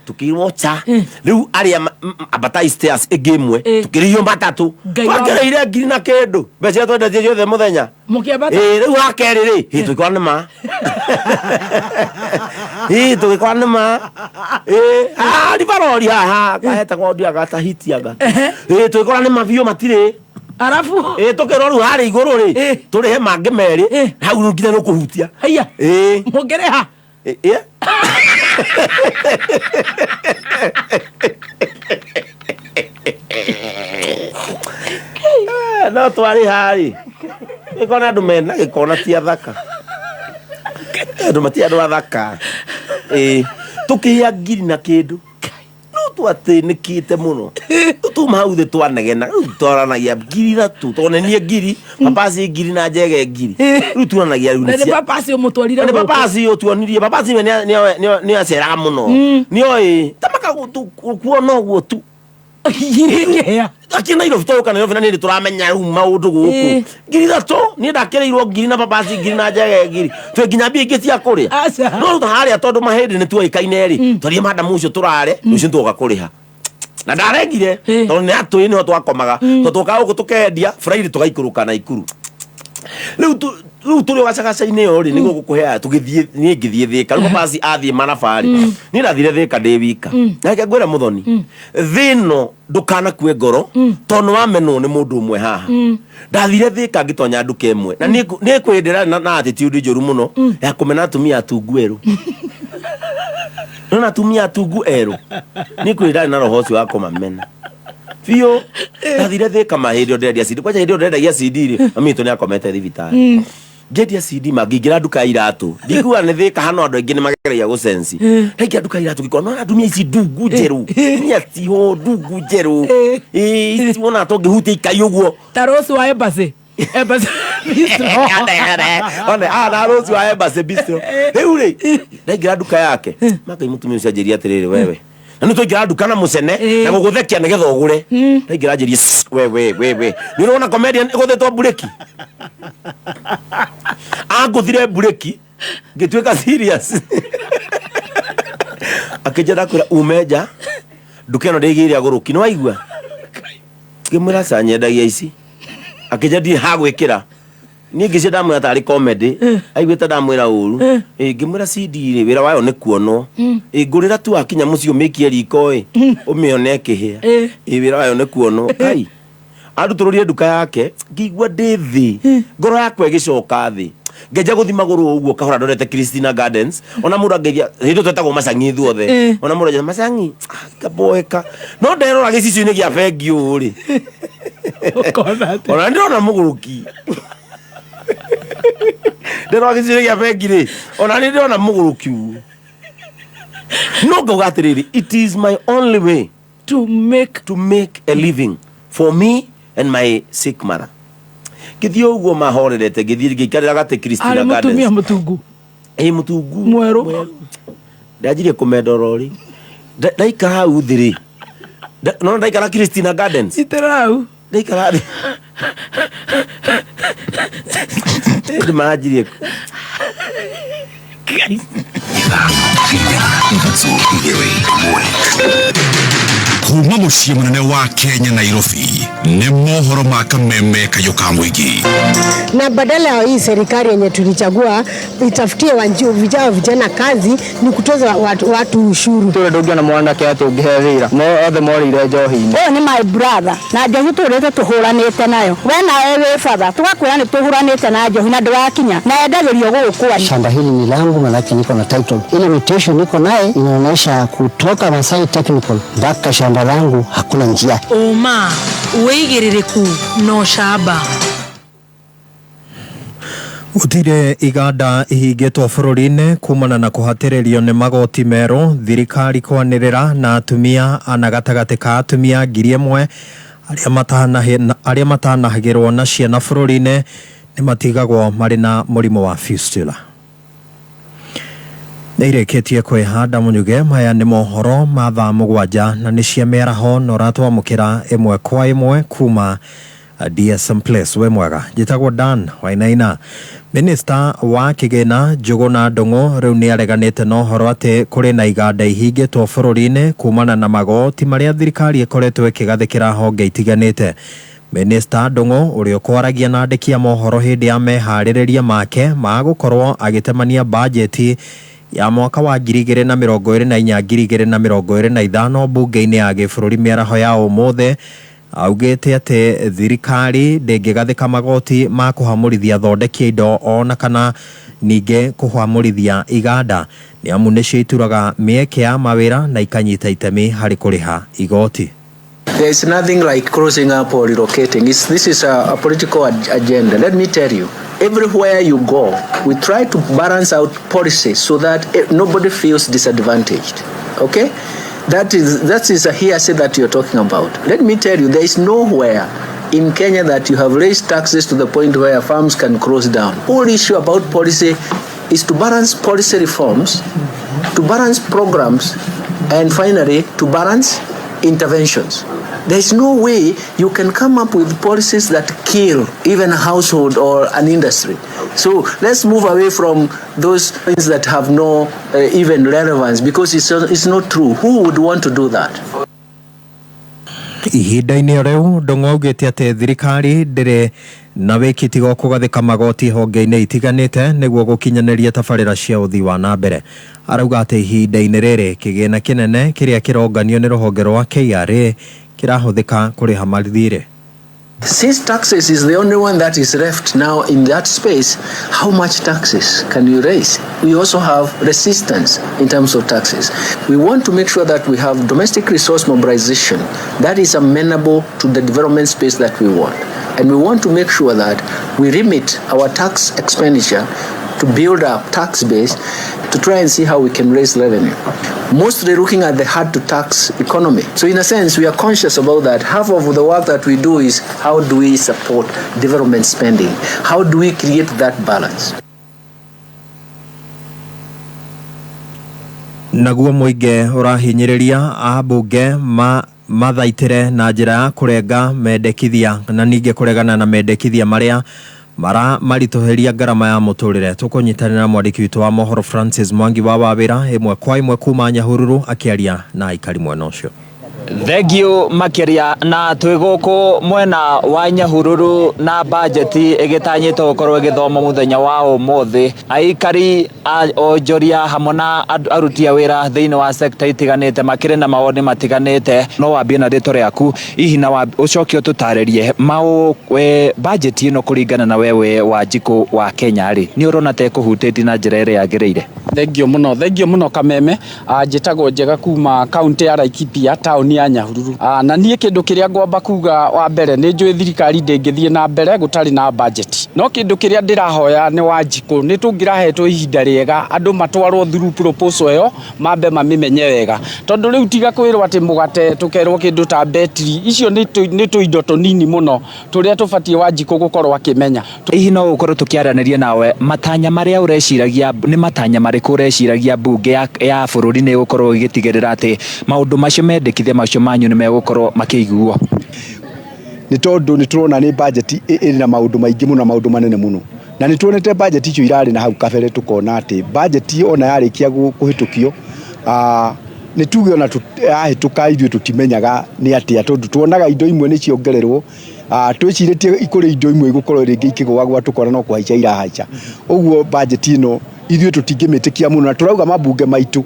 Tukĩirwo ca rĩu arĩa ambatai stairs ĩngĩ ĩmwe tukĩrĩhio matatũ. Ngai wa- Twakĩrĩire ngiri na kĩndũ mbeca iria twendetie ciothe mũthenya. Mũkĩambata? Ĩĩ, rĩu ha kerĩ rĩ, ĩ tũgĩkora nĩ ma. Ĩ tũgĩkora nĩ ma. Ĩ haha ribarori haha kahetagwo ndiaga tahiti anga. Ĩ tũgĩkora nĩ ma biũ matirĩ. Arabu Ĩ tũkĩrwo rĩu harĩa igũrũ rĩ, tũrĩhe mangĩ merĩ, hau rĩu nginya nĩ ũkũhutia. Haiya. Ĩ. Mũngĩrĩha? Ĩ. No twarĩha rĩ, gĩkona andũ mena gĩko na ti athaka. Andũ mati andũ athaka. Ĩ tũkĩhĩa ngiri na kĩndũ. No twatĩnĩkĩte mũno. Tuma hau thĩ twanegena, rĩu twaranagia ngiri ithatũ, tondũ nĩ niĩ ngiri, papasi ngiri na njege ngiri. Rĩu tuonanagia rĩu Na nĩ nĩ cia papasi ũmũtwarire nĩ gũkũ. papasi ũtuonirie, papasi we nĩ aceraga mũno. Nĩoĩ, ta makakuona ũguo tu. Ngiri ĩkĩhĩa. Akĩ Nairobi tũgũka Nairobi na nĩ tũramenya rĩu maũndũ gũkũ. Ngiri ithatũ, niĩ ndakĩrĩirwo ngiri na papasi ngiri na njege ngiri. Twĩ nginya mbia ingĩ cia kũrĩa. Aca. No rĩu ta harĩa tondũ mahĩndĩ nĩ tuoĩkaine rĩ, twarie madamu ũcio tũrare, rũciũ tũgoka kũrĩha. Na ndarengire, tondũ nĩ atũĩ nĩho twakomaga. Tondũ twokaga gũkũ tũkendia, Friday tũgaikũrũka Naikuru. Rĩu rĩu tũrĩ o gacagaca-inĩ ĩyo rĩ, nĩguo gũkũheaga tũgĩthiĩ, niĩ ngĩthiĩ Thĩka. Rĩu papasi athiĩ Maraba rĩ, niĩ ndathire Thĩka ndĩ wika. Na reke ngwĩre Mũthoni, thĩ ĩno ndũkanakue ngoro, tondũ nĩ wamenwo nĩ mũndũ ũmwe haha. Ndathire Thĩka ngĩtonya nduka ĩmwe, na niĩ kwĩ hĩndĩ ĩrarĩ na attitude njũru mũno ya kũmena atumia atungu erũ. Nĩwona atumia atungu erũ, niĩ kwĩ hĩndĩ ndarĩ na roho ũcio wa kũmamena biũ. Ndathire Thĩka ma hĩndĩ ĩyo ndĩrendia CD, kwanja hĩndĩ ĩyo ndĩrendagia CD rĩ, mami witũ nĩakomete thibitarĩ. Ngĩendia CD ma ngĩingĩra nduka ya iratũ, ndikuga nĩ Thĩka hano andũ aingĩ nĩmageragia gũcenci. Ndaingĩra nduka ya iratũ ngĩkora nĩwona atumia ici ndungu njerũ, atumia ciho ndungu njerũ, ĩĩ ici wonaga ta ũngĩhutia ikai ũguo. Ta Rose wa Embassy. Embassy Bistro. One, na Rose wa Embassy Bistro. Rĩu rĩ, ndaingĩra nduka yake, makai mũtumia ũcio anjĩria atĩrĩrĩ, wewe. Na nĩ twaingĩra nduka na mũcene, na gũgũthekia nĩgetha ũgũre. Ndaingĩra anjĩria, Sss, wewe, wewe. Nĩ ũrona comedian ĩgũthĩtwo mburĩki? Angũthire mburĩki, ngĩtuĩka serious. Akĩnjĩra ndakwĩra ume nja, nduka ĩno ndĩigĩire agũrũki, nĩ waigua? Ngĩmwĩra aca nyendagia ici. Akĩnjĩra ndirĩ ha gwĩkĩra. Niĩ ngĩcia ndamwĩra tarĩ comedy, aiguĩte ndamwĩra ũru. Ĩ ngĩmwĩra CD rĩ, wĩra wayo nĩ kuonwo. Ĩ ngũrĩra tu wakinya mũciĩ ũmĩikie riko ĩ, ũmĩone ĩkĩhĩa. Ĩ wĩra wayo nĩ kuonwo. Kai, andutũrũrie nduka yake, ngĩigua ndĩ thĩ, ngoro yakwa ĩgĩcoka thĩ. Ngĩanjia gũthiĩ magũrũ ũguo kahora ndorete Christina Gardens. Ona mũndũ angeithia, hĩndĩ ĩyo twetagwo macang'i ithuothe. Ona mũndũ anjĩra, macang'i, ngaboeka. No nderora gĩcicio-inĩ gĩa bengi ũũ rĩ, ona ndĩrona mũgũrũki. Nderora gĩcicio-inĩ gĩa bengi rĩ, ona nĩ ndĩrona mũgũrũki ũũ. No ngauga atĩrĩrĩ, it is my only way to make a living for me and my sick mother. Ngĩthiĩ ũguo mahorerete, ngĩthiĩ ngĩikarĩra gatĩ Christina Arĩ Gardens. mũtumia mũtungu. Ĩ mũtungu. Mwerũ. Ndanjirie kũmenda oro rĩ. Ndaikara hau thĩ rĩ. No ndaikara Christina Gardens. Itĩra hau. Ndaikara thĩ. Ndĩ maranjirie. Kuma Mũciĩ mũnene wa Kenya Nairobi nĩ mohoro ma kameme kayũ ka mũingĩ. Na badala ya hii serikali yenye tulichagua itafutie vijana vijana kazi, ni kutoza watu, watu ushuru. Tũrĩ ndũngĩona mwanake atĩ ũngĩhe wĩra no othe morĩire njohi-inĩ. Ũyũ nĩ my brother na njohi tũrĩte tũhũranĩte nayo, we nawe wĩ batha tũgakwĩra nĩ tũhũranĩte na njohi na ndũrakinya na endagĩrio gũgũkwa. Shamba hili ni langu, manake niko na title. Ile mutation niko naye inaonyesha kutoka Masai Technical mpaka shamba langu hakuna njia. Ũma, wĩigĩrĩrĩku na ũcamba. Gũtirĩ iganda ihingĩtwo bũrũri-inĩ kumana na kũhatĩrĩrio nĩ magoti merũ, thirikari kwanĩrĩra na atumia ana gatagatĩ ka atumia 1000 arĩa matanahagĩrwo na ciana bũrũri-inĩ nĩ matigagwo marĩ na mũrimũ wa fistula. Nĩirĩkĩtie kwĩhanda mũnyuge. Maya nĩ mohoro ma thaa 7 na nĩ cia mĩaraho na ũratwamũkĩra ĩmwe kwa ĩmwe kuma DSM Place. We mwega, njĩtagwo Dan Wainaina. Minista wa kĩgĩna Njũgũna Ndung'u rĩu nĩ areganĩte na ũhoro atĩ kũrĩ na iganda ihingĩtwo bũrũri-inĩ kumana na magoti marĩa thirikari ĩkoretwo ĩkĩgathĩkĩra honge itiganĩte. Minista Ndung'u ũrĩa ũkwaragia na andĩki a mohoro hĩndĩ ya meharĩrĩria make ma gũkorwo agĩtemania bajeti ya mwaka wa 2024 2025 mbunge-inĩ ya gĩbũrũri mĩaraho ya ũmũthĩ, augĩte atĩ thirikari ndĩngĩgathĩka magoti ma kũhamũrithia thondeki indo ona kana ningĩ kũhamũrithia iganda nĩ amu nĩcio ituraga mĩeke ya mawĩra na ikanyita itemi harĩ kũrĩha igoti. There is nothing like closing up or relocating. This is a political agenda. Let me tell you, everywhere you go, we try to balance out policies so that nobody feels disadvantaged. Okay? That is a hearsay that you're talking about. Let me tell you, there is nowhere in Kenya that you have raised taxes to the point where farms can close down. All issue about policy is to balance policy reforms, to balance programs, and finally, to balance interventions. There is no way you can come up with policies that kill even a household or an industry. So let's move away from those things that have no even relevance, because it's not true. Who would want to do that? Ihinda-inĩ rĩu Ndung'u augĩte atĩ thirikari ndĩrĩ na wĩki tiga kũgathĩka magoti honge-inĩ itiganĩte nĩguo gũkinyanĩria tabarĩra cia ũthii wa na mbere. Arauga atĩ ihinda-inĩ rĩrĩ kĩgĩna kĩnene kĩrĩa kĩronganio nĩ rũhonge rwa KRA kĩrahũthĩka kũrĩha mathirĩ. Since taxes is the only one that is left now in that space, how much taxes can you raise? We also have resistance in terms of taxes. We want to make sure that we have domestic resource mobilization that is amenable to the development space that we want. And we want to make sure that we remit our tax expenditure to build up tax base to try and see how we can raise revenue. Mostly looking at the hard to tax economy. So in a sense, we are conscious about that. Half of the work that we do is how do we support development spending? How do we create that balance? Naguo mũingĩ ũrahinyĩrĩria ambunge mathaitĩre na njĩra ya kũrenga mendekithia na ningĩ kũregana na mendekithia marĩa mara maritũhĩria ngarama ya mũtũrĩre. Tũkũnyitanĩra mwandĩki witũ wa mohoro Francis Mwangi wa Wawĩra ĩmwe kwa ĩmwe kuma Nyahururu akĩaria na aikari mwena ũcio. Thank you makiria. Na twĩ gũkũ mwena wa Nyahururu na bajeti ĩgĩtanyĩtwo gũkorwo ĩgĩthomwo mũthenya wa ũmũthĩ. Aikari a onjoria hamwe na aruti a wĩra thĩinĩ wa sekta itiganĩte makĩrĩ na mawoni matiganĩte. No wambie na rĩtwa rĩaku hihi na ũcoke ũtũtarĩrie bajeti ĩno kũringana na wewe Wanjikũ wa Kenya rĩ, nĩ ũrona ta ĩkũhutĩtie na njĩra ĩrĩa yagĩrĩire? Thank you mũno, thank you mũno Kameme. Njĩtagwo Njega kuma kaunti ya Laikipia, taũni ya Nyahururu. Na niĩ kĩndũ kĩrĩa ngwamba kuga wa mbere nĩ njũĩ thirikari ndĩngĩthiĩ na mbere gũtarĩ na budget. No kĩndũ kĩrĩa ndĩrahoya nĩ Wanjikũ, nĩ tũngĩrahetwo ihinda rĩega andũ matwarwo through proposal ĩyo mambe mamĩmenye wega, tondũ rĩu tiga kwĩrwo atĩ mũgate tũkerwo kĩndũ ta betri, icio nĩ tũindo tũnini mũno tũrĩa tũbatiĩ Wanjikũ gũkorwo akĩmenya. Hihi no ũkorwo tũkĩaranĩria nawe matanya marĩa ũreciragia nĩ matanya marĩkũ ũreciragia mbunge ya bũrũri nĩ ĩgũkorwo ĩgĩtigĩrĩra atĩ maũndũ macio mendekithia macio manyu nĩ megũkorwo makĩiguo? Nĩ tondũ nĩ tũrona nĩ budget ĩrĩ na maũndũ maingĩ mũno, maũndũ manene mũno, na nĩ tuonete budget icio irarĩ na hau kabere, tũkona atĩ budget ona yarĩkia kũhĩtũkio, Nĩ tuge ona yahĩtũka ithuĩ tũtimenyaga nĩ atĩa, tondũ tuonaga indo imwe nĩ ciongererwo, twĩcirĩtie kũrĩ indo imwe igũkorwo rĩngĩ ikĩgũagũa, tũkona no kũhaica irahaica. Ũguo bajeti ĩno ithuĩ tũtingĩmĩtĩkia mũno, na tũrauga mambunge maitũ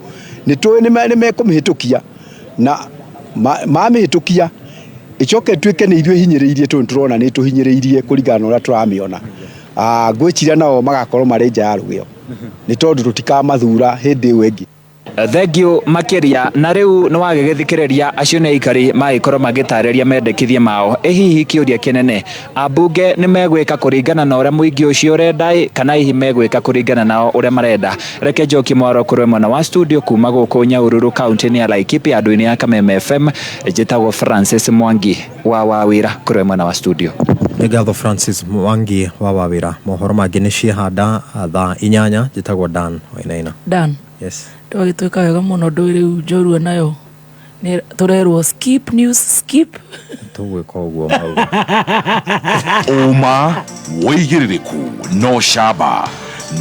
nĩ tũĩ nĩ mekũmĩhĩtũkia, na mamĩhĩtũkia ĩcoke ĩtuĩke nĩ ithuĩ hinyĩrĩirie, tondũ tũrona nĩ tũhinyĩrĩirie kũringana na ũrĩa tũramĩona. Ngwĩciria nao magakorwo marĩ nja ya rũgĩo, nĩ tondũ tũtikamathura hĩndĩ ĩyo ĩngĩ. Thengiũ makĩria. Na rĩu nĩ wagĩgĩthikĩrĩria acio nĩ aikari magĩkorwo magĩtarĩria mendekithia mao. Ĩ hihi kĩũria kĩnene, ambunge nĩ megwĩka kũringana na ũrĩa mũingĩ ũcio ũrenda ĩ, kana hihi megwĩka kũringana nao ũrĩa marenda? Reke njokie mwaro kũrĩ mwena wa studio kuma gũkũ Nyahururu kaunti-inĩ ya Laikipia, andũ-inĩ ya Kameme FM. Njĩtagwo Francis Mwangi wa Wawĩra kũrĩ mwena wa studio. Nĩ ngatho Francis Mwangi wa Wawĩra. Mohoro mangĩ nĩ ciehanda thaa 8. Njĩtagwo Dan Wainaina. Dan. Yes. Twagĩtwĩka wega mũno, ndũĩ rĩu njorua nayo nĩ tũrerwo skip news, skip. Tũgwĩka ũguo mauga. Ũma, wĩigĩrĩrĩku no camba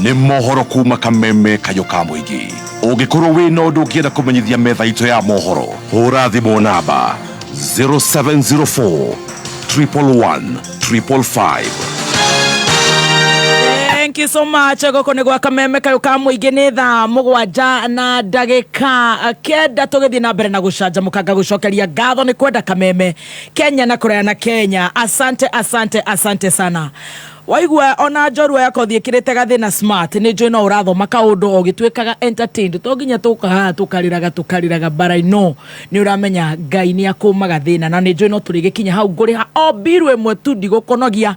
nĩ mohoro kuma Kameme kayũ ka mũingĩ. Ũngĩkorwo wĩna ũndũ ũngĩenda kũmenyithia metha itũ ya mohoro, hũra thimũ namba 0704 111 555. Thank you so much. Gũkũ nĩ gwa Kameme kayũ ka mũingĩ, nĩ thaa 7 na ndagĩka 9, tũgĩthiĩ na mbere na gũcanjamũka. Ngagũcokeria ngatho nĩ kwenda Kameme Kenya na kũraya na Kenya. Asante, asante, asante sana. Waigua ona njorua ya kothi ĩkĩrĩte gathĩna smart, nĩ njũĩ no ũrathoma kaũndũ o gĩtuĩkaga entertained. To nginya tũka haha tũkarĩraga tũkarĩraga, but I know nĩ ũramenya Ngai nĩ akũmaga thĩna, na nĩ njũĩ no tũrĩgĩkinya hau. Ngũrĩha o mbiru ĩmwe tu, ndigũkũnogia,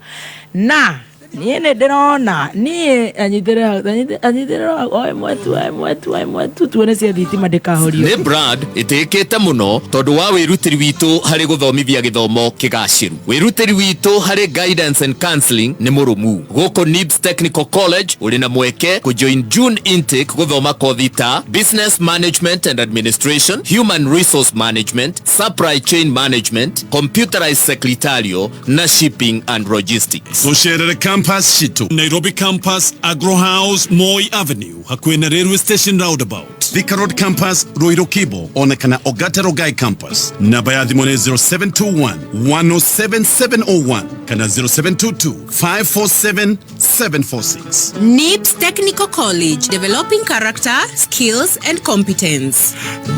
na niĩ nĩ ndĩrona niĩ anyitĩrĩra anyitĩrĩra o ĩmwe tu, o ĩmwe tu, o ĩmwe tu, tuone cia thitima ndĩkahorio. Nĩ brand ĩtĩkĩte mũno tondũ wa wĩrutĩri witũ harĩ gũthomithia gĩthomo kĩgacĩru. Wĩrutĩri witũ harĩ guidance and counseling nĩ mũrũmu. Gũkũ NIBS Technical College ũrĩ na mweke kũjoin June intake gũthoma kothi ta Business Management and Administration, Human Resource Management, Supply Chain Management, Computerized Secretarial na Shipping and Logistics. Tũcerere campus citũ: Nairobi Campus, Agro House, Moi Avenue, hakuhĩ na Railway Station roundabout; Thika Road Campus, Ruiru Kibo, ona kana Ogata Rongai Campus. Namba ya thimũ nĩ 0721 107 701 kana 0722 547 746. NIBS Technical College, developing character, skills and competence.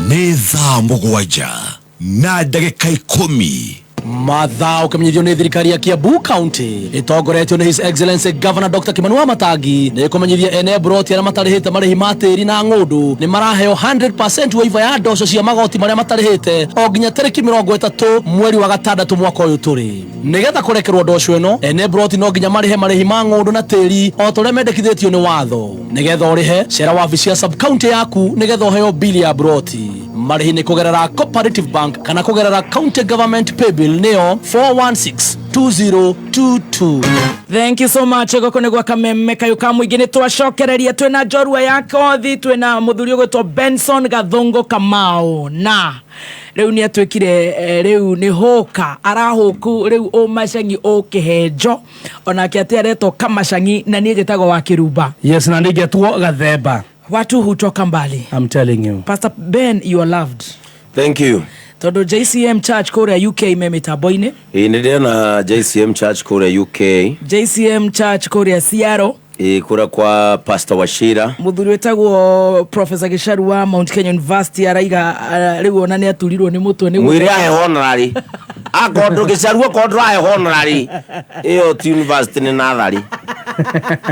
Nĩ thaa 7 na ndagĩka 10. Mathaa ũkĩmenyithio nĩ thirikari ya Kiambu County ĩtongoretio nĩ His Excellency Governor Dr. Kimani Wamatangi, nĩ ĩkũmenyithia ene mburoti arĩa matarĩhĩte marĩhi ma tĩri na ng'ũndũ nĩ maraheo 100% waiver ya ndoco cia magoti marĩa matarĩhĩte o nginya tarĩki 30 mweri wa gatandatũ mwaka ũyũ tũrĩ. Nĩgetha kũrekerwo ndoco ĩno, ene mburoti no nginya marĩhe marĩhi ma ng'ũndũ na tĩri o ta ũrĩa mendekithĩtio nĩ watho. Nĩgetha ũrĩhe, cera wabici ya sub county yaku nĩgetha ũheo bili ya mburoti. Marĩhi nĩ kũgerera Cooperative Bank kana kũgerera County Government Paybill, nĩyo 416 2022. Thank you so much. Gũkũ nĩ gwa Kameme kayũ ka mũingĩ, nĩ twacokereria. Twĩna njorua ya kothi, twĩna mũthuri ũgwĩtwo Benson Gathũngũ Kamau, na rĩu nĩ atuĩkire rĩu nĩ hũka arahũku, rĩu ũmacangi ũkĩhenjo onake atĩ aretwo Kamacangi, na niĩ njĩtagwo wa Kĩrumba. Yes, na nĩngetwo Gathemba. Watu hutoka mbali. I'm telling you. Pastor Ben, you are loved. Thank you. Tondũ JCM Church kũrĩa UK me mĩtambo-inĩ. Ĩĩ, nĩ ndĩrona JCM Church kũrĩa UK. JCM Church kũrĩa Seattle. Ĩĩ, kũrĩa kwa Pastor Wachira. Mũthuri wĩtagwo Professor Gicharu wa Mount Kenya University araiga rĩu ona nĩ aturirwo nĩ mũtwe nĩ Mwĩre ahe honorary, akorwo ndũgĩcaru, okorwo ndũrahe honorary, ĩyo ti university, nĩ nathari.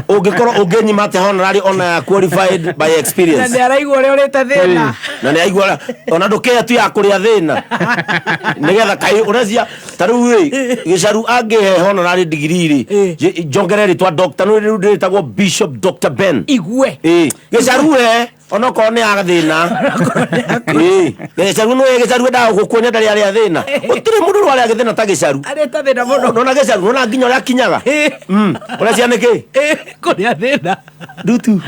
Ũngĩkorwo ũngĩnyima atĩa honorary ona ya qualified by na experience? Nĩ araigua ũrĩa ũrĩte thĩna. Na nĩ aigua ona ndũkĩhe tu ya kũrĩa thĩna nĩgetha kai ũrecia ta rĩu ĩ Gĩcaru angĩhe honorary degree rĩ, njongerere rĩtwa doctor, nĩ rĩu ndĩtagwo Bishop Dr Ben. Igue. Ĩ, Gĩcaru he onokorwo nĩ ya thĩna. Ĩ, Gĩcaru nĩ Gĩcaru endaga gũkuonia ndarĩ arĩa thĩna. Gũtirĩ mũndũ ũrĩa gĩthĩna ta Gĩcaru. Arĩte thĩna mũno. Nona Gĩcaru, nona nginya ũrĩa akinyaga. Ũrecia nĩkĩ? Kũrĩa thĩna. Ndutu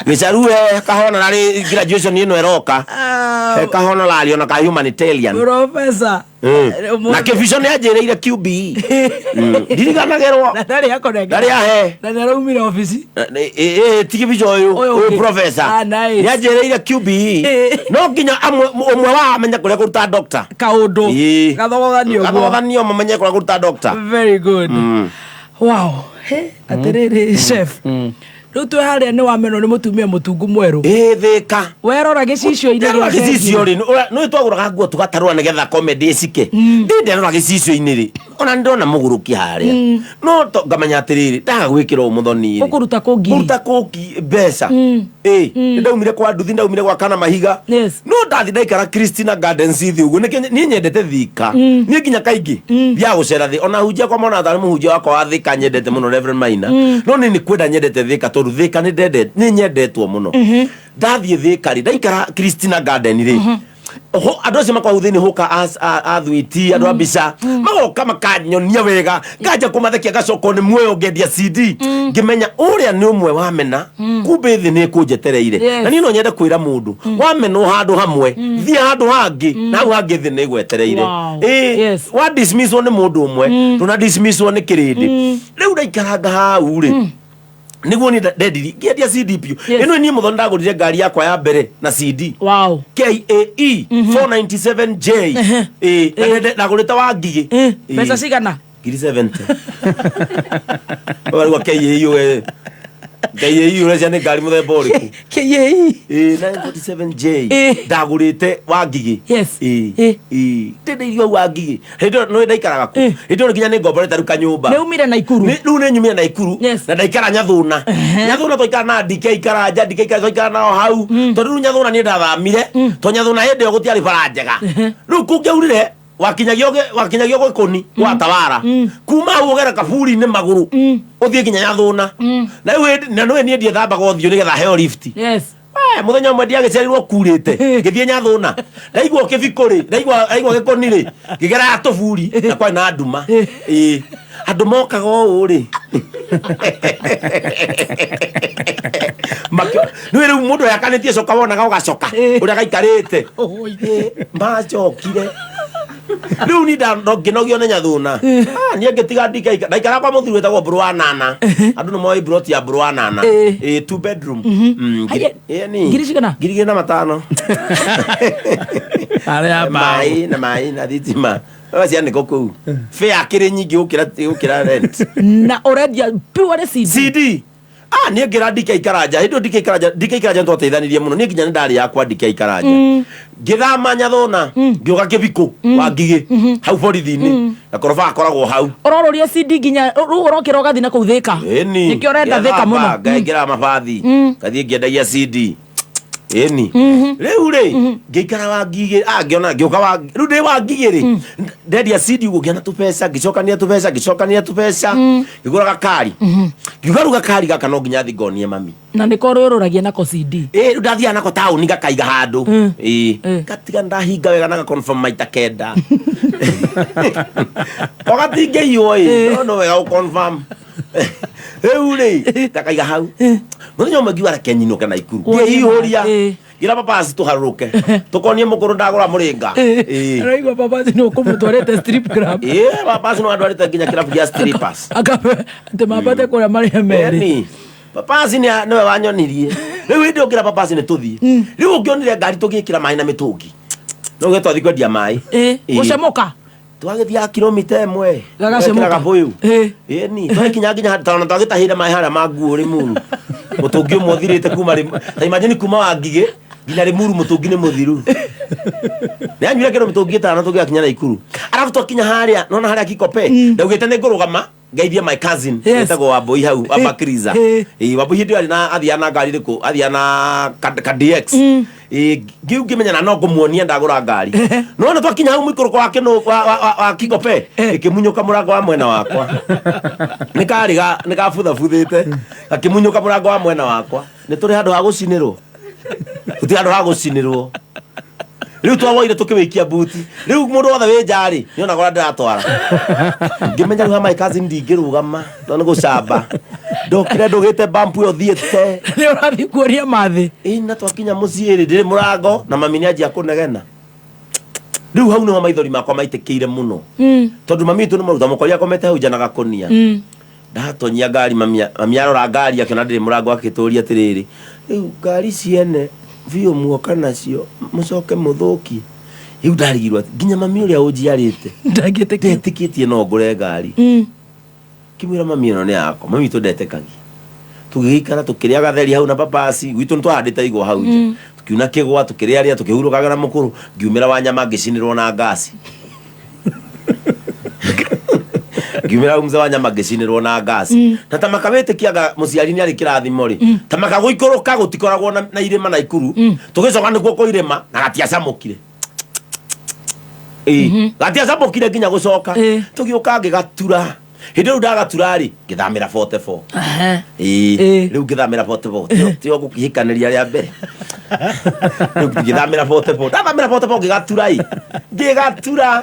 Gĩcaru he kahonorary graduation ĩno ĩroka, he kahonorary ona ka humanitarian. Professor. Na kĩbico nĩ anjĩrĩire QBE. Ndiriganagĩrwo. Na ndarĩ akonenga. Ndarĩ ahe. Na nĩ araumire obici. Ti kĩbico ũyũ. Ũyũ Ũyũ ũngĩ. professor. Ah, nice. Nĩ anjĩrĩire QBE. No nginya amwe ũmwe wao amenye kũrĩa kũruta doctor. Kaũndũ. Ĩĩ. Gathogothanio ũguo. Gathogothanio mamenye kũrĩa kũruta doctor. Very good. Wow. He, atĩrĩrĩ chef. Rĩu twĩ harĩa nĩ wamenwo nĩ mũtumia mũtungu mwerũ. Ĩ thĩka. Werora gĩcicio-inĩ Nderora gĩa gĩcicio rĩ nĩ twagũraga nguo tũgatarũra nĩgetha comedy ĩcike ndĩ nderora gĩcicio-inĩ rĩ ona nĩ ndona mũgũrũki harĩa no ngamenya atĩrĩrĩ ndaga gwĩkĩra ũũ mũthoni rĩ Ũkũruta kũ ngiri? kũruta kũ mbeca ĩ nĩ ndaumire kwa nduthi ndaumire gwa kana mahiga no ndathi ndaikara Christina Gardens thĩ ũguo nĩkĩo niĩ nyendete Thika niĩ nginya kaingĩ thiaga gũcera thĩ ona hunjia kwa mona tarĩ mũhunjia wakwa wa Thika nyendete mũno Reverend Maina no niĩ nĩ kwenda nyendete Thika tondũ Thika nĩ ndendete nĩ nyendetwo mũno ndathiĩ Thika rĩ ndaikara Christina Garden rĩ andå acio makoragwo thä inä hå ka athwiti andå a mbica magoka makanyonia wega nganja kå mathekia ngacokwo nä muoyo ngendia CD ngĩmenya ũrĩa nĩ ũmwe wamena kumbe thĩ nĩ ĩkũnjetereire Yes. na niĩ no nyende kwĩra mũndũ wamenwo handũ hamwe thiĩ handũ hangĩ na hau hangĩ thĩ nĩ ĩgwetereire Wow. Ĩĩ, wa dismisswo nĩ mũndũ ũmwe ndũna dismisswo nĩ kĩrĩndĩ rĩu ndaikaranga hau rĩ nĩguo niĩ ndendiri ngĩendia CD biũ ĩno niĩ mũthoni ndagũrire ngari yakwa ya mbere na CD Wow. KAE 497J ĩĩ na ndagũrĩte wa ngigĩ Ĩĩ. Mbeca cigana? Ngiri 70 ũgarigwa KAE we KAE ũrecia nĩ ngari mũthemba ũrĩkũ KAE ĩĩ 947J ndagũrĩte wa ngigĩ Yes. ĩĩ ĩĩ ndĩndĩirio hau wa ngigĩ hĩndĩ ĩyo nĩ ndaikaraga kũ hĩndĩ ĩyo nginya nĩ ngomborete rĩu kanyũmba Nĩ umire Naikuru? Rĩu nĩ nyumire Naikuru na ndaikara Nyathũna. Nyathũna twaikara na DK Karanja DK Karanja twaikara nao hau tondũ rĩu Nyathũna niĩ ndathamire tondũ Nyathũna hĩndĩ ĩyo gũtiarĩ bara njega rĩu kũngĩaurire wakinyagio gwĩkũni gwa tawara kuma hau ũgere kaburi-inĩ magũrũ ũthiĩ nginya Nyathũna na rĩu na nĩwe niĩ ndiethambaga ũthiũ nĩgetha heo lift Yes. Mũthenya ũmwe ndiagĩcerirwo kurĩte ngĩthiĩ Nyathũna ndaigua kĩbikũ rĩ ndaigua gĩkũni rĩ ngĩgera ya tũburi na kwarĩ na nduma ĩĩ andũ mokaga ũũ rĩ nĩwe rĩu mũndũ yakanĩtie coka wonaga ũgacoka ũrĩa gaikarĩte macokire rĩu ni ngĩnogio nĩ Nyathũna niĩ ngĩtiga ndikaika ndaikara kwa mũthuri wĩtagwo Mbũrũ wa Nana andũ nĩ moĩ broti ya Mbũrũ wa Nana ĩĩ two bedroom ĩni Ngiri cigana? 2500 Arĩa maĩ na maĩ na thitima cianĩkwo kũu fare akĩrĩ nyingĩ gũkĩra rent Na ũrendia pure CD. CD niĩ ngĩra DK Karanja hĩndĩ ĩyo DK Karanja DK Karanja nĩtwateithanirie mũno niĩ nginya nĩ ndarĩ yakwa DK Karanja ngĩthama Nyathũna ngĩũka Kĩbikũ wa Ngigĩ hau borithi-inĩ na koroba akoragwo hau Ũrorũria CD nginya rĩu ũrokĩra ũgathiĩ na kũu Thĩka. ĩni Nĩkĩo ũrenda Thĩka mũno. ngaingĩra mabathi ngathiĩ ngĩendagia CD ĩni rĩu rĩ ngĩikara wa Ngigĩ ngĩona ngĩũka wa rĩu ndĩ wa Ngigĩ rĩ ndendia CD ũguo ngĩona tũbeca ngĩcokania tũbeca ngĩcokania tũbeca ngĩgũra gakari ngiuga rĩu gakari gaka no nginya thiĩ ngonie mami Na nĩko ũrũragia nako CD. ĩĩ rĩu ndathiaga nako taũni gakaiga handũ ĩĩ gatiga ndahinga wega na gaconfirm maita kenda o gatingĩiywo ĩ no no wega gũconfirm rĩu rĩ ndakaiga hau mũthenya ũmwe ngiuga reke nyinũke Naikuru ngĩihũria ngira papasi tũharũrũke tũkonie mũkũrũ ndagũra mũrĩnga Ĩĩ. Araigua papasi nĩ ũkũmũtwarĩte strip club. Ĩĩ papasi no andwarĩte nginya kĩrabu gĩa strippers Akabe atĩ mambate kũrĩa marĩa merĩ. Ĩni. Papasi nĩ nĩwe wanyonirie rĩu hĩndĩ ũngĩra papasi nĩ tũthiĩ rĩu ũngĩonire ngari tũgĩkĩra maĩ na mĩtũngi no ũge twathiĩ kwendia maĩ Ĩĩ. Gũcemũka. Twagĩthiaga kilomita ĩmwe Gagacemũka. Gwekĩra gabũyũ ĩni twakinya nginya tondũ twagĩtahĩire maĩ harĩa ma nguo Rĩmuru mũtũngi ũmwe ũthirĩte kuma ta imagine kuma wa Ngigĩ nginya Rĩmuru mũtũngi nĩ mũthiru nĩ anyuire kĩndũ mĩtũngi ĩtano tũgĩgakinya Naikuru arabu twakinya harĩa nona harĩa Kikope ndaugĩte nĩ ngũrũgama ngeithie my cousin wĩtagwo Wambui hau wa Bakriza ĩĩ Wambui hĩndĩ ĩyo arĩ na athiaga na ngari rĩkũ athiaga na ka DX ĩĩ ngĩu ngĩmenya na no ngũmuonia ndagũra ngari no na twakinya hau mũikũrũko wa kĩnũ wa Kikope ĩkĩmunyũka mũrango wa mwena wakwa nĩ karĩ ga nĩ gabuthabuthĩte gakĩmunyũka mũrango wa mwena wakwa nĩ tũrĩ handũ ha gũcinĩrwo gũtirĩ handũ ha gũcinĩrwo rĩu twawoire tũkĩwĩkia buti rĩu mũndũ wothe wĩ nja rĩ nĩonaga ũrĩa ndĩratwara ngĩmenya rĩu ha my cousin ndingĩrũgama tondũ nĩ gũcamba ndokire ndũgĩte bampu ĩyo thiĩte Nĩ ũrathiĩ kuonia mathĩ. Ĩĩ na twakinya mũciĩ rĩ ndĩrĩ mũrango na mami nĩanjia kũnegena Rĩu hau nĩho maithori makwa maitĩkĩire mũno. Tondũ mami witũ nĩ maruta mũkori akomete hau nja na gakonia. Ndatonyia ngari mami mami arora ngari akĩona ndĩrĩ mũrango akĩtũria atĩrĩrĩ, rĩu ngari ciene biũ muoka nacio mũcoke mũthũkie. Rĩu ndarigirwo atĩ nginya mami ũrĩa ũnjiarĩte ndetĩkĩtie no ngũre ngari. Ngĩmwĩra mami ĩno nĩ yakwa, mami witũ ndetĩkagia. Tũgĩgĩikara tũkĩrĩa gatheri hau na papasi, gwitũ nĩ twahandĩte igwa hau nja. Tũkiuna kĩgwa, tũkĩrĩarĩa, tũkĩhurũkaga na mũkũrũ, ngiumĩra wanyama ngĩcinĩrwo na ngasi. Ngiumĩra hau mzee wa nyama ngĩcinĩrwo na ngasi. Na ta makawĩtĩkia anga mũciari nĩ arĩ kĩrathimo rĩ, ta makagũikũrũka gũtikoragwo na, na irĩma Naikuru, tũgĩcoka nĩkuo kwa irĩma na gatiacamũkire. Ĩĩ, gatiacamũkire nginya gũcoka. Tũgĩũka ngĩgatura. Hĩndĩ ĩyo rĩu ndagatura rĩ, ngĩthamĩra 44. Ĩĩ, rĩu ngĩthamĩra 44. Tio gũkĩhikanĩria rĩa mbere. Rĩu ngĩthamĩra 44. Ndathamĩra 44 ngĩgatura ĩ. Ngĩgatura.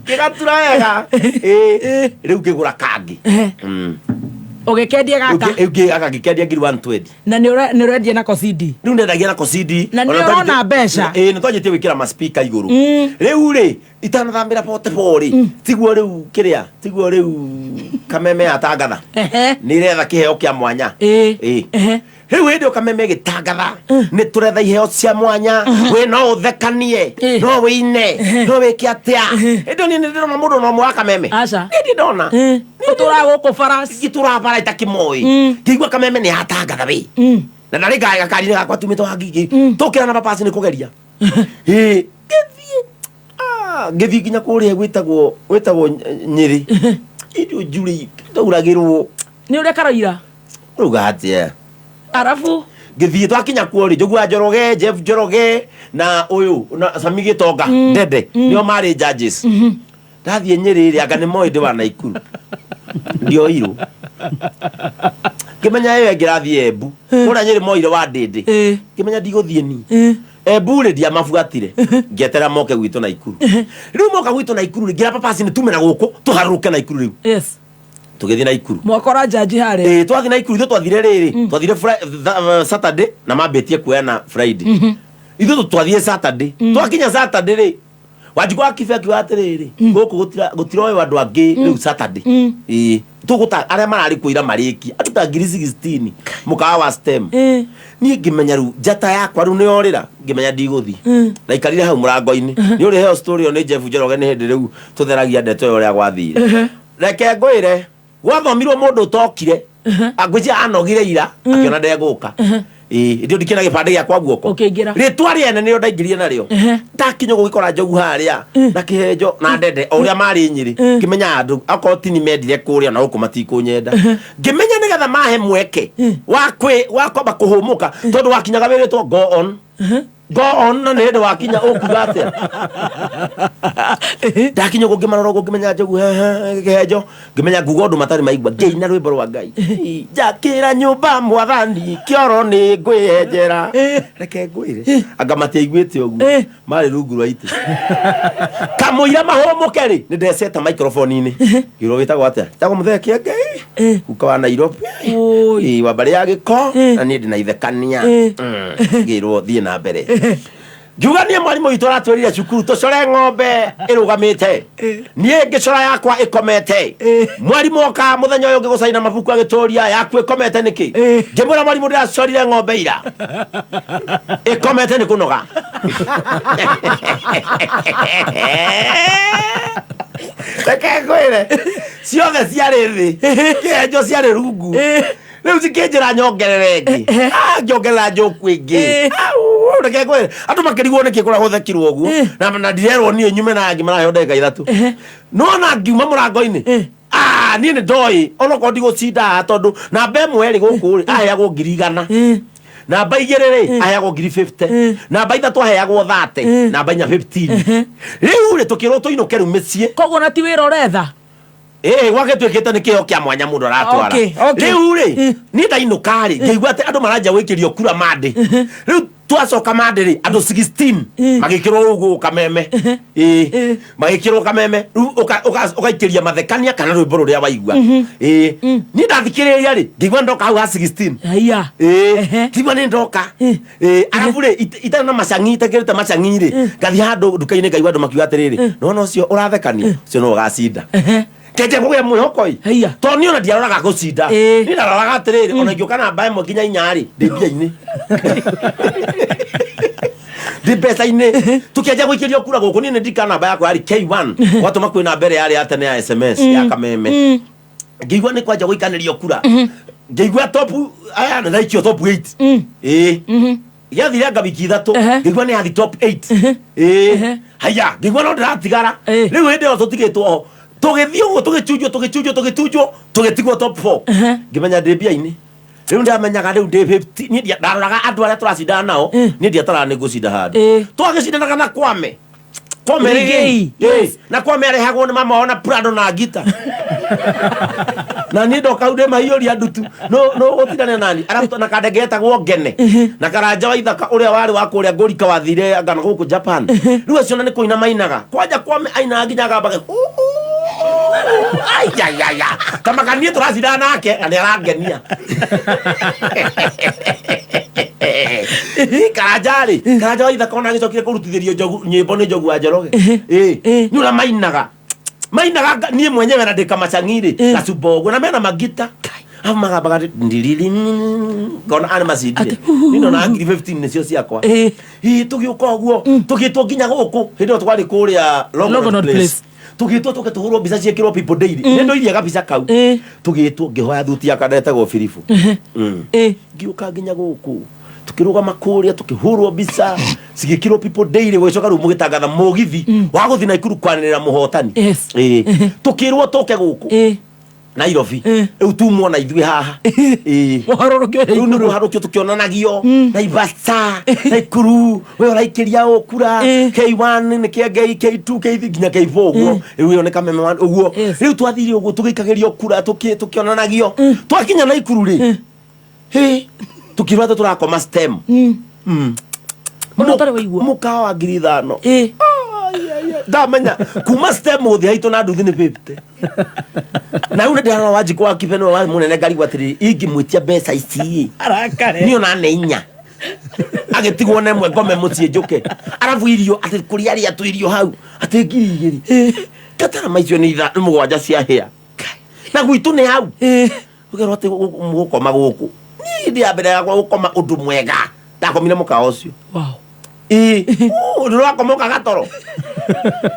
Ngĩgatura wega. Ĩĩ, rĩu ngĩgũra kangĩ. Ũgĩkendia gaka? Rĩu gaka ngĩkendia ngiri 120. Na nĩ ũrendia nako CD? Rĩu ndendagia nako CD. Na nĩ ũrona mbeca? Ĩĩ, nĩ twanjĩtie gwĩkĩra ma speaker igũrũ. Rĩu rĩ, itanathamĩra 44 rĩ, tiguo rĩu kĩrĩa, tiguo rĩu kameme yatangatha. Nĩ ĩretha kĩheo kĩa mwanya. Ĩĩ. Rĩu hĩndĩ ĩyo kameme ĩgĩtangatha, nĩ tũretha iheo cia mwanya, we no ũthekanie, no wĩine, no wĩke atĩa. Hĩndĩ ĩyo niĩ nĩ ndĩrona mũndũ ona ũmwe wa kameme. Aca. Niĩ ndirĩ ndona. Ũtũraga gũkũ bara. Ngĩtũraga bara itakĩmoĩ. Ngĩigua kameme nĩ yatangatha we. Na ndarĩ ngaya gakari-inĩ gakwa tumĩte wa ngigĩ. Tũkĩra na papasi nĩ kũgeria. Ĩĩ, ngĩthiĩ. Ah, ngĩthiĩ nginya kũrĩa gwĩtagwo gwĩtagwo Nyĩrĩ. Irio njurĩ ndauragĩrwo. Nĩ ũrĩa karoira. Ũrauga atĩa? Arabu. Ngĩthiĩ twakinya kuo rĩ, Njogu wa Njoroge, Jeff Njoroge na ũyũ na Sami Gĩtonga, Ndende, nĩo marĩ judges. Ndathiĩ Nyĩrĩ rĩ, anga nĩ moĩ ndĩ wa Naikuru. Ndioirwo. Ngĩmenya ĩyo ĩngĩ ĩrathiĩ Embu. Kũrĩa Nyĩrĩ moire wa Ndĩndĩ. Ngĩmenya ndigũthiĩ niĩ. Embu rĩ ndiamabuatire. Ngĩeterera moke gwitũ Naikuru. Rĩu moka gwitũ Naikuru rĩ, ngĩra Papasi nĩ tume na gũkũ tũharũrũke Naikuru rĩu. Yes. Tũgĩthiĩ Naikuru. Mwakora njanji harĩa. Ĩĩ, twathiĩ Naikuru ithuĩ twathire rĩrĩ, twathire Saturday na mambĩtie kuoyana Friday. Ithuĩ twathire Saturday. Twakinya Saturday rĩ, Wanjikũ wa Kibe akiuga atĩrĩrĩ, gũkũ gũtiroywo andũ angĩ rĩu Saturday. Ĩĩ, tũgũta arĩa mararĩ kuo ira marĩkie andũ ta ngiri 16 mũkawa wa STEM. Niĩ ngĩmenya rĩu njata yakwa rĩu nĩyorĩra, ngĩmenya ndigũthiĩ. Ndaikarire hau mũrango-inĩ. Nĩ ũrĩheo story ĩyo nĩ Jeff Njoroge nĩ hĩndĩ rĩu tũtheragia ndeto ĩyo ũrĩa gwathire. Reke ngwĩre, gwathomirwo mũndũ ũtokire, ngwĩciria anogire ira, akĩona ndegũka. Ĩĩ, hĩndĩ ĩyo ndikĩrĩ na gĩbandĩ gĩakwa guoko. Ũkĩingĩra. Rĩtwa rĩene nĩrĩo ndaingĩrire narĩo. Ndakinya ũguo ngĩkora njogu harĩa, na kĩhenjo, na ndende, o ũrĩa marĩ Nyĩrĩ. Ngĩmenya andũ, akorwo ti ni mendire kũrĩa, na gũkũ matikũnyenda. Ngĩmenya nĩgetha mahe mweke wa kwĩ, wa kwamba kũhũmũka, tondũ wakinyaga wĩrĩtwo go on. Go on na nĩ hĩndĩ wakinya ũkuga atĩa? Ndakinya ũguo ngĩmarora ũguo ngĩmenya njogu hehe kĩhenjo, ngĩmenya nguga ũndũ matarĩ maigua, ngĩina rwĩmbo rwa Ngai. Njakĩra nyũmba mwathani, kĩoro nĩ ngwĩyenjera. Reke ngwĩre, anga matiaiguĩte ũguo, marĩ rungu rwa itĩ. Kamũira mahũmũke rĩ, nĩ ndeceta microphone-inĩ. Ngĩrwo wĩtagwo atĩa? Njagwo Mũthee Kĩengei, guka wa Nairobi. Ĩĩ, wa mbarĩ ya gĩko, na niĩ ndĩ na ithekania. Ngĩrwo thiĩ na mbere. Ngiuga niĩ mwarimũ witũ aratwĩrire cukuru tũcore ng'ombe ĩrũgamĩte. Niĩ ngĩcora yakwa ĩkomete. Mwarimũ oka mũthenya ũyũ ũngĩ gũcaina mabuku agĩtũria yaku ĩkomete nĩkĩ? Ngĩmwĩra mwarimũ ndĩracorire ng'ombe ira. Ĩkomete nĩ kũnoga. Reke ngwĩre ciothe ciarĩ thĩ kĩhenjo ciarĩ rungu rĩu cikĩnjĩra nyongerere ĩngĩ Ah, ngĩongerera njoku ĩngĩ Au, reke ngwĩre andũ makĩrigwo nĩkĩ kũrĩa gũthekirwo ũguo na na ndirerwo niĩ nyume na angĩ maraheo ndagĩka ithatũ no na ngiuma mũrango-inĩ Ah, niĩ nĩ ndoĩ onokorwo ndigũcinda haha tondũ namba ĩmwe rĩ gũkũ rĩ aheagwo 100,000 namba igĩrĩ rĩ aheagwo 50,000 namba ithatũ aheagwo 30 namba inya 15 rĩu rĩ tũkĩrwo tũinũke rĩu mĩciĩ koguo na ti wĩra ũretha ĩĩ gwake tuĩkĩte nĩ kĩheo kĩa mwanya mũndũ aratwara Okay, okay. rĩu rĩ niĩ ndainũka rĩ ngĩigua atĩ andũ maranjia gwĩkĩrio kura mandĩ rĩu Twacoka Monday rĩ, andũ 16 magĩkĩrwo rũu gũkũ Kameme. Ĩĩ, magĩkĩrwo Kameme. Rĩu ũgaikĩria mathekania kana rwĩmbo rũrĩa waigua. Ĩĩ, niĩ ndathikĩrĩria rĩ, ngĩigua ndoka hau ha 16. Haiya. Ĩĩ, ngĩigua nĩ ndoka. Ĩĩ, arabu rĩ, itarĩ na macang'i, itekĩrĩte macang'i rĩ, ngathiĩ handũ nduka-inĩ ngaigua andũ makiuga atĩrĩrĩ, nĩwona ũcio ũrathekania, ũcio nĩwe ũgacinda. Kenja kũgĩa mwĩhoko ĩ. Tondũ niĩ ona ndiaroraga gũcinda. Niĩ ndaroraga atĩrĩrĩ, ona ingĩũka namba ĩmwe nginya inya rĩ, ndĩ mbia-inĩ. Ndĩ mbeca-inĩ. Tũkĩanjia gũikĩrio kura gũkũ, niĩ nĩ ndirikana namba yakwa yarĩ K1. Gwatũma kwĩ namba ĩrĩa yarĩ ya tene ya SMS ya Kameme. Ngĩigua nĩ kwanja gũikanĩrio kura. Ngĩigua top, aya nĩ ndaikio top 8. Ĩĩ. Gĩathire anga wiki ithatũ, ngĩigua nĩ yathi top 8. Ĩĩ. Haiya, ngĩigua no ndĩratigara. Rĩu hĩndĩ ĩyo tũtigĩtwo ho. Tũgĩthiĩ ũguo tũgĩchunjwo, tũgĩchunjwo, tũgĩchunjwo, tũgĩtigwo top 4. Ngĩmenya ndĩ mbia-inĩ. Rĩu ndamenyaga rĩu ndĩ 50, niĩ ndaroraga andũ arĩa tũracindana nao, niĩ ndiataraga nĩ ngũcinda handũ. Twagĩcindanaga na Kwame. Kwame Rigei. Rigei. Yes. Na Kwame arehagwo nĩ mama wao na Prado na ngita. Na niĩ ndoka hau ndĩ maiyũria ndutu. No no gũtindania nani. Arabu na kandenge getagwo Ngene. Na Karanja wa Ithaka ũrĩa warĩ wa kũrĩa Ngũrika wathire anga na gũkũ Japan. Rĩu acio na nĩ kũina mainaga. Kwanja Kwame ainaga nginya agambaga. Ayayaya. Tamaka niĩ tũracindana nake na nĩ arangenia. Ĩ, Karanja rĩ, Karanja wa Ithaka ona agĩcokire kũrutithĩrio njogu nyĩmbo nĩ Njogu wa Njoroge. Ĩ, nĩ ũrĩa mainaga. Mainaga niĩ mwenyewe na ndĩ kamacang'i rĩ, gacumba ũguo na mena magita. Arabu magambaga ndiriri ngona arĩ macindire. Niĩ ndona ngiri 15 nĩcio ciakwa. Ĩ, tũgĩũka ũguo, tũgĩtwo nginya gũkũ. Hĩndĩ ĩyo twarĩ kũrĩa Longonot Longonot Place. Place. Tũgĩtwo tũke tũhũrwo mbica ciĩkĩrwo People Daily. Nĩ ndoirie gabica kau. Tũgĩtwo ngĩhoya thuti yakwa ndetagwo Biribu. Ngĩũka nginya gũkũ. Tũkĩrũgama kũrĩa tũkĩhũrwo mbica cigĩkĩrwo People Daily, gũgĩcoka rĩu mũgĩtangatha mũgithi wa gũthiĩ Naikuru kwanĩrĩra mũhotani. Ĩĩ. Tũkĩrwo tũke gũkũ Nairobi. Rĩu tumwo na ithuĩ haha. Ĩĩ. Rĩu nĩ kũharũkio tũkĩonanagio Naivasha, Naikuru, we ũraikĩria ũ kura, K1 nĩ Kĩengei, K2, K3 nginya K4 ũguo. Rĩu ĩyo nĩ Kameme one ũguo. Rĩu twathire ũguo tũgĩikagĩrio kura tũkĩonanagio. Twakinya Naikuru rĩ, hĩ, tũkĩrwo atĩ tũrakoma stem. Mũkawa wa ngiri ithano. Ndamenya kuma stem gũthiĩ haitũ na nduthi nĩ 50. Na rĩu nĩndĩrarora Wanjikũ wa Kibe nĩwe warĩ mũnene ngarigwo atĩrĩrĩ, ingĩmwĩtia mbeca ici Arakare. niĩ ona nĩ inya agĩtigwo na ĩmwe ngome mũciĩ njũke, arabu irio atĩ kũrĩa arĩa tũ irio hau atĩ ngiri igĩrĩ ngatara icio nĩ nĩ mũgwanja cia hĩa na gwitũ nĩ hau ũkerwo atĩ mũgũkoma gũkũ. Niĩ hĩndĩ ya mbere yakwa gũkoma ũndũ mwega ndakomire mũkawa ũcio. Ĩĩ, ndũrakoma ũkaga toro.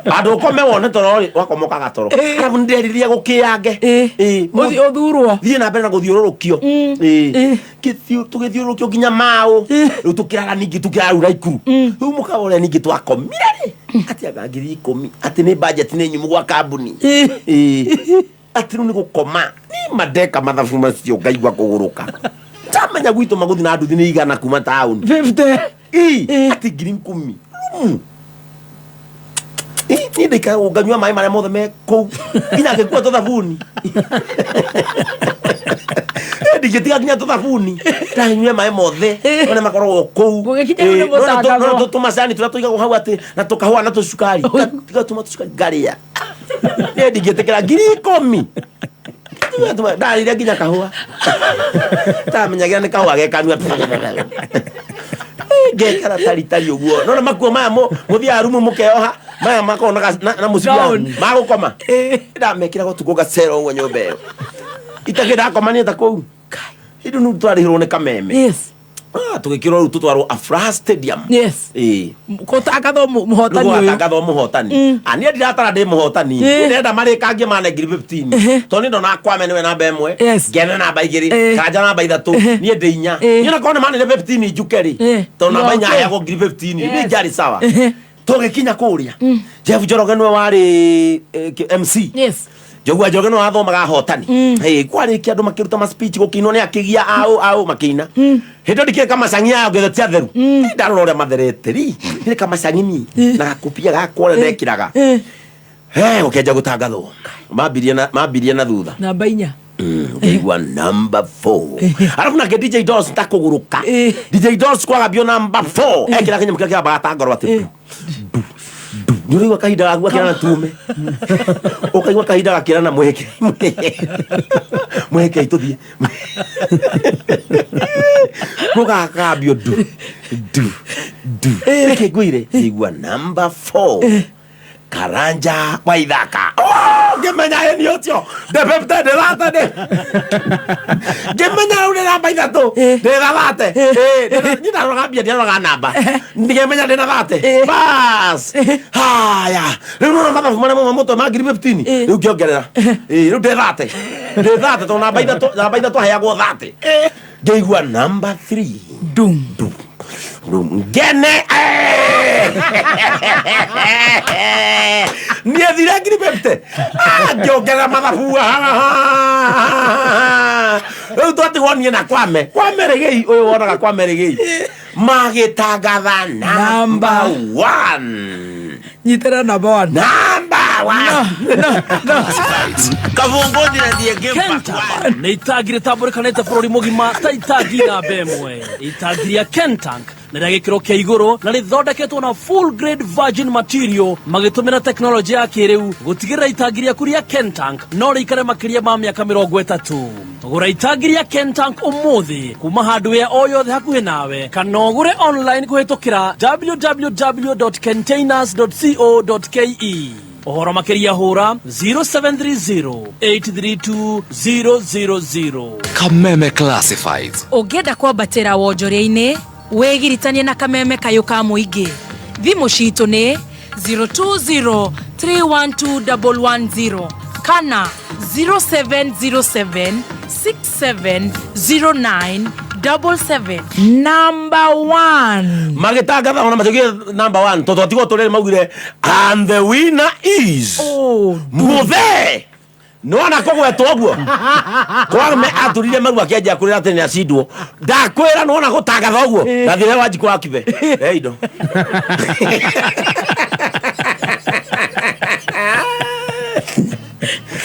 Handũ ũkome wone toro rĩ, wakoma ũkaga toro. Arabu nĩndĩrerirĩria gũkĩange. Ĩĩ, Ũthiĩ ũthurwo. Thiĩ na mbere na gũthiũrũrũkio. Ĩĩ. Tũgĩthiũrũrũkio nginya maũ. Rĩu tũkĩrara ningĩ tũkĩrara rĩu Naikuru. Rĩu mũkawa ũrĩa ningĩ twakomire rĩ, atĩ anga ngiri ikũmi, atĩ nĩ budget nĩ nyumu gwa kambuni. Ĩĩ. Atĩ rĩu nĩ gũkoma. Niĩ ma ndeka mathabu macio ngaigua kũgũrũka. Ndamenya gwitũ magũthiĩ na nduthi nĩ igana kuma taũni. 50. Ĩĩ, atĩ ngiri ikũmi. Rumu. Ĩĩ, niĩ ndaikara gũkũ nganyua maĩ marĩa mothe me kũu. Nginya ngĩkua tũthabuni. Ĩĩ, ndingĩtiga nginya tũthabuni. Ndanyue maĩ mothe marĩa makoragwo kũu. Gũgĩkinya rĩu nĩ Ĩĩ, nona mũtangatho. nona tũmacani tũrĩa tũigagwo hau atĩ na tũkahũa na tũcukari. Ngatũma tũcukari ngarĩa. Niĩ ndingĩtĩkĩra ngiri ikũmi. Ndarĩire nginya kahũa. Ndamenyagira nĩ kahũa ge kanua. Ngekara tari tari ũguo. Nona makuo maya mũthiaga rumu mũkeoha, maya makoragwo na mũcibi wa Gown. ma gũkoma. Ndamekĩraga ũtukũ ngacera ũguo nyũmba ĩyo. Itakĩ ndakomania ta kũu. Hĩndĩ nĩ twarĩhirwo nĩ Kameme. Tũgĩkĩrwo rĩu tũtwarwo Afraha Stadium. Ĩĩ. Gũtangathwo mũhotani ũyũ. Gũgatangathwo mũhotani. Niĩ ndiratara ndĩ mũhotani. Ndĩrenda marĩkangie mane ngiri 15. Tondũ niĩ ndona Kwame nĩwe namba ĩmwe, Ngene namba igĩrĩ, Karanja namba ithatũ, niĩ ndĩ inya. Niĩ onakorwo nĩ manire 15 njuke rĩ, tondũ namba inya heagwo ngiri 15, niĩ ingĩarĩ sawa. Tũgĩkinya kũrĩa, Jeff Njoroge nĩwe warĩ MC. Njogu wa Njoroge nĩwe wathomaga ahotani. Ĩĩ, kwarĩkia andũ makĩruta ma speech gũkĩinwo nĩ akĩgia aũ aũ makĩina. Hĩndĩ ĩyo ndikĩrĩ kamacang'i ayo ngethe ti atheru. Ndarora ũrĩa matherete ri. Ndikĩrĩ kamacang'i ni na gakobia gakwa ũrĩa ndekĩraga. He, gũkĩanjia gũtangathwo. Mambirie na thutha. Namba inya. Ngĩigua number 4, arabu nake DJ Dolls takũgũrũka. DJ Dolls kwagambio number 4, ekĩra kĩnyamũ kĩrĩa kĩambaga ta ngoro atĩ nĩ ũraigua kahinda gaku gakĩra na tume, ũkaigua kahinda gakĩra na mwĩhĩke mwĩhĩke tũthiĩ gũgakambio ndu ndu ndu. Reke ngwĩre, ngĩigua number 4, Karanja Waithaka. Oh, ngĩmenya ĩ nĩ ũcio ndebebte ndĩratane, ngĩmenya rĩu nĩ namba 3 ndĩna 30. Niĩ ndaroraga mbia, ndiaroraga namba, ngĩmenya ndĩna 30. Bas, haya, rĩu nona mathabu marĩa mauma mũtwe ma 15,000, rĩu ngĩongerera. Rĩu ndĩ 30, ndĩ 30, tondũ namba 3, namba 3 aheagwo 30. Ngĩigua number 3, dum dum dum, ngene niĩ thire 50,000. Ngĩongerera mathabu rĩu twatigwo niĩ na Kwame, Kwame Rĩgĩi ũyũ wonaga Kwame Rĩgĩi magĩtangatha number 1. Nyitĩrĩra number 1. Number 1. Kabungu thiĩ Kenta nĩ itangi rĩtambũrĩkanĩte bũrũri mũgima ta itangi namba 1. Itangi rĩa Kentank nĩ rĩa gĩkĩro kĩa igũrũ na rĩthondeketwo na full grade virgin material magĩtũmĩra tekinoronjĩ ya kĩrĩu gũtigĩrĩra itangi rĩaku rĩa Kentank no rĩikare makĩria ma mĩaka 30. Gũra itangi rĩa Kentank ũmũthĩ kuma hardware o yothe hakuhĩ nawe kana ũgũre online kũhĩtũkĩra www.containers.co.ke. Ũhoro makĩria hũra 0730 832 000. Kameme Classifieds. Ũngĩenda kwambatĩra wonjoria-inĩ, wĩgiritanie na Kameme kayũ ka mũingĩ. Thimũ citũ nĩ 020 312 110 kana 0707 6709 77. Number 1. Magĩtangatha ona matigire number 1 tondũ atigwo tũrĩrĩ maugire and the winner is Muthe. Nĩwona kũgwetwo ũguo Kwame aturire maru akĩanjia kũrĩra atĩ nĩacindwo. Ndakwĩra nĩwona gũtangatha ũguo ndathire Wanjikũ wa Kibe he indo.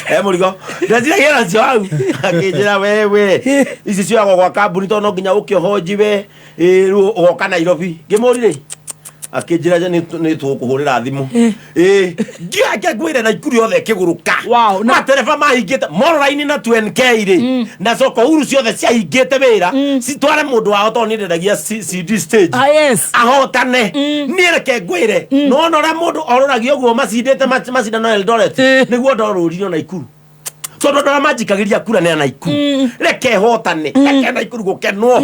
He mũrigo ndeciragia nacio hau akĩnjĩra wewe ici cioyagwo gwa kambuni tondũ no nginya ũkĩohonji we rĩu ũgoka Nairobi. Ngĩmũri rĩ akĩnjĩra nĩ tũgũkũhũrĩra thimũ. Ngiake ngwĩre Naikuru yothe ĩkĩgũrũka. Matereba mahingĩte Mororaini na 2NK rĩ na soko huru ciothe ciahingĩte wĩra citware mũndũ wao tondũ niĩ ndendagia CD stage. Ahotane. Niĩ reke ngwĩre nona ũrĩa mũndũ orũragia ũguo macindĩte macindano Eldoret nĩguo ndorũririo Naikuru tondũ andũ arĩa manjikagĩria kura nĩ a Naikuru. Reke hotane, reke Naikuru gũkenwo.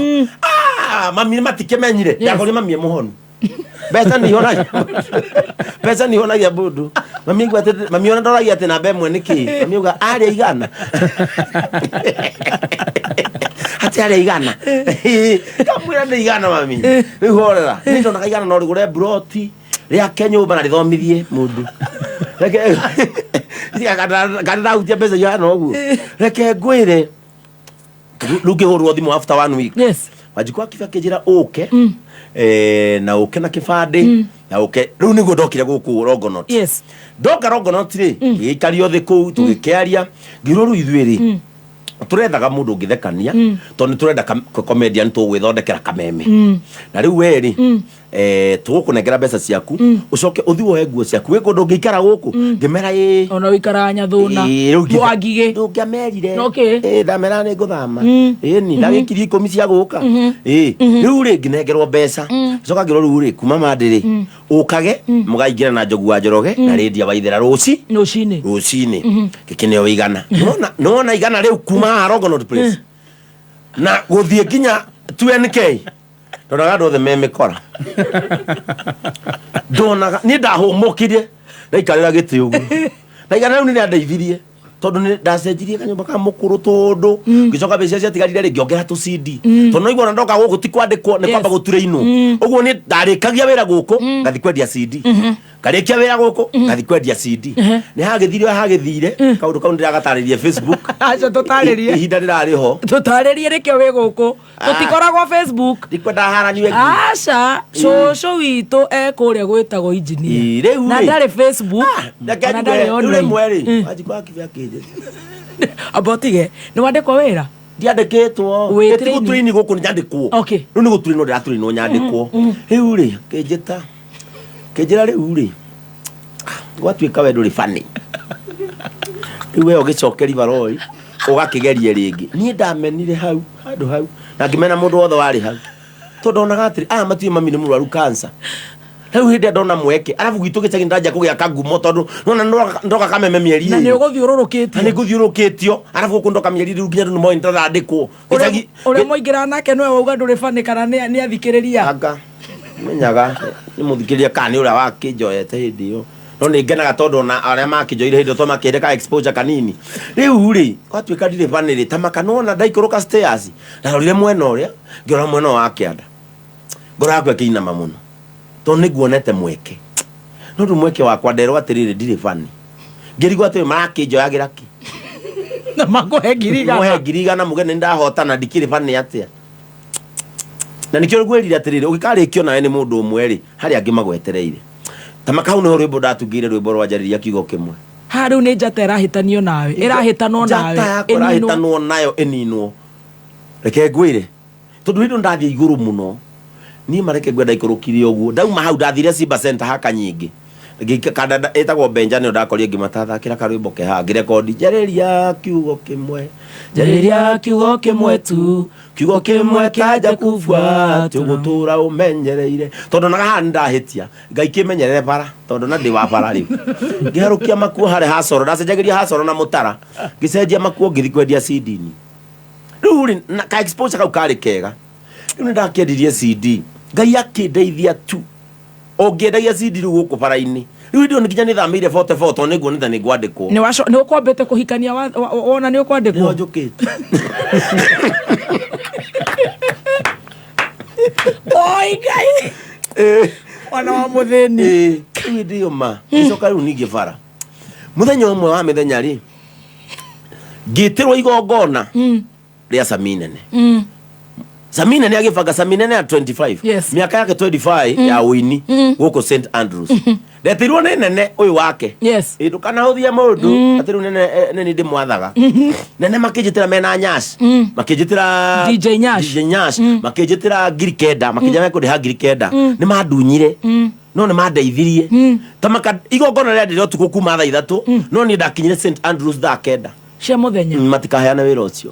Mami matikĩmenyire ndakorire mami e mũhonu. Mbeca nĩ ihonagia, mbeca nĩ ihonagia mũndũ. Mami aigua atĩ mami ona ndoragia atĩ namba 1 nĩ kĩ. Mami auga arĩa igana, atĩ arĩa igana, kamwĩra nĩ igana mami rĩu horera. Nĩ ndonaga igana no rĩgũre mburoti rĩake nyũmba na rĩthomithie mũndũ. Reke kana ndahutia mbeca ihana ũguo. Reke ngwĩre rĩu ngĩhũrwo thimũ after 1 week. Wanjikũ akiuga akĩnjĩra ũke na ũke na kĩbandĩ na ũke. Rĩu nĩguo ndokire gũkũ Longonot. Ndoka Longonot rĩ ngĩikario thĩ kũu tũgĩkĩaria ngĩrwo rĩu ithuĩ rĩ tũrethaga mũndũ ũngĩthekania tondũ nĩ tũrenda comedian tũgwĩthondekera Kameme. Na rĩu we rĩ tũgũkũnengera mbeca ciaku ũcoke ũthiĩ woe nguo ciaku wĩ kũndũ ũngĩikara gũkũ. Ngĩmera ĩ ona ũikaraga Nyathũna. Rĩu Mwangigĩ. Ndũngĩamerire. Ndamera nĩ ngũthama. Ĩni ndagĩkirie 10 cia gũka. Rĩu rĩ ngĩnengerwo mbeca. Coka ngĩrwo rĩu rĩ kuma Monday rĩ ũkage mũgaingĩra na Njogu wa Njoroge na Lydia Waithera rũci rũcinĩ. Rũcinĩ. Gĩkĩ nĩo igana. Nĩwona igana rĩu kuma haha Longonot Place na gũthiĩ nginya 2NK ndonaga andũ othe me mĩkora. Ndonaga niĩ ndahũmũkire ndaikarĩra gĩtĩ ũguo na igana rĩu nĩ rĩandeithirie tondũ nĩ ndacenjirie kanyũmba ka mũkũrũ tondũ ngĩcoka mbeca ciatigarire rĩ ngĩongera tũ CD tondũ no igua ndoka gũkũ ti kwandĩkwo nĩ kwamba gũturĩinwo ũguo niĩ ndarĩkagia wĩra gũkũ ngathi kwendia CD, ngarĩkia wĩra gũkũ ngathi kwendia CD. Nĩ hagĩthire hagĩthire kaũndũ kau ndĩragatarĩria Facebook. Aca tũtarĩrie. Ihinda rĩrarĩ ho. Tũtarĩrie nĩkĩo wĩ gũkũ. Tũtikoragwo Facebook. Ndikwenda haranio. Aca cũcũ witũ e kũrĩa gwĩtagwo engineer. Rĩu Na rĩ. ndarĩ Facebook. Reke Ona ndarĩ njuge, rĩu online. rĩmwe rĩ Wanjikũ akiuga akĩnjĩra Amba ũtige nĩ wandĩkwo wĩra? Ndiandĩkĩtwo. Wĩ Ĩ, ti training? gũtũrini gũkũ nĩ nyandĩkwo. Okay. Rĩu nĩ gũturinwo ndĩraturinwo nyandĩkwo. Rĩu rĩ kĩnjĩta kĩnjĩra rĩu rĩ gwatuĩka we ndũrĩ bani rĩu we ũgĩcoke rivaroi ũgakĩgerie rĩngĩ. Niĩ ndamenire hau handũ hau na ngĩmena mũndũ wothe warĩ hau tondũ ndonaga atĩrĩ aya matiũĩ mami nĩ mũrwaru cancer. Rĩu hĩndĩ ĩrĩa ndona mweke arabu gwitũ gĩcagi ndanjia kũgĩa kangumo tondũ nona ndoka kameme mĩeri Na ĩrĩ. nĩ ũgũthiũrũrũkĩtio. Na nĩ ngũthiũrũrũkĩtio arabu gũkũ ndoka mĩeri rĩu nginya andũ nĩ moĩ nĩndĩrandĩkwo. Gĩcagi Ũrĩa mwaingĩra nake nĩwe wauga ndũrĩ bani kana nĩ athikĩrĩria? Anga menyaga nĩ mũthikĩrĩria kana nĩ ũrĩa wakĩnjoete hĩndĩ ĩyo no nĩ ngenaga tondũ ona arĩa makĩnjoire hĩndĩ ĩyo tondũ makĩende ka exposure kanini. Rĩu rĩ gwatuĩka ndirĩ bani rĩ ta maka nĩwona ndaikũrũka stairs ndarorire mwena ũrĩa ngĩrora mwena ũyũ wa kĩanda ngoro yakwa ĩkĩinama mũno tondũ nĩ nguonete mweke no rĩu mweke wakwa nderwo atĩrĩrĩ ndirĩ bani ngĩrigwo atĩrĩ marakĩnjoyagĩra kĩ na makũhe 100,000. Mũhe 100,000 muge nĩ ndahotana ndikĩrĩ bani atĩa. Na nĩkĩo ngwĩrire atĩrĩrĩ ũngĩkarĩkio nawe nĩ mũndũ ũmwe rĩ harĩa angĩ magwetereire ta makau nĩho rwĩmbo ndatungĩire rwĩmbo rwa njarĩria kiugo kĩmwe. Ha rĩu nĩ njata ĩrahĩtanio nawe ĩrahĩtanwo nawe njata yakwa ĩninwo. ĩrahĩtanwo nayo ĩninwo. Reke ngwĩre tondũ hĩndĩ ĩyo ndathiĩ igũrũ mũno niĩ mareke ngwenda ikũrũkire ũguo ndauma hau ndathire Simba Center haka nyingĩ kanda ĩtagwo Benja nĩyo ndakorire ngĩmatathakĩra karwĩmbo ke haha ngĩrekondi njarĩria kiugo kĩmwe njarĩria kiugo kĩmwe tu kiugo kĩmwe kĩa Jakubu atĩ ũgũtũra ũmenyereire tondũ onaga haha nĩndahĩtia Ngai kĩmenyerere bara tondũ na ndĩ wa bara rĩu ngĩharũkia makuo harĩa hacoro ndacenjagĩria hacoro na mũtara ngĩcenjia makuo ngĩthiĩ kwendia CD-inĩ rĩu rĩ na ka exposure kau karĩ kega rĩu nĩ ndakĩendirie CD Ngai akĩndeithia tu ũngĩendagia CD rĩu gũkũ bara-inĩ rĩu hĩndĩ ĩyo nginya nĩ thamĩire 44 tondũ nĩ nguonete nĩ ngwandĩkwo. Nĩ waco nĩ ũkwambĩte kũhikania wona nĩ ũkwandĩkwo? Nĩho njũkĩte. Oi Ngai. Mwana wa mũthĩni. Rĩu hĩndĩ ĩyo ma ngĩcoka rĩu ningĩ bara mũthenya ũmwe wa mĩthenya rĩ ngĩtĩrwo igongona rĩa Sami Nene. Sami Nene agĩbanga Sami Nene ya 25 Yes. miaka yake 25 ya ũini gũkũ St Andrews ndetirwo nĩ Nene ũyũ wake. Yes. Ĩ, ndũkanahũthie mũndũ atĩ rĩu Nene nĩ niĩ ndĩmwathaga. Nene makĩnjĩtĩra mena Nyash makĩnjĩtĩra DJ Nyash. DJ Nyash makĩnjĩtĩra 9,000 makĩnjĩra mekũndĩha 9,000 nĩ mandunyire no nĩ mandeithirie ta maka igongona rĩarĩ ũtukũ kuma thaa 3 no niĩ ndakinyire St Andrews thaa 9 cia mũthenya. Matikaheane wĩra ũcio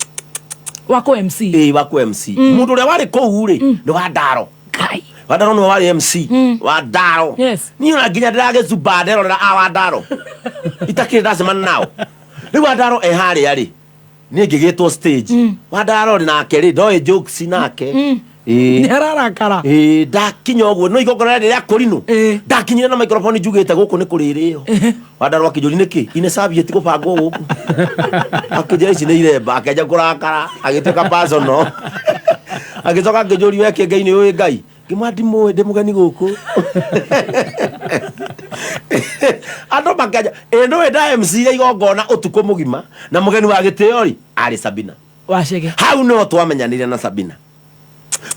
wa kũ MC. Ĩĩ, wa kũ MC. Mũndũ ũrĩa warĩ kũu rĩ nĩ wa Ndaro. Ngai. Wa Ndaro nĩwe warĩ MC. Wa Ndaro. Yes. Niĩ ona nginya ndĩragĩcumba nderorera a wa Ndaro itakĩrĩ ndacemana nao. Rĩu wa Ndaro e harĩa rĩ niĩ ngĩgĩtwo stage. Wa Ndaro rĩ nake rĩ ndoĩ jokes nake. Ĩĩ. Nĩ ararakara. Ĩĩ, ndakinya ũguo no igongona rĩarĩ rĩa kũrinũ. Ndakinyire na microphone njugĩte gũkũ nĩ kũrĩrĩo. Wandarũ akĩnjũria nĩkĩ ine serviette gũbangwo gũkũ. Akĩnjĩra ici nĩ iremba akĩanjia kũrakara agĩtuĩka personal. Agĩcoka akĩnjũria we Kĩengei nĩ ũĩ Ngai? Ngĩmwĩra ndimũĩ ndĩ mũgeni gũkũ. Andũ makĩanjia ĩ nĩũĩ nda MC igongona ũtukũ mũgima na mũgeni wa gĩtĩo rĩ arĩ Sabina. Wacege. Hau nĩho twamenyanire na Sabina.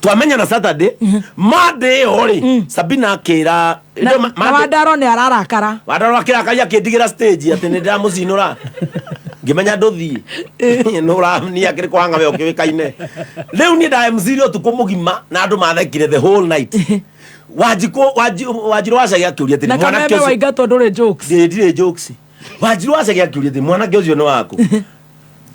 Twamenyana Saturday, Monday ĩyo rĩ, Sabina akĩra Na na Wandaro nĩ ararakara. Wandaro akĩrakaria akĩndigĩra stage atĩ nĩ ndĩramũcinũra. Ngĩmenya ndũthiĩ. Nũra niĩ akĩrĩ kũhanga we ũkĩũĩkaine. Rĩu niĩ nda MC -ire ũtukũ mũgima na andũ mathekire the whole night. Wanjikũ Wanjirũ Wacege akĩũria atĩrĩ Na mwanake kameme ũcio waingatwo ndũrĩ jokes. Ndirĩ jokes. Wanjirũ Wacege akĩũria atĩrĩ mwanake ũcio nĩ waku.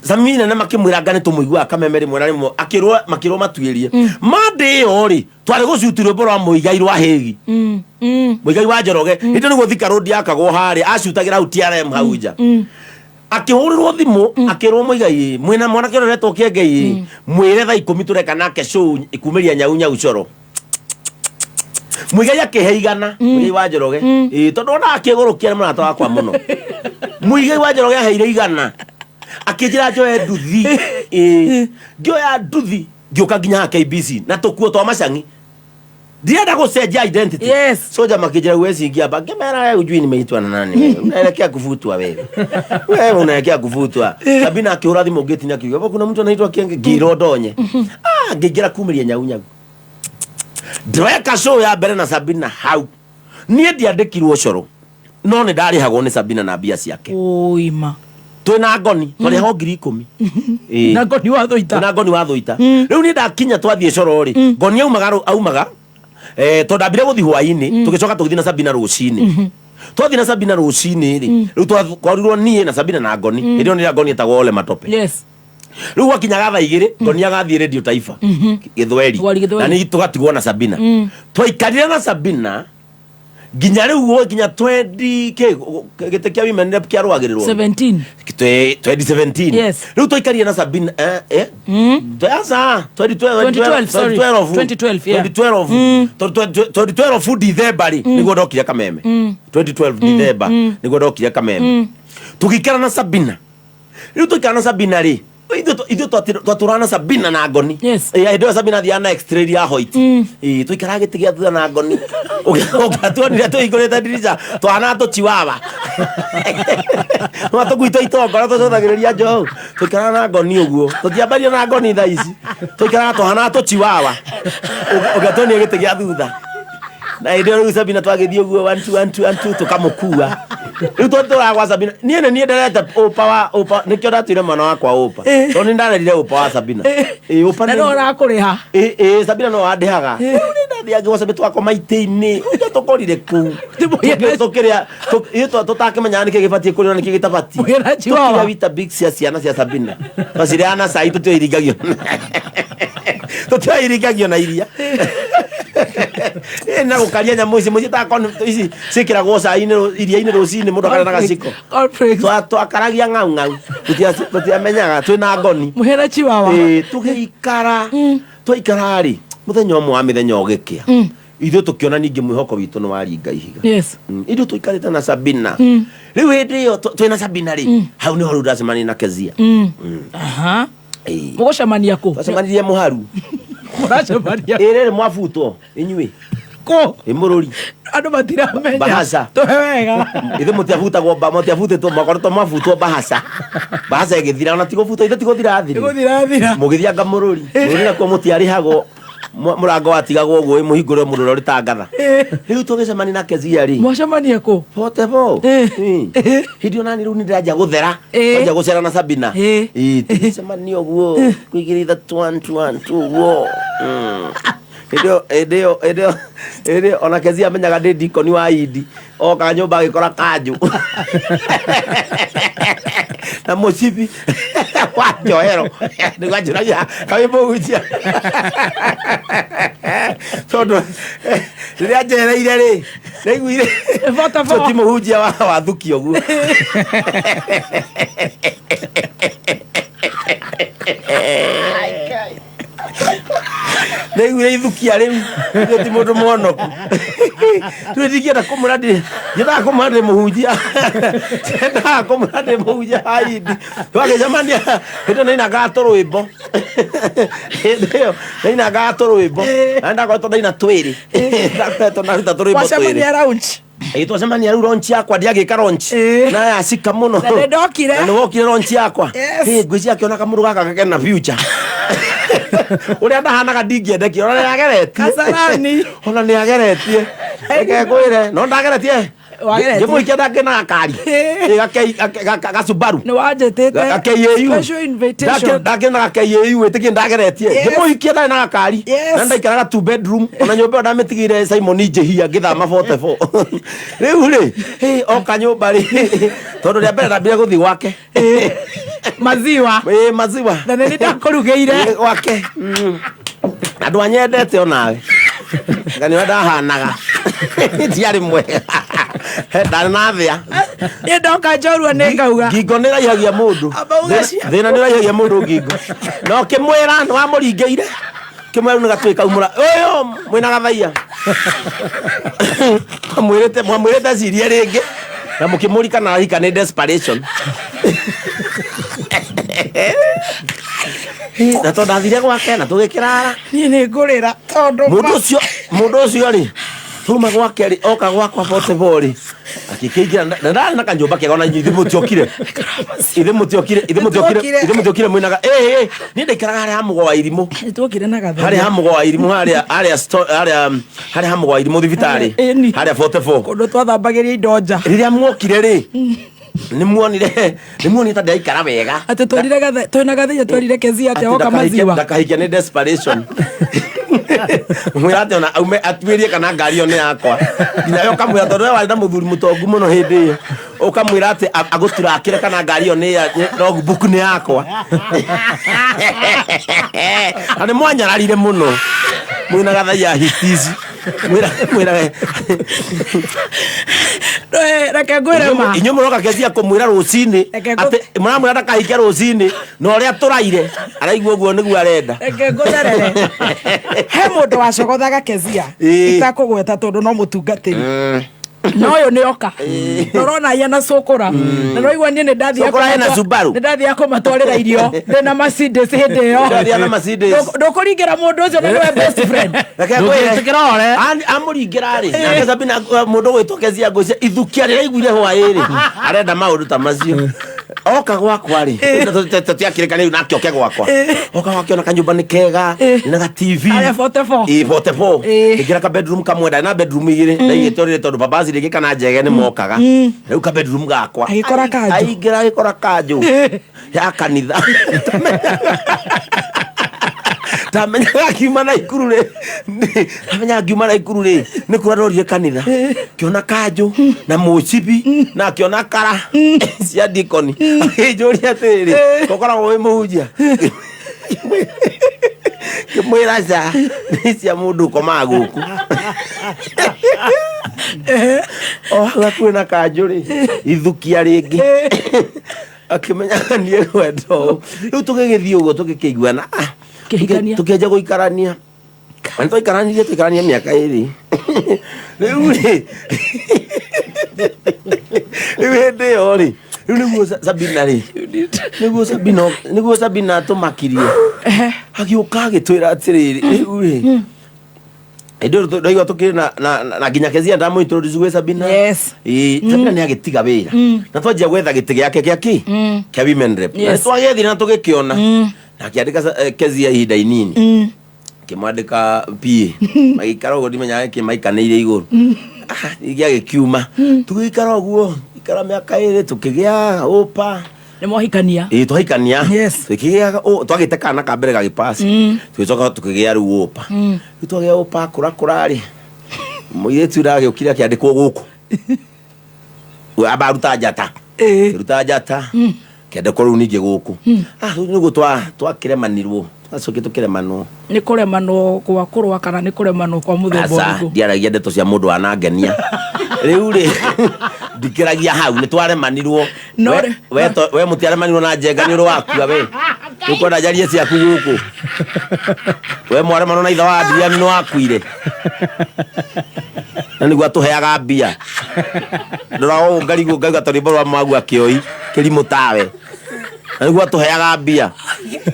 Samina na makĩmwĩra anga nĩ tũmũiguaga kameme rĩmwe na rĩmwe akĩrwo makĩrwo matuĩrie Monday ĩyo rĩ twarĩ gũcuti rwĩmbo rwa Mũigai rwa Hĩgi Mũigai wa Njoroge hĩndĩ nĩguo Thika Road yakagwo harĩa acutagĩra hau TRM hau nja akĩhũrĩrwo thimũ akĩrwo Mũigai mwĩna mwanake ũrĩa ũretwo Kĩengei mwĩre thaa 10 tũreka nake show kumĩria nyau nyau coro Muigai akĩhe 100 Muigai wa Njoroge ĩĩ tondũ ona akĩgũrũkia nĩ mũrata wakwa mũno Muigai wa Njoroge aheire 100 akĩnjĩra njoe nduthi ĩĩ ngĩoya nduthi ngĩũka nginya haha KBC na tũkuo twa macang'i ndirenda gũcenjia identity. Yes. Soja makĩnjĩra huwezi ingia hapa ngĩmera wewe hujui nimeitwa na nani wewe unaelekea kufutwa wewe wewe unaelekea kufutwa. Sabina akĩhũra thimũ ngĩtinia akiuga hapo kuna mtu anaitwa Kienge ngĩrwo ndonye ngĩingĩra kumĩria nyau nyau ndĩreka show ya mbere na Sabina hau niĩ ndiandĩkirwo coro no nĩ ndarĩhagwo nĩ Sabina na mbia ciake. Ũima. Twĩna ngoni twarĩhagwo 10,000. Ĩĩ. Na ngoni wa thũita. Na ngoni wa thũita. Rĩu niĩ ndakinya twathiĩ coro rĩ, ngoni aumaga aumaga tondũ ndambire gũthiĩ hwainĩ, tũgĩcoka tũgĩthiĩ na Sabina rũcinĩ. Twathiĩ na Sabina rũcinĩ rĩ, rĩu twakorirwo niĩ na Sabina na ngoni. Hĩndĩ ĩyo nĩrĩa ngoni etagwo Ole Matope. Yes. Rĩu gwakinyaga thaa 2 ngoni agathiĩ Radio Taifa Gĩthweri. Gĩthweri, Gĩthweri. Na niĩ tũgatigwo na Sabina. Twaikarire na Sabina nginya rĩu nginya 20 kĩ gĩtĩ kĩa women rep kĩarũagĩrĩrwo 17. 2017. Yes. Rĩu twaikarire na Sabina aca 2012, sorry. 2012. 2012, yeah. 2012. Tondũ 2012 December rĩ nĩguo ndokire Kameme. 2012 December nĩguo ndokire Kameme. Tũgĩikara na Sabina. Rĩu tũikara na Sabina rĩ, ithuĩ twatũraga na Sabina na ngoni. Yes. Hĩndĩ ĩyo Sabina athiaga na X-ray ya white. Ĩĩ, tũikaraga gĩtĩ gĩa thutha na ngoni. Ũngĩatuonire tũhingũrĩte ndirica twana tũchiwawa. Nwa tũkui twa itongora tũcũthagĩrĩria njohu. Tũikaraga na ngoni ũguo. Tũtiambaria na ngoni thaa ici. Tũikaraga tũhana tũchiwawa. Ũngĩatuonire gĩtĩ gĩa thutha. Na hĩndĩ ĩyo rĩu Sabina twagĩthiĩ ũguo 1 2 1 2 1 2 tũkamũkua. Rĩu twatũraga gwa Sabina. Niĩ nĩ niĩ nderete ũpa wa ũpa, nĩkĩo ndatuire mwana wakwa ũpa. Tondũ nĩ ndarerire ũpa wa Sabina. Ĩĩ, ũpa Na nĩ- no ũrakũrĩha. Ĩĩ, ĩĩ, Sabina no wandĩhaga. Rĩu nĩ ndathiaga gwa Sabina twakoma itĩ-inĩ. Ũrĩa tũkorire kũu. Tũkĩrĩa ithuĩ tũtakĩmenyaga nĩkĩ gĩbatiĩ kũrĩo na nĩkĩ gĩtabatiĩ. Mũhĩra Chihuahua. Tũkĩrĩa Weetabix cia ciana cia Sabina. Twacirĩaga na cai tũtiũĩ iringagio. Tũtiũĩ iringagio na iria. Ĩ, na gũkaria nyamũ ici mũciĩ ta ici ciĩkĩragwo cai-inĩ iria-inĩ rũcinĩ mũndũ akarĩa na gaciko. Cornflakes. Twakaragia ng'au ng'au. Tũtiamenyaga twĩna ngoni. Mũhĩra Chihuahua. Ĩ, tũgĩikara. Twaikara rĩ, mũthenya ũmwe wa mĩthenya ũgĩkĩa. Ithuĩ tũkĩona ningĩ mwĩhoko witũ nĩ waringa ihiga. Yes. Ithuĩ tũikarĩte na Sabina. Rĩu hĩndĩ ĩyo twĩna Sabina rĩ, hau nĩho rĩu ndacemania na Kezia. Aha. Ĩĩ. Mũgũcemania kũ? Twacemanirie mũharu. Mũracemania. Ĩ rĩrĩ mwabutwo inyuĩ. Kũ? Ĩ mũrũri. Andũ matiramenya. Bahasha. Tũhe wega. Ithuĩ mũtiabutagwo ba mũtiabutĩtwo mwakoretwo mwabutwo bahasha. Bahasha ĩgĩthira ona ti gũbutwo ithuĩ ti gũthira thiri. Nĩ gũthira. Mũgĩthianga mũrũri. Mũrũri nakuo mũtiarĩhagwo. Mũrango watigagwo ũguo wĩ mũhingũre mũndũ ũrĩa ũrĩtangatha. Rĩu tũgĩcemania na Kezia rĩ. Mwacemania kũ? Portable. Hĩndĩ ĩyo nani rĩu nĩ ndĩranjia gũthera. Kwanjia gũcera na Sabina. Ĩĩ, tũgĩcemania ũguo kũigĩrĩra ithatũ, one, two, one, two ũguo. Hĩndĩ ĩyo, hĩndĩ ĩyo, hĩndĩ ĩyo, hĩndĩ ĩyo ona Kezia amenyaga ndĩ dikoni wa Indi. Oka nyũmba agĩkora kanjũ. Na mũcibi wa njohero. Nĩguo anjũragia kaĩ mũhunjia. Tondũ rĩrĩa njereire rĩ, ndaiguire ũcio ti mũhunjia wa thuki ũguo. Ndaiguire ithukia rĩu, ũcio ti mũndũ mwonoku. Rĩu ndingĩenda kũmwĩra ndĩ, ndiendaga kũmwĩra ndĩ mũhunjia. Ndiendaga kũmwĩra ndĩ mũhunjia wa Indi. Twagĩcemania, hĩndĩ ĩyo ndainangaga tũrwĩmbo. Hĩndĩ ĩyo ndainangaga tũrwĩmbo. Na ndakoretwo ndaina twĩrĩ. Ndakoretwo ndaruta tũrwĩmbo twĩrĩ. Mwacemania lounge. Ĩĩ, twacemania rĩu launch yakwa ndiagĩka launch. Na yacika mũno. Na nĩ ndokire. Na nĩ wokire launch yakwa. Yes. Ĩ, ngwĩciria akĩona kamũndũ gaka kena future. Ũrĩa ndahanaga ndingĩendekire, ona nĩ ageretie. Kasarani. Ona nĩ ageretie. Reke ngwĩre, no ndageretie. Wageretie. Ngĩmũikia ndakĩna gakari. Ĩ, ga Subaru. Nĩ wanjĩtĩte. Ga KAU. Special invitation. Ndakĩna ga KAU wĩtĩkie ndageretie. Yes. Ngĩmũhikia ndarĩ na gakari. Yes. Na ndaikaraga two bedroom. Ona nyũmba ĩyo ndamĩtigĩire Simon Njĩhia ngĩthama 44. Rĩu rĩ, hĩ, oka nyũmba rĩ, tondũ rĩa mbere ndambire gũthiĩ gwake. Maziwa. Ĩ, maziwa. Na nĩ ndakũrugĩire. Ĩ, gwake. Na ndwanyendete onawe. Nga nĩwe ndahanaga. Ndiarĩ mwega. Ndarĩ na thĩa. Niĩ ndoka njorua nĩ ngauga. Ngingo nĩ ĩraihagia mũndũ. Amba uge cia- Thĩna nĩ ũraihagia mũndũ ngingo. Na ũkĩmwĩra nĩ wamũringĩire. Kĩmwĩra rĩu nĩ gatuĩ kaumũra. Ũyũ mwĩna gathaia. Mwamwĩrĩte mwamwĩrĩte acirie rĩngĩ. Na mũkĩmũria kana ahika nĩ desperation. Na tondũ ndathire gwake na tũgĩkĩrara. Niĩ nĩ ngũrĩra tondũ Mũndũ ũcio mũndũ ũcio rĩ tuma gwake rĩ oka gwakwa 44 rĩ akĩkĩingĩra na ndarĩ na kanyũmba kega ona inyuĩ ithuĩ mũtiokire ithuĩ mũtiokire ithuĩ mũtiokire ithuĩ mũtiokire mwĩnaga ĩ ĩ niĩ ndaikaraga harĩa ha mũgo wa irimũ Nĩtuokire na gatharia. harĩa ha mũgo wa irimũ harĩa harĩa harĩa harĩa ha mũgo wa irimũ thibitarĩ Ĩni. harĩa 44 Kũndũ twathambagĩria indo nja. Rĩrĩa muokire rĩ Nĩ muonire nĩ muonire ta ndaikara wega. Atĩ twerire gathe twĩna gathenya twerire Kezia atĩ oka maziwa. Ndakahikia nĩ desperation. Mwĩra atĩ ona aume atuĩrie kana ngari ĩyo nĩ yakwa. Nginya we ũkamwĩra tondũ we warĩ na mũthuri mũtongu mũno hĩndĩ ĩyo. Ũkamwĩra atĩ agũturakĩre kana ngari ĩyo nĩ ya logbook nĩ yakwa. Na nĩ mwanyararire mũno. Mwĩna gathaiya hitizi. Mwĩra mwĩra Reke ngwĩre ma. Inyuĩ mũroka Kezia kũmwĩra rũcinĩ Reke ngũ- atĩ mũramwĩra ndakahike rũcinĩ na ũrĩa tũraire araigua ũguo nĩguo arenda. Reke ngũtherere. He mũndũ wacogothaga Kezia. Ĩĩ. Itakũgweta tondũ no mũtungatĩri. Na ũyũ nĩ oka. Na ũrona aya cũkũra. Na ũraigua niĩ nĩ ndathiaga Cũkũra ena Subaru. Nĩ ndathiaga kũmatwarĩra irio. Ndĩna Mercedes hĩndĩ ĩyo. Ndathiaga na Mercedes. Ndũkũringĩra mũndũ ũcio na nĩwe best friend. Reke ngwĩre. Amũringĩra rĩ nake Sabina mũndũ ũgwĩtwo Kezia ngũcia ithukia rĩraiguire hwaĩ-rĩ arenda maũndũ ta macio oka gwakwa rĩ tũtiakĩrĩka rĩu nake oke gwakwa oka gwake ona kanyũmba nĩ kega na ga TV Arĩa 44. Ĩ, 44 Ĩ. ĩngĩra ka bedroom kamwe ndarĩ na bedroom igĩrĩ ndaigĩte ũrĩrĩ tondũ babazi rĩngĩ kana njege nĩ mokaga rĩu ka bedroom gakwa Agĩkora kanjũ. aingĩra agĩkora kanjũ ya kanitha ndamenyaga ngiuma na ikuru rĩ ndamenyaga ngiuma na ikuru rĩ nĩ kũrĩa ndorire kanitha ngĩona kanjũ na mũcibi na akĩona kara cia dikoni akĩnjũria atĩrĩrĩ ũkoragwo wĩ mũhunjia ngĩmwĩra ca nĩ cia mũndũ ũkomaga gũkũ o hau hakuhĩ na kanjũ rĩ ithukia rĩngĩ akĩmenyaga niĩ kwenda ũũ rĩu tũgĩgĩthiĩ ũguo tũgĩkĩiguana ah, Kĩhikania. tũkĩanjia gũikarania Na nĩ twaikaranirie tũikarania mĩaka ĩrĩ rĩu rĩ rĩu hĩndĩ ĩyo rĩ rĩu nĩguo Sabina rĩ nĩguo Sabina nĩguo Sabina atũmakirie agĩũka agĩtwĩra atĩrĩrĩ rĩu rĩ hĩndĩ ĩyo ndaigua tũkĩrĩ na na na nginya Kezia ndamũintroduce gwĩ Sabina Yes. Ĩĩ, Sabina nĩ agĩtiga wĩra na twanjia gwetha gĩtĩ gĩake gĩa kĩ kĩa women rep na Yes. nĩ twagĩethire na tũgĩkĩona na akĩandĩka Kezia ihinda inini kĩmwandĩka PA magĩikara ũguo ndimenyaga nĩkĩ maikanĩire igũrũ Ah, ningĩ agĩkiuma tũgĩikara ũguo ikara mĩaka ĩrĩ tũkĩgĩa ũpa Nĩ mwahikania. ĩĩ twahikania Yes. tũkĩgĩa twagĩte kana ka mbere gagĩpasi tũgĩcoka tũkĩgĩa rĩu ũpa rĩu twagĩa ũpa kũra kũra rĩ mũirĩtu ndagĩũkire akĩandĩkwo gũkũ We amba aruta njata ruta njata kĩandĩkwo rĩu ningĩ gũkũ Ah, rĩu nĩguo twakĩremanirwo twacokia tũkĩremanwo Nĩ kũremanwo gwa kũrũa kana nĩ kũremanwo kwa mũthemba aca ũrĩkũ? ndiaragia ndeto cia mũndũ wanangenia rĩu rĩ ndikĩragia hau nĩ twaremanirwo No We- rĩ- we to- we mũtiaremanirwo na njenga nĩ ũrĩ wakua we ũkwenda njarie ciaku gũkũ we mwaremanwo na ithe wa Adrian nĩ wakuire na nĩguo atũheaga mbia ndora ũũ ngarigwo ngauga tũrĩmbo rwa magua kĩoi kĩrimũ tawe na nĩguo atũheaga mbia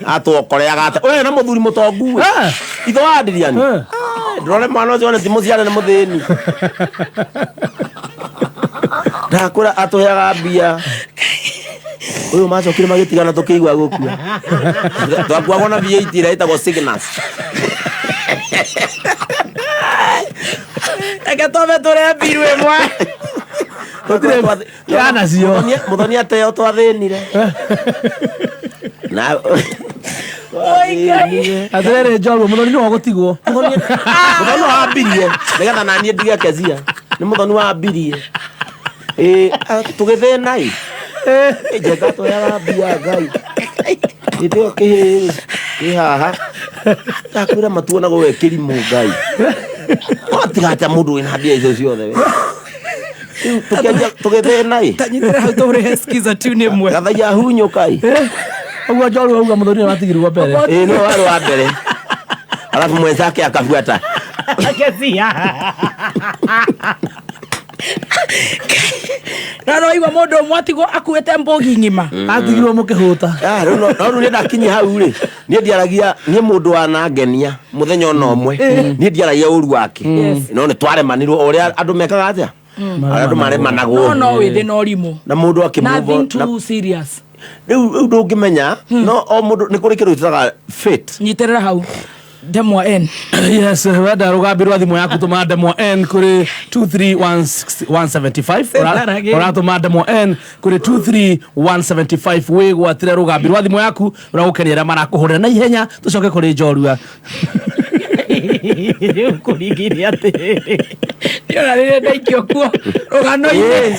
atwokoreaga atĩ we na mũthuri mũtongu we ithe wa Adrian ndũrore mwana ũcio one ti mũciare nĩ mũthĩni ndakwĩra atũheaga mbia ũyũ macokire magĩtigana tũkĩigua gũkua twakuagwo na V8 ĩrĩa ĩtagwo Cygnus Reke twambe tũrĩe mbiru ĩmwe. Ciana cio. Mũthoni ateo twathĩnire na Atĩrĩrĩ njorua mũthoni nĩwe ũgũtigwo. Mũthoni wambirie nĩgetha naniĩ ndige Kezia nĩ mũthoni wambirie ĩ tũgĩthĩna ĩ njenga tũheaga mbia Ngai hĩndĩ ĩyo kĩhĩ kĩ haha ndakwĩra matuonagwo we kĩrimũ Ngai watiga atĩa mũndũ wĩna mbia icio ciothe we Rĩu tũkĩanjia tũgĩthĩna ĩ Tanyitĩra hau tũrĩhe skiza tune ĩmwe. gathaia hunyũka ĩ Ũguo njorua auga mũthoni nĩwe watigirwo mbere. ĩ nĩwe warĩ wa mbere alafu mwenzake akafuata Kezia. Na no igua mũndũ ũmwe atigwo akuĩte mbũgi ng'ima. Atigirwo mũkĩhũta. Ah, rĩu no no rĩu niĩ ndakinyia hau rĩ niĩ ndiaragia niĩ mũndũ wanangenia mũthenya ona ũmwe niĩ ndiaragia ũru wake no nĩ twaremanirwo o ũrĩa andũ mekaga atĩa arĩa andũ maremanagwo No no wĩthĩ na ũrimũ. na mũndũ Nothing akĩmove too serious. rĩu rĩu ndũngĩmenya no o mũndũ nĩ kũrĩ kĩndũ gĩtũtaga fate Nyitĩrĩra hau. Ndemwa N. Yes, wenda rũgambi rwa thimũ yaku tũma ndemwa N kũrĩ 23175. Ũratũma ndemwa N kũrĩ 23175 wĩgwatĩre rũgambi rwa thimũ yaku ũragũkenia arĩa marakũhũrĩra na ihenya. Tũcoke kũrĩ njorua. Rĩu kũringire atĩrĩrĩ, ndiona rĩrĩa ndaikio kuo rũgano-inĩ.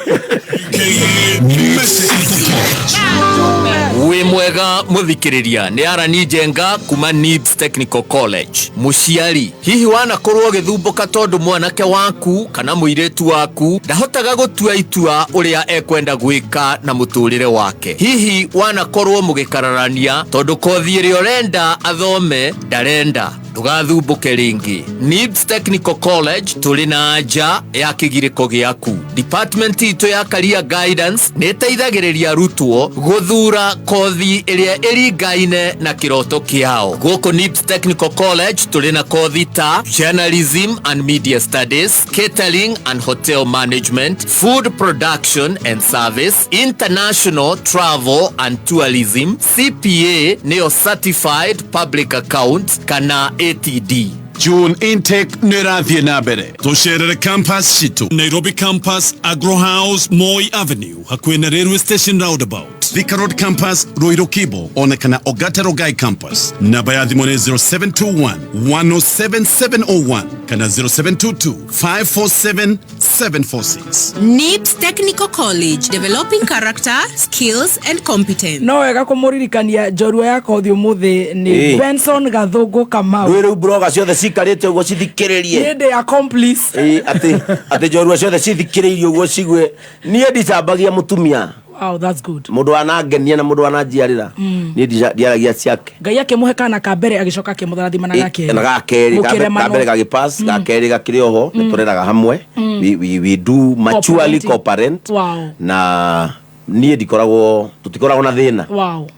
Wĩ mwega mũthikĩrĩria, nĩ Arani Njenga kuma Nibs Technical College. Mũciari, hihi wanakorwo ũgĩthumbũka tondũ mwanake waku kana mũirĩtu waku ndahotaga gũtua itua ũrĩa ekwenda gwĩka na mũtũrĩre wake? Hihi wanakorwo mũgĩkararania tondũ kothi ĩrĩa ũrenda athome ndarenda? Ndũgathumbũke rĩngĩ. Nibs Technical College tũrĩ na anja ya kĩgirĩko gĩaku. Department itũ ya Career Guidance nĩ ĩteithagĩrĩria arutwo gũthura kothi ĩrĩa ĩringaine na kĩroto kĩao. Gũkũ Nibs Technical College tũrĩ na kothi ta Journalism and Media Studies, Catering and Hotel Management, Food Production and Service, International Travel and Tourism, CPA nĩyo Certified Public Account kana ATD. June intake nĩ ĩrathiĩ na mbere. Tũcerere campus citũ, Nairobi Campus, Agro House, Moi Avenue, hakuhĩ na Railway Station roundabout, Thika Road Campus, Ruiru Kibo, ona kana Ogata Rongai Campus. Namba ya thimũ nĩ 0721 107 701 kana 0722 547 746. NIBS Technical College, developing character, skills and competence. No wega kũmũririkania njorua ya kothi ũmũthĩ nĩ Benson Gathũngũ Kamau. Rĩu rĩu broga ciothe cikarĩte ũguo cithikĩrĩrie. Nĩ ndĩ accomplice. Ĩ, atĩ atĩ njorua ciothe cithikĩrĩirie ũguo cigue niĩ ndicambagia mũtumia. Wow, that's good. Mũndũ wanangenia na mũndũ wananjiarĩra, niĩ ndiaragia ciake. Ngai akĩmũhe kana ka mbere, agĩcoka akĩmũrathima na gakerĩ. Na gakerĩ. Mũkĩremanwo. Kambere gagĩpass, gakerĩ gakĩrĩ oho, nĩ tũreraga hamwe. We do maturely Co-parenting. co-parent. Na niĩ ndikoragwo, tũtikoragwo na thĩna.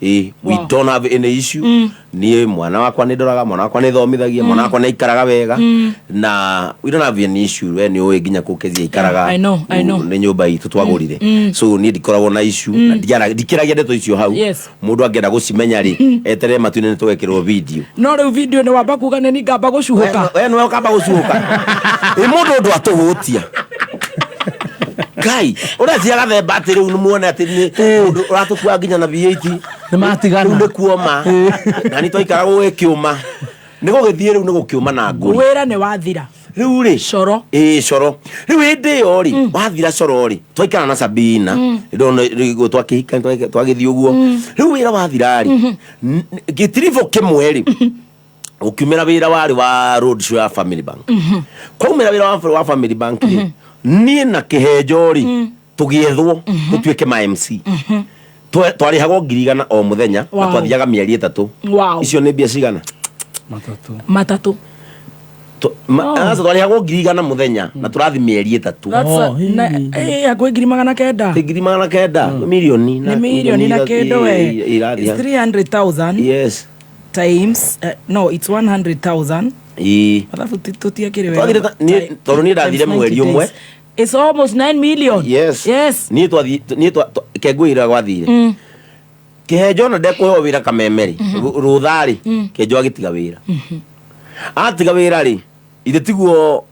Ĩ, we don't have any issue. Niĩ mwana wakwa nĩ ndoraga, mwana wakwa nĩ thomithagia, mwana wakwa nĩ aikaraga wega, na we don't have any issue. We nĩ ũĩ nginya kũ Kezia aikaraga. I know, I know. Nĩ nyũmba itũ twagũrire. So niĩ ndikoragwo na issue na ndikĩragia ndeto icio hau. Mũndũ angĩenda gũcimenya rĩ, eterere matu-inĩ nĩ tũgekĩrwo video. No rĩu video nĩ wamba kuga nĩ ningamba gũcuhũka. We nĩwe ũkamba gũcuhũka. Ĩ, mũndũ ũndũ atũhũtia Ngai ũrecia gathemba atĩ rĩu nĩ muone atĩ nĩ mũndũ ũratũkua nginya na V8. Nĩ matigana. Rĩu nĩ kuoma na nĩ twaikara gũgĩkĩũma, nĩ gũgĩthiĩ rĩu nĩ gũkĩũma na ngũri. Wĩra nĩ wathira. Rĩu rĩ, Coro. Ĩ, coro. Rĩu hĩndĩ ĩyo rĩ, wathira coro rĩ, twaikara na Sabina, ndona rĩu twakĩhika, twagĩthiĩ ũguo. Rĩu wĩra wathira rĩ, gĩtiribũ kĩmwe rĩ, ũkiumĩra wĩra warĩ wa road show ya Family Bank. Kwaumĩra wĩra wa Family Bank rĩ, niĩ na kĩhenjo rĩ, tũgĩethwo tũtuĩke ma MC. Twarĩhagwo 100,000 o mũthenya na twathiaga mĩeri 3. Icio nĩ mbia cigana? Matatũ. Aca, twarĩhagwo 100,000 mũthenya na tũrathi mĩeri 3. That's eh, hakuhĩ 900,000. Nĩ 900,000, mirioni. Nĩ mirioni na kĩndũ we. Irathi. It's 300,000 times no, it's 100,000. Alafu tutiakĩrĩ wega. Twathire tondũ niĩ ndathire Times mweri 90 ũmwe. days. It's almost 9 million. Yes. Yes. Niĩ twathi niĩ kengũĩra gwathire. Kĩhenjo ona ndekũheo wĩra kamemeri rũtha rĩ, kĩhenjo agĩtiga wĩra. Atiga wĩra rĩ, ithe tiguo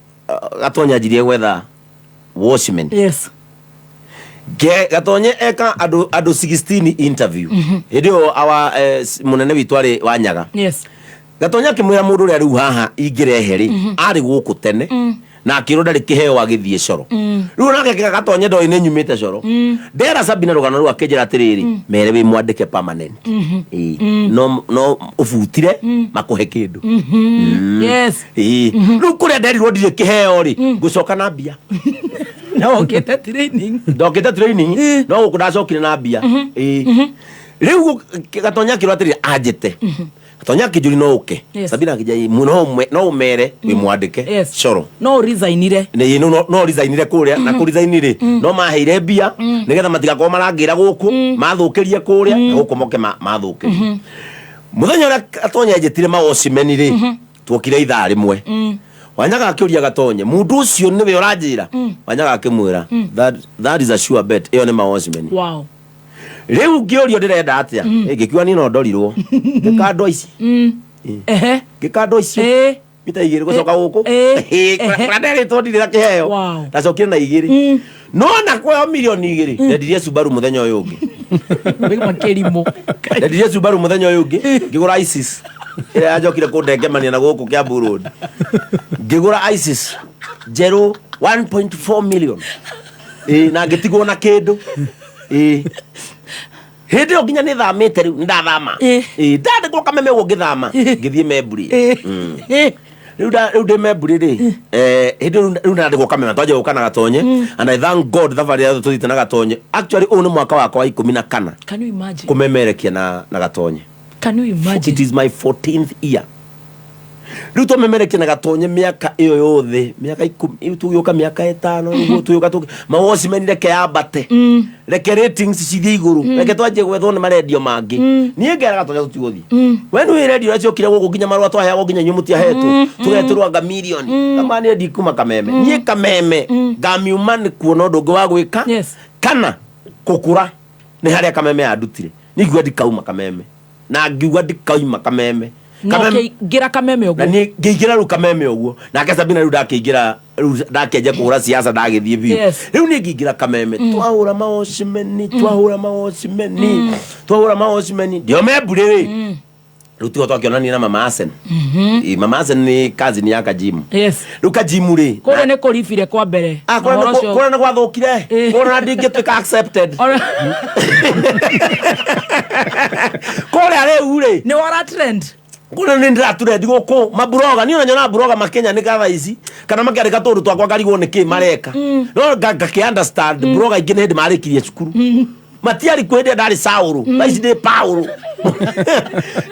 Gatonya anjirie gwetha watchman. Gatonye eka andũ 16 interview. Hĩndĩ ĩyo awa mũnene witũ arĩ Wanyaga. Gatonya akĩmwĩra mũndũ ũrĩa rĩu haha ingĩrehe rĩ, arĩ gũkũ tene, na akĩrwo ndarĩ kĩheo agĩthiĩ coro. Rĩu nake Gatonye ndoĩ nĩ nyumĩte coro. Ndera Sabina rũgano rũu akĩnjĩra atĩrĩrĩ, mere wĩ mwandĩke permanent. Ĩĩ. No ũbutire makũhe kĩndũ. Ĩĩ. Rĩu kũrĩa nderirwo ndirĩ kĩheo rĩ, ngũcoka na mbia. Na okĩte training. Ndokĩte training, no gũkũ ndacokire na mbia. Ĩĩ. Rĩu Gatonya akĩrwo atĩrĩrĩ, anjĩte. Gatonya akĩnjũria no ũke. Sabina akĩnjĩra, no ũmere wĩ mwandĩke coro. No resignire. Nĩ no resignire kũrĩa, na kũ resign rĩ, no maheire mbia nĩgetha matigakorwo marangĩra gũkũ, mathũkĩrie kũrĩa, na gũkũ moke mathũkĩrie. Mũthenya ũrĩa Gatonya enjĩtire mawocimeni rĩ, tuokire ithaa rĩmwe. Wanyaga akĩũria Gatonye, mũndũ ũcio nĩwe ũranjĩra? Wanyaga akĩmwĩra, that is a sure bet, ĩyo nĩ mawocimeni. Rĩu ngĩũrio ndĩrenda atĩa? Ngĩkiuga niĩ no ndorirwo. Ngĩka andũ ici. Ehe. Ngĩkandwo icio mita igĩrĩ gũcoka gũkũ. Kũrĩa nderĩtwo ndirĩ na kĩheo. Ndacokire na igĩrĩ, no na kweo milioni 2 ndendirie Subaru mũthenya ũyũ ũngĩ. Makĩrimũ. Ndendirie Subaru mũthenya ũyũ ũngĩ, ngĩgũra ISIS ĩrĩa yanjokire kũndengemania na gũkũ Kiambu Road. Ngĩgũra ISIS njerũ 1.4 million. Ĩĩ, na ngĩtigwo na kĩndũ. Ĩĩ, hĩndĩ ĩyo nginya nĩ thamĩte rĩu, nĩ ndathama. Ĩĩ, ndandĩkwo Kameme ũguo, ngĩthama ngĩthiĩ Memburi. Rĩu rĩu ndĩ Memburi rĩ, hĩndĩ ĩyo rĩu ndandĩkwo Kameme, twanjia gũka na Gatonye. And I thank God, thabarĩ ĩrĩa tũthiĩte na Gatonye, actually ũyũ nĩ mwaka wakwa wa 14. Can you imagine? Kũmemerekia na Gatonye. Can you imagine? It is my 14th year. Rĩu twamemerekia na Gatonye mĩaka ĩyo yothe, mĩaka 10 rĩu, tũgĩũka mĩaka 5 nĩguo tũgĩũka mawatchmen, reke yambate, reke ratings cithiĩ igũrũ, reke twanjie gwethwo nĩ marendio mangĩ. Niĩ ngera Gatonye tũtigũthiĩ. We nĩ rendio ũrĩa ciokire gũkũ, nginya marũa twaheagwo, nginya inyuĩ mũtiahetwo, tũgetĩrwo anga milioni kama niĩ ndikuma Kameme. Niĩ Kameme ngamiuma nĩ kuona ũndũ ũngĩ wa gwĩka kana kũkũra nĩ harĩa Kameme yandutire. Nĩ ngiuga ndikauma Kameme, na ngiuga ndikauma Kameme. Na ũkĩingĩra Kameme Na ũguo. Niĩ ngĩingĩra rĩu Kameme ũguo, nake Sabina rĩu ndakĩingĩra, rĩu ndakĩanjia kũhũra siasa, ndagĩthiĩ biũ. Rĩu niĩ ngĩingĩra Kameme, twahũra mawatchmen, twahũra mawatchmen, twahũra mawatchmen, ndio Memburi rĩ. Rĩu tigo twakĩonania na Mama Asen. Ĩ, Mama Asen nĩ cousin ya Kajimu. Rĩu Kajimu rĩ, Kũrĩa nĩ kũribire kwa mbere. Ah, Ũhoro ũcio- kũrĩa nĩ gwathũkire, kũrĩa ndingĩtuĩka accepted kũrĩa rĩu rĩ. Nĩ wara trend. Kũrĩa nĩ ndĩraturendi gũkũ maburoga, niĩ ona nyonaga buroga makĩnyanĩka thaa ici kana makĩandĩka tũndũ twakwa, ngarigwo nĩ kĩ mareka, no ngakĩ understand buroga ingĩ nĩ hĩndĩ marĩkirie cukuru, matiarĩ kuo hĩndĩ ĩrĩa ndarĩ Saũrũ, thaa ici ndĩ Paũlũ.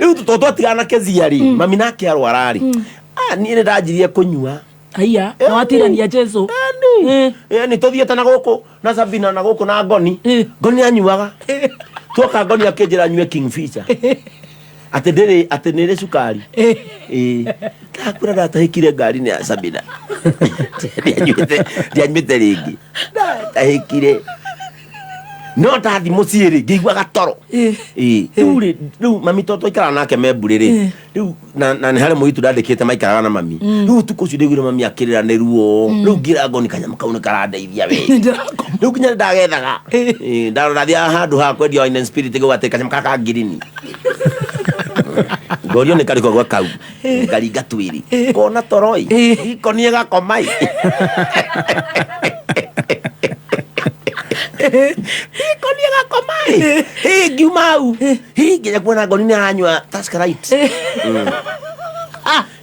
Rĩu tondũ twatigana na Kezia rĩ, mami nake arwara rĩ, ah, niĩ nĩ ndanjirie kũnyua. Aya, nĩ watirania Jesu. Nĩ tũthiĩte na gũkũ na Sabina na gũkũ na Ngoni. Ngoni anyuaga, tuoka Ngoni akĩnjĩra nyue Kingfisher, atĩ ndĩrĩ, atĩ nĩ ĩrĩ cukari. Ĩĩ, ndakwĩra ndatahĩkire ngari-inĩ ya Sabina, ndianyuĩte, ndianyuĩte rĩngĩ, ndatahĩkire. No ndathi mũciĩ rĩ, ngĩigua gatoro. Ĩĩ, rĩu rĩ, rĩu mami to twaikaraga nake Memburi rĩ, rĩu na nĩ harĩ mũirĩtu ndandĩkĩte maikaraga na mami. Rĩu ũtukũ ũcio ndaiguire mami akĩrĩra nĩ ruo. Rĩu ngĩra Ngoni, kanyamũ kau nĩ karandeithia we. Rĩu nginya nĩ ndagethaga. Ĩĩ, ndarora ndathiaga handũ ha kwendia wine and spirit ngauga atĩ kanyamũ gaka ka ngirini, ngorio nĩ karĩkũ gwa kau, ngaringa twĩrĩ kona toroi ikonie gakomai ikonie gakomai. Ĩ, ngiuma hau ĩ, nginya kuona Ngoni nĩ aranyua Tusker Lite.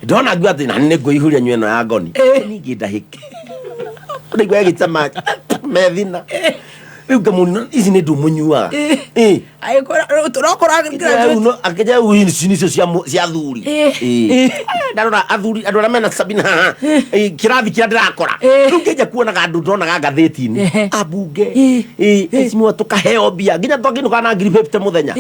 Ndona ngiuga atĩ nani nĩ ngwĩihũria nyue ĩno ya Ngoni, ningĩ ndahĩke, ndaigua ĩgĩcama methina. Rĩu ngamũnina, ici nĩ ndũmũnyuaga. Ĩ. Tũrokora. Rĩu akĩnja rĩu ici nicio cia athuri. Ĩ. Ndarora athuri, andũ arĩa mena Sabina haha. Ĩ, kĩrathi kĩrĩa ndĩrakora rĩu, ngĩnja kuonaga andũ ndonaga ngathĩti-inĩ, ambunge. Ĩ, mheshimiwa, tũkaheo mbia nginya twakĩinũkaga na ngiri 50 mũthenya.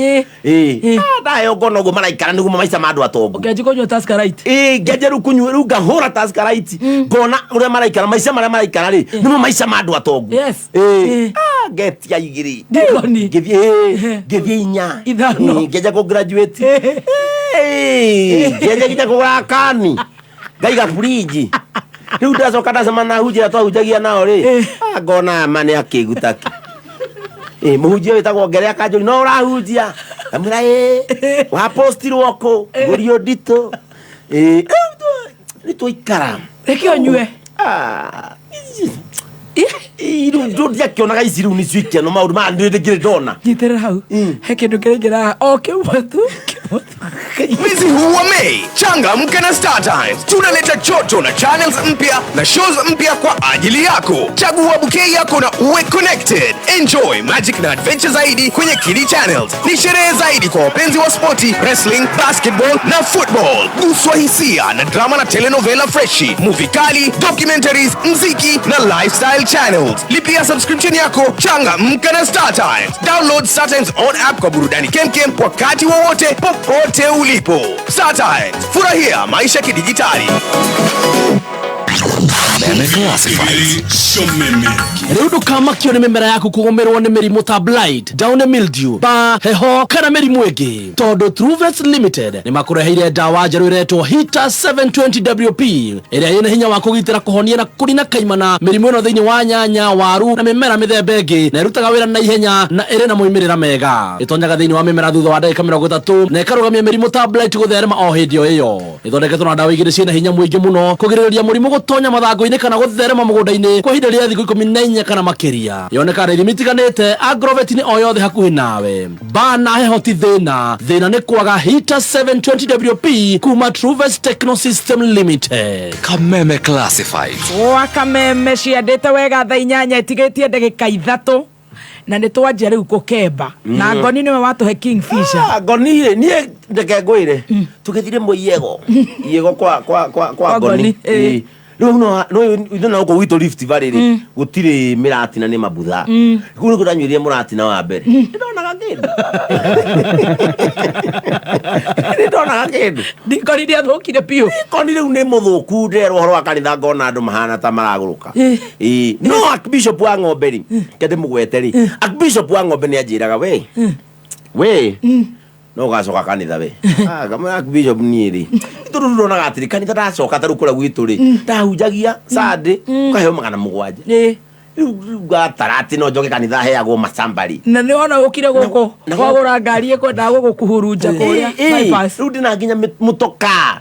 Ĩ. Ah, ndaheo ngona ũguo maraikara nĩguo maica ma andũ atongu. Ũkĩanjia kũnyua Tusker Lite. Ĩ, ngĩanjia rĩu kũnyua, rĩu ngahũra Tusker Lite, ngona ũrĩa maraikara, maica marĩa maraikara rĩ, nĩmo maica ma andũ atongu. Ĩ. Ah, ngetia igĩrĩ. Ndikoni. Ngĩthiĩ, ĩ, ngĩthiĩ inya. Ithano. Ĩ, ngĩanjia kũ graduate. Ĩ, ngĩanjia nginya kũgũra kani, ngaiga fridge. Rĩu ndacoka ndacemana na ahunjia arĩa twahunjagia nao rĩ, ah, ngona aya ma nĩ akĩgu taki. Ĩ, mũhunjia wĩtagwo Ngere akanjũria, no ũrahunjia? Ngamwĩra ĩ, wapostirwo kũ ngũrio nditũ. Ĩ, rĩu nĩ twaikara. Reke ũnyue. Ah, rĩu ndiakĩonaga ici rĩu nĩcio ikeno, maũndũ maya nĩ ndĩkĩrĩ ndona. Nyitĩrĩra hau, he kĩndũ kĩraingĩra o kĩmwe tu, kĩmwe tu. Mwezi huu wa Mei, changamka na Star Times. Tunaleta joto na channels mpya na shows mpya kwa ajili yako. Chagua bouquet yako na uwe connected. Enjoy magic na adventure zaidi kwenye Kidi Channels. Ni sherehe zaidi kwa wapenzi wa spoti, wrestling, basketball na football. Guswa hisia na drama na telenovela freshi, movie kali, documentaries, mziki na lifestyle channels. Lipia subscription yako, changamka na Star Times. Download Star Times on app kwa burudani kemkem wakati wowote popote ulipo. Star Times, furahia maisha kidijitali. Meme Classifieds. Rĩu ndũkamakio nĩ mĩmera yaku kũgũmĩrwo nĩ mĩrimũ ta blight, downy mildew, ba heho kana mĩrimũ ĩngĩ, tondũ Truvet Limited nĩ makũreheire ndawa njerũ ĩretwo Hita 720 WP, ĩrĩa ĩna hinya wa kũgitĩra, kũhonia na kũnina kaimana mĩrimũ ĩno thĩinĩ wa nyanya, waru na mĩmera mĩthemba ĩngĩ, na ĩrutaga wĩra na ihenya na ĩrĩ na moimĩrĩra mega. Ĩtonyaga thĩinĩ wa mĩmera thutha wa ndagĩka 30 na ĩkarũgamia mĩrimũ ta blight gũtherema o hĩndĩ o ĩyo. Ĩthondeketwo na ndawa igĩrĩ ciĩna hinya mũingĩ mũno kũgirĩrĩria mũrimũ gũtonya mathangũ-inĩ kana gũtherema mũgũnda-inĩ kwa ihinda rĩa thikũ 14 kana makĩria. Yonekaga na ithimi itiganĩte agrovet-inĩ o yothe hakuhĩ nawe. Ba na heho ti thĩna, thĩna nĩ kwaga Hita 720 WP kuma Truves Techno System Limited. Kameme Classifieds. Wa Kameme ciandĩte wega, thaa 8 ĩtigĩtie ndagĩka 3, na nĩ twanjia rĩu kũkemba na Ngoni nĩwe watũhe Kingfisher. Ah, Ngoni rĩ, niĩ ndeke ngwĩre, tũgĩthire mũiyego iego kwa Kwa Ngoni. Ngoni, ĩ. Ĩ. Rĩu no ithuĩ na gũkũ gwitũ Rift Valley rĩ, gũtirĩ mĩratina, nĩ mabutha. Kũu nĩkuo ndanyuire mũratina wa mbere. Nĩndonaga kĩndũ, nĩndonaga kĩndũ. Ndikoni nĩ athũkire biũ. Ngoni rĩu nĩ mũthũku. Nderwo ũhoro wa kanitha, ngona andũ mahana ta maragũrũka. Ĩ, no Archbishop wa Ng'ombe rĩ, ke ndĩmũgwete rĩ, Archbishop wa Ng'ombe nĩ anjĩraga, We no ũgacoka kanitha we." Ah, ngamwĩra, "Archbishop, niĩ rĩ, tondũ rĩu ndonaga atĩrĩ, kanitha ndacoka ta rĩu kũrĩa gwitũ rĩ, ndahunjagia Sunday ũkaheo 700. Rĩu ngatara atĩ no njoke kanitha heagwo macambari." Na nĩ wona ũkire gũkũ wagũra ngari ĩkwendaga gũgũkuhurunja kũrĩa bypass. Rĩu ndĩna nginya mũtoka.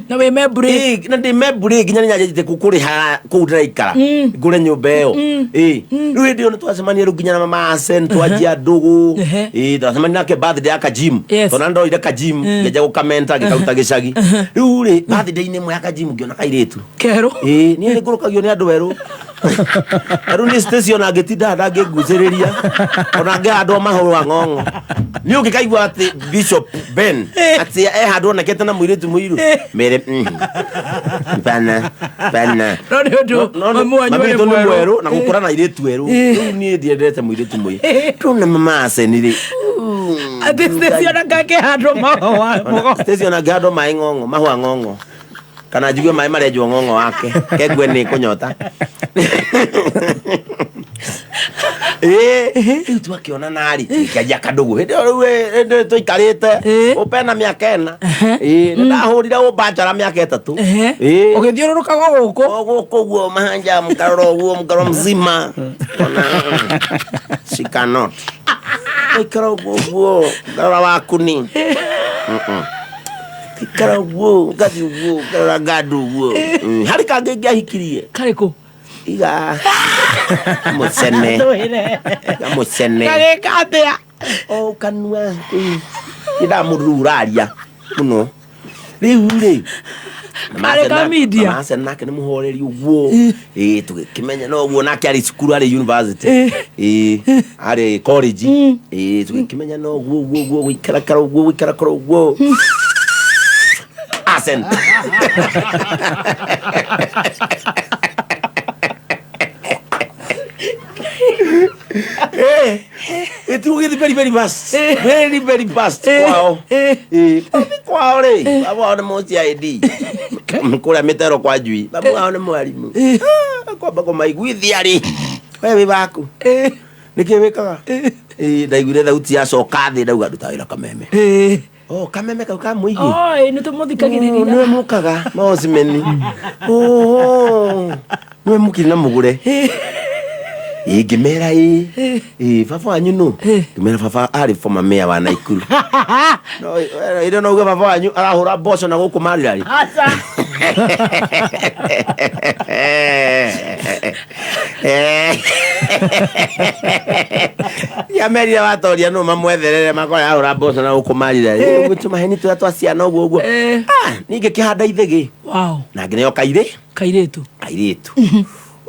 Na wĩ membũrĩ. Ĩ, na ndĩ membũrĩ, nginya nĩ nyanjĩte kũrĩha kũu ndĩraikara, ngũre nyũmba ĩyo. Ĩ, rĩu hĩndĩ ĩyo nĩ twacemania rĩu nginya na mama Asen, twanjia ndũgũ. Ĩ, twacemania nake birthday ya kajim, tondũ na ndoire kajim ngĩanjia gũkamenta, ngĩkaruta gĩcagi. Rĩu rĩ, birthday-inĩ ĩmwe ya kajim, ngĩona kairĩtu kerũ. Ĩ, niĩ nĩ ngũrũkagio nĩ andũ erũ. Rĩu nĩ station angĩtinda ndangĩngucĩrĩria, ona angĩhandwo mahũa ng'ong'o. Nĩ ũngĩkaigua atĩ Bishop Ben atĩ e handũ onekete na mũirĩtu mũirũ, mere bana bana. No nĩ ũndũ mamu wanyu mami arĩ witũ nĩ mwerũ. Mwerũ na gũkũra na airĩtu erũ. Rĩu niĩ ndiendete mũirĩtu mũirũ. Rĩu na mama Aseni rĩ, Atĩ station angĩhandwo mahũa mũgo. Station angĩhandwo maĩ ng'ong'o, mahũa ng'ong'o, kana njigue maĩ marenjwo ng'ong'o wake, kengue nĩ kũnyota. Ĩĩ, rĩu twakĩonana rĩ, tũkĩanjia kandũgũ. Hĩndĩ ĩyo rĩu hĩndĩ ĩyo tũikarĩte ũpena mĩaka 4. Ĩĩ, nĩ ndahũrire ũmbanjara mĩaka 3. Ĩĩ. Ũgĩthiũrũrũkaga gũkũ. O gũkũ ũguo mahanja, mũkarora ũguo, mũkarora mzima. Ona she cannot. Ikara ũguo ũguo, ngarora wakuni. Ikara ũguo, ngathiĩ ũguo, ngarora ngandũ ũguo. Harĩ kangĩ ngĩahikirie. Karĩkũ? Iga mũcene. Iga mũcene. Gagĩka atĩa? O kanua. Nyendaga mũndũ rĩu ũraria mũno. Rĩu rĩ, Karĩ ka media. Mama Hassan nake nĩ mũhoreri ũguo. Ĩ, tũgĩkĩmenya no ũguo, nake arĩ cukuru, arĩ university. Ĩ, arĩ college. Ĩ, tũgĩkĩmenya no ũguo ũguo ũguo, gũikarakara ũguo, gũikarakara ũguo. Hassan. Eh, ĩtigũgĩthiĩ very very fast. Very very fast kwao. Ĩ, kwao rĩ, baba wao nĩ mũ CID. Kũrĩa mĩtero kwa njui. Baba wao nĩ mwarimũ. Ah, kwamba kũmaiguithia rĩ. We wĩ waku. Nĩkĩ wĩkaga? Ĩ, ndaiguire thauti yacoka thĩ, ndauga nduta wĩra Kameme. Oh, Kameme kau ka mũingĩ. Oi, nĩ tũmũthikagĩrĩria. Nĩwe mũkaga maocimeni. Oh, nĩwe mũkiri na mũgũre. Ĩ, ngĩmera ĩ ĩ, baba wanyu nũ? Ngĩmera baba arĩ former mayor wa Naikuru. No ĩrĩa no uge baba wanyu arahũra mboco na gũkũ Marirari. Aca. Yamerire watoria no mamwetherere makora ahũra mboco na gũkũ Marirari. Tũmaheni tũrĩa twa ciana ũguo ũguo. Ah, ningĩ kĩhanda ithĩgĩ Wow. na ngĩneo kairĩ Kairĩtu. Kairĩtu.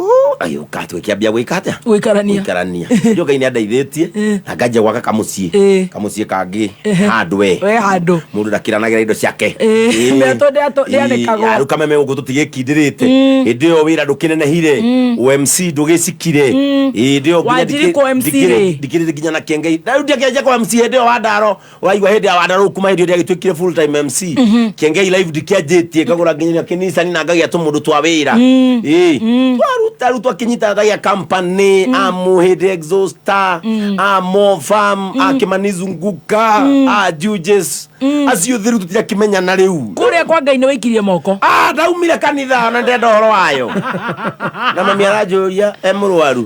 Oh, Agĩũka tũgĩkĩambia gwĩka atĩa? Gũikarania. Gũikarania. Ndio Ngai nĩ andeithĩtie na nganjia gwaka kamũciĩ. Kamũciĩ kangĩ handũ we. We handũ. Mũndũ ndakĩranagĩra indo ciake. Mĩatũ ndĩanĩkagwo. Rĩu kameme gũkũ tũtigĩkindĩrĩte. Hĩndĩ ĩyo wĩra ndũkĩnenehire. OMC ndũgĩcikire. Hĩndĩ ĩyo nginya Wanjiri kwa MC rĩ. ndikĩrĩ nginya na kĩengei. Na rĩu ndiakĩanjia kwa MC hĩndĩ ĩyo Wandaro. Ũraigua hĩndĩ ya Wandaro kuma hĩndĩ ĩyo ndiagĩtuĩkire full time MC. Kĩengei live ndikĩanjĩtie ngagũra nginya kĩnicani na ngagĩa tũmũndũ twa wĩra. Twaruta rĩu twakĩnyitanagia company amu hĩndĩ exhauster a Mofam a Kĩmani Zunguka a Juges acio thĩ rĩu tũtirakĩmenyana rĩu. Kũrĩa kwa Ngai nĩ waikirie moko. Ah, ndaumire kanitha ona ndenda ũhoro wayo. Na mami aranjũria e mũrwaru.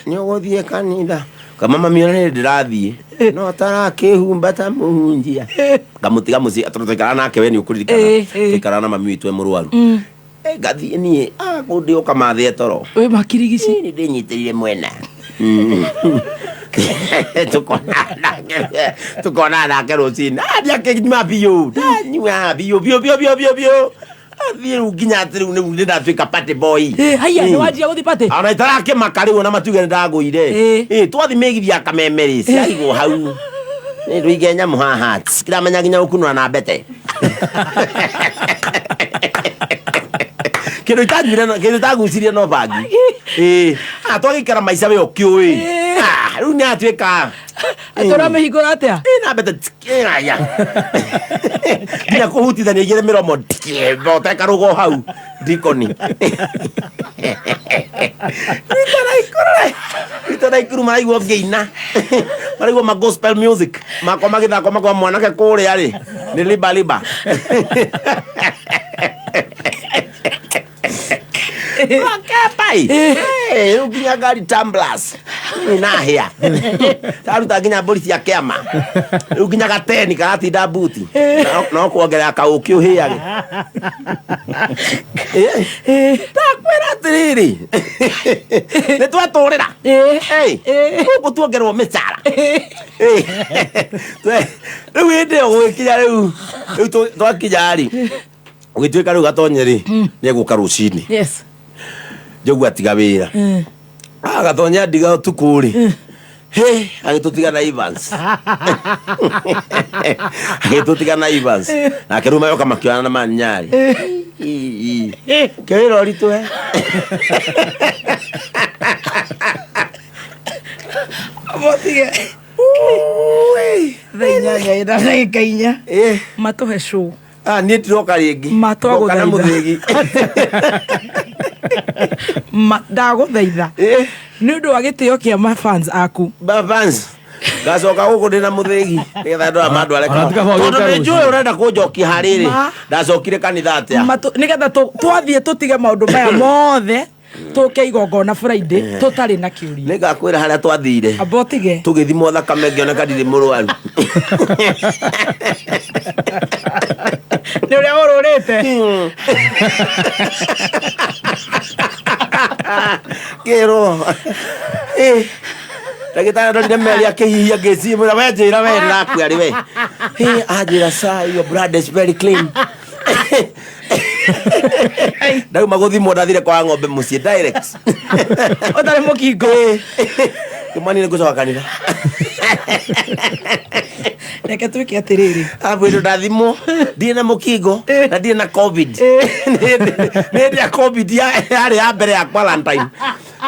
Nĩ ũgũthiĩ kanitha? Kama mami ona nĩ ndĩrathiĩ. No tarakĩhumba ta mũhunjia. Ngamũtiga mũciĩ tondũ twaikaraga nake we nĩ ũkũririkana. Twaikaraga na mami witũ e mũrwaru. Ngathiĩ niĩ kũndĩ ũka mathĩe toro. Wĩ makirigici. Nĩ ndĩnyitĩrĩire mwena. Tukonana nake rũcinĩ. Ndiakĩnyua biũ. Ndanyua biũ biũ biũ biũ biũ biũ. Athiĩ rĩu nginya atĩ rĩu nĩ ndatuĩka party boy. Haiya, nĩ wanjia gũthiĩ party? Ona itarakĩmaka rĩu ona matuge nĩ ndagũire. Twathiĩ mĩgithi ya Kameme rĩ, ciaigwo hau. Nĩ ndũige nyamũ haha. Ndiramenya nginya gũkunũra na mbete. Kĩndũ itanyuire no, kĩndũ itagucirie no bangi. Twagĩikara maica we ũkĩũĩ. Rĩu nĩ atuĩka. Atĩ ũramĩhingũra atĩa? Na mbete aya. Nginya kũhutithania igĩrĩ mĩromo ndoteka rũgo hau ndikoni. Rita na ikuru maraigua ngĩina. Maraigua ma gospel music. Makwa magĩthakwo makwa mwanake kũrĩa rĩ. Nĩ liba liba. Wakapai. Rĩu nginya ngari tumblers. Nĩ nahĩa. Taruta nginya mbũri cia kĩama. Rĩu nginya gateni karatinda mbuti. No kuongerera kaũkĩ ũhĩage. Ndakwĩra atĩrĩrĩ. Nĩ twatũrĩra. Gũkũ tuongererwo mĩcara. Rĩu hĩndĩ ĩyo gũgĩkinya rĩu. Rĩu twakinya rĩ. Ũgĩtuĩka rĩu Gatonye rĩ, nĩ egũka rũcinĩ. Njogu atiga wĩra. Gatonye andiga ũtukũ rĩ. He, agĩtũtiga na Evans. Agĩtũtiga na Evans. Nake rĩu magoka makĩonana na Manyari. Kĩwĩra ũritũ he. Mũtige. Thaa inyanya ĩna ndagĩka inya. Matũhe show. Niĩ ndiroka rĩngĩ. Matwagũthaitha. Ndoka na mũthĩgi. Ndagũthaitha. Nĩ ũndũ wa gĩtĩo kĩa mafans aku. Mafans. Ngacoka gũkũ ndĩ na mũthĩgi. Nĩgetha andũ aya mandware Ona tiga kanitha. gũka Tondũ nĩ rũciũ. njũĩ ũrenda kũnjokia harĩrĩ. Ma. Ndacokire kanitha atĩa? Nĩgetha twathiĩ tũtige maũndũ maya mothe. Tũke igongona Friday, tũtarĩ na kĩũria. Nĩngakwĩra harĩa twathire. Amba ũtige. Tũgĩthimwo thakame ngĩoneka ndirĩ mũrwaru. Nĩ ũrĩa ũrũrĩte. Kĩrwo. Ndagĩtarĩ ndorire Mary akĩhihia ngĩciria, we njĩra we ndĩrakua rĩ we. Anjĩra, sir, your blood is very clean. Ndauma gũthimwo ndathire kwa ng'ombe mũciĩ direct. Ũtarĩ mũkingo. Kĩmani nĩ ngũcoka kanitha. Reke twĩke atĩrĩrĩ. Arabu ĩno ndathimwo, ndirĩ na mũkingo, na ndirĩ na COVID. Nĩ hĩndĩ ya COVID yarĩ ya mbere ya quarantine.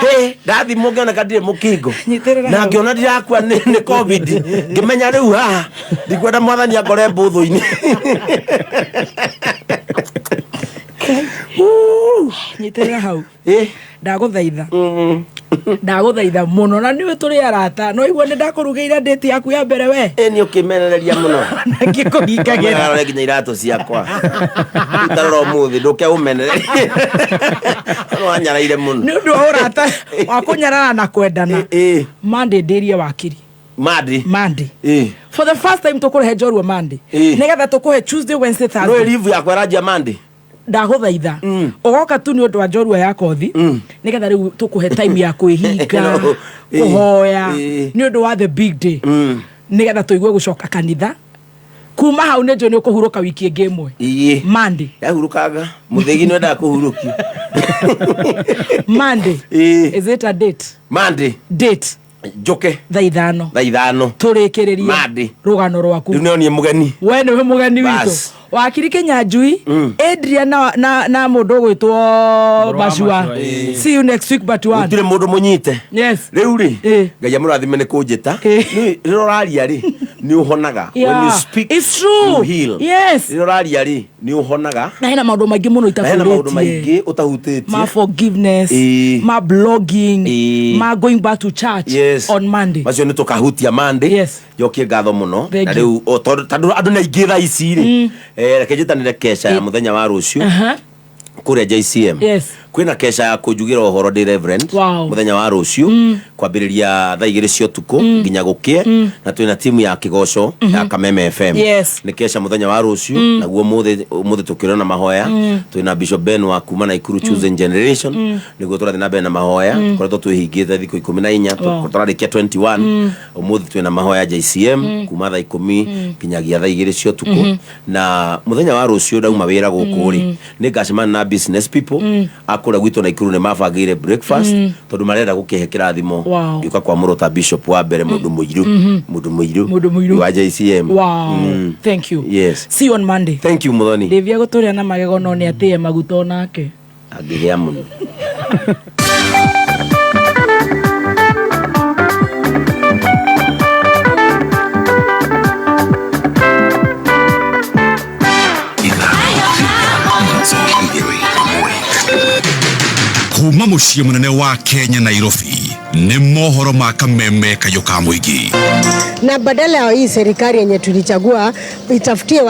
Hey, ndathimwo ngĩoneka ndirĩ mũkingo. Nyitĩrĩra Na hau. ngĩona ndirakua nĩ COVID. Ngĩmenya rĩu haha, ndikwenda mwathani angore mbũthũ-inĩ. Nyitĩrĩra hau. Ndagũthaitha. Ndagũthaitha mũno na nĩwe tũrĩ arata. No igua nĩ ndakũrugĩire date yaku ya mbere we. Nĩ ũkĩmenereria mũno. Na ngĩkũhingagĩra. Ũrore nginya iratũ ciakwa. Itarora ũmũthĩ ndũke ũmenererie. No wanyaraire mũno. Nĩ ũndũ wa ũrata wa kũnyarara na kwendana. Monday ndĩrie wakiri. Monday. Monday. For the first time tũkũrehe njorua Monday. Nĩgetha tũkũhe Tuesday, Wednesday, Thursday. No leave yakwa ĩranjia Monday. Ndagũthaitha. Ũgoka tu nĩ ũndũ wa njorua ya kothi. Nĩgetha rĩu tũkũhe time ya kwĩhinga, No. kũhoya, nĩ ũndũ wa the big day. Nĩgetha tũigue gũcoka kanitha. Kuma hau nĩ njũĩ nĩ ũkũhurũka wiki ĩngĩ ĩmwe. Ĩĩ. Monday. Yahurũkanga. Mũthĩgi nĩ wendaga kũhurũkio. Monday. Ĩĩ. Is it a date? Monday. Date. Njoke. Thaa ithano. Thaa ithano. Tũrĩkĩrĩrie. Monday. Rũgano rwaku. Rĩu nĩo niĩ mũgeni. We nĩwe mũgeni witũ. Bas. Wakiri Kinyanjui, Adrian na mũndũ ũgwĩtwo Mashua. See you next week but one. Gũtirĩ mũndũ mũnyite. Yes. Rĩu rĩ, Ngai amũrathime nĩ kũnjĩta. Rĩrĩa ũraria rĩ, nĩ ũhonaga. When you speak, It's true. you heal. Yes. Rĩrĩa ũraria rĩ, nĩ ũhonaga. Na hena maũndũ maingĩ mũno Na hena maũndũ itakũrĩtie. maingĩ ũtahutĩtie. Ma forgiveness, ma blogging, ma going back to church Yes. on Monday. Macio nĩ tũkahutia Monday. Yes. Njokie ngatho mũno. Thank Na you. rĩu o, tondũ andũ nĩ aingĩ thaa ici rĩ, reke njĩtanĩre kesha ya mũthenya wa rũciũ kũrĩa JCM. Yes. Kwĩna kesha ya kũnjugĩra ũhoro ndĩ reverend Wow. mũthenya wa rũciũ kwambĩrĩria thaa igĩrĩ cia ũtukũ nginya gũkĩe, na twĩna timu ya kĩgoco ya Kameme FM. Yes. Nĩ kesha mũthenya wa rũciũ, naguo ũmũthĩ tũkĩrĩ na mahoya. Twĩna Bishop Ben wa kuma Naikuru Chosen Generation, nĩguo tũrathiĩ na mbere na mahoya. Tũkoretwo twĩhingĩte thikũ 14, tũrarĩkia 21. Ũmũthĩ twĩna mahoya JCM kuma thaa 10 nginyagia thaa 2 cia ũtukũ. Na mũthenya wa rũciũ ndauma wĩra gũkũ rĩ, nĩ ngacemania na business people a kũrĩa gwitũ Naikuru. Nĩ mabangĩire breakfast tondũ marenda gũkĩhe kĩrathimo ngĩũka kwamũrwo ta bishop wa mbere mũndũ mũirũ, mũndũ mũirũ Mũndũ mũirũ. wa JCM. Wow. Thank you. Yes. See you on Monday. Thank you, Muthoni. Ndĩvia gũtũrĩa na magego no nĩ atĩe maguta onake. Angĩhĩa mũno. Kuma mũciĩ mũnene wa Kenya, Nairobi, nĩ mohoro ma kameme kayũ ka mũingĩ. Na badala ya hii serikali yenye tulichagua itafutie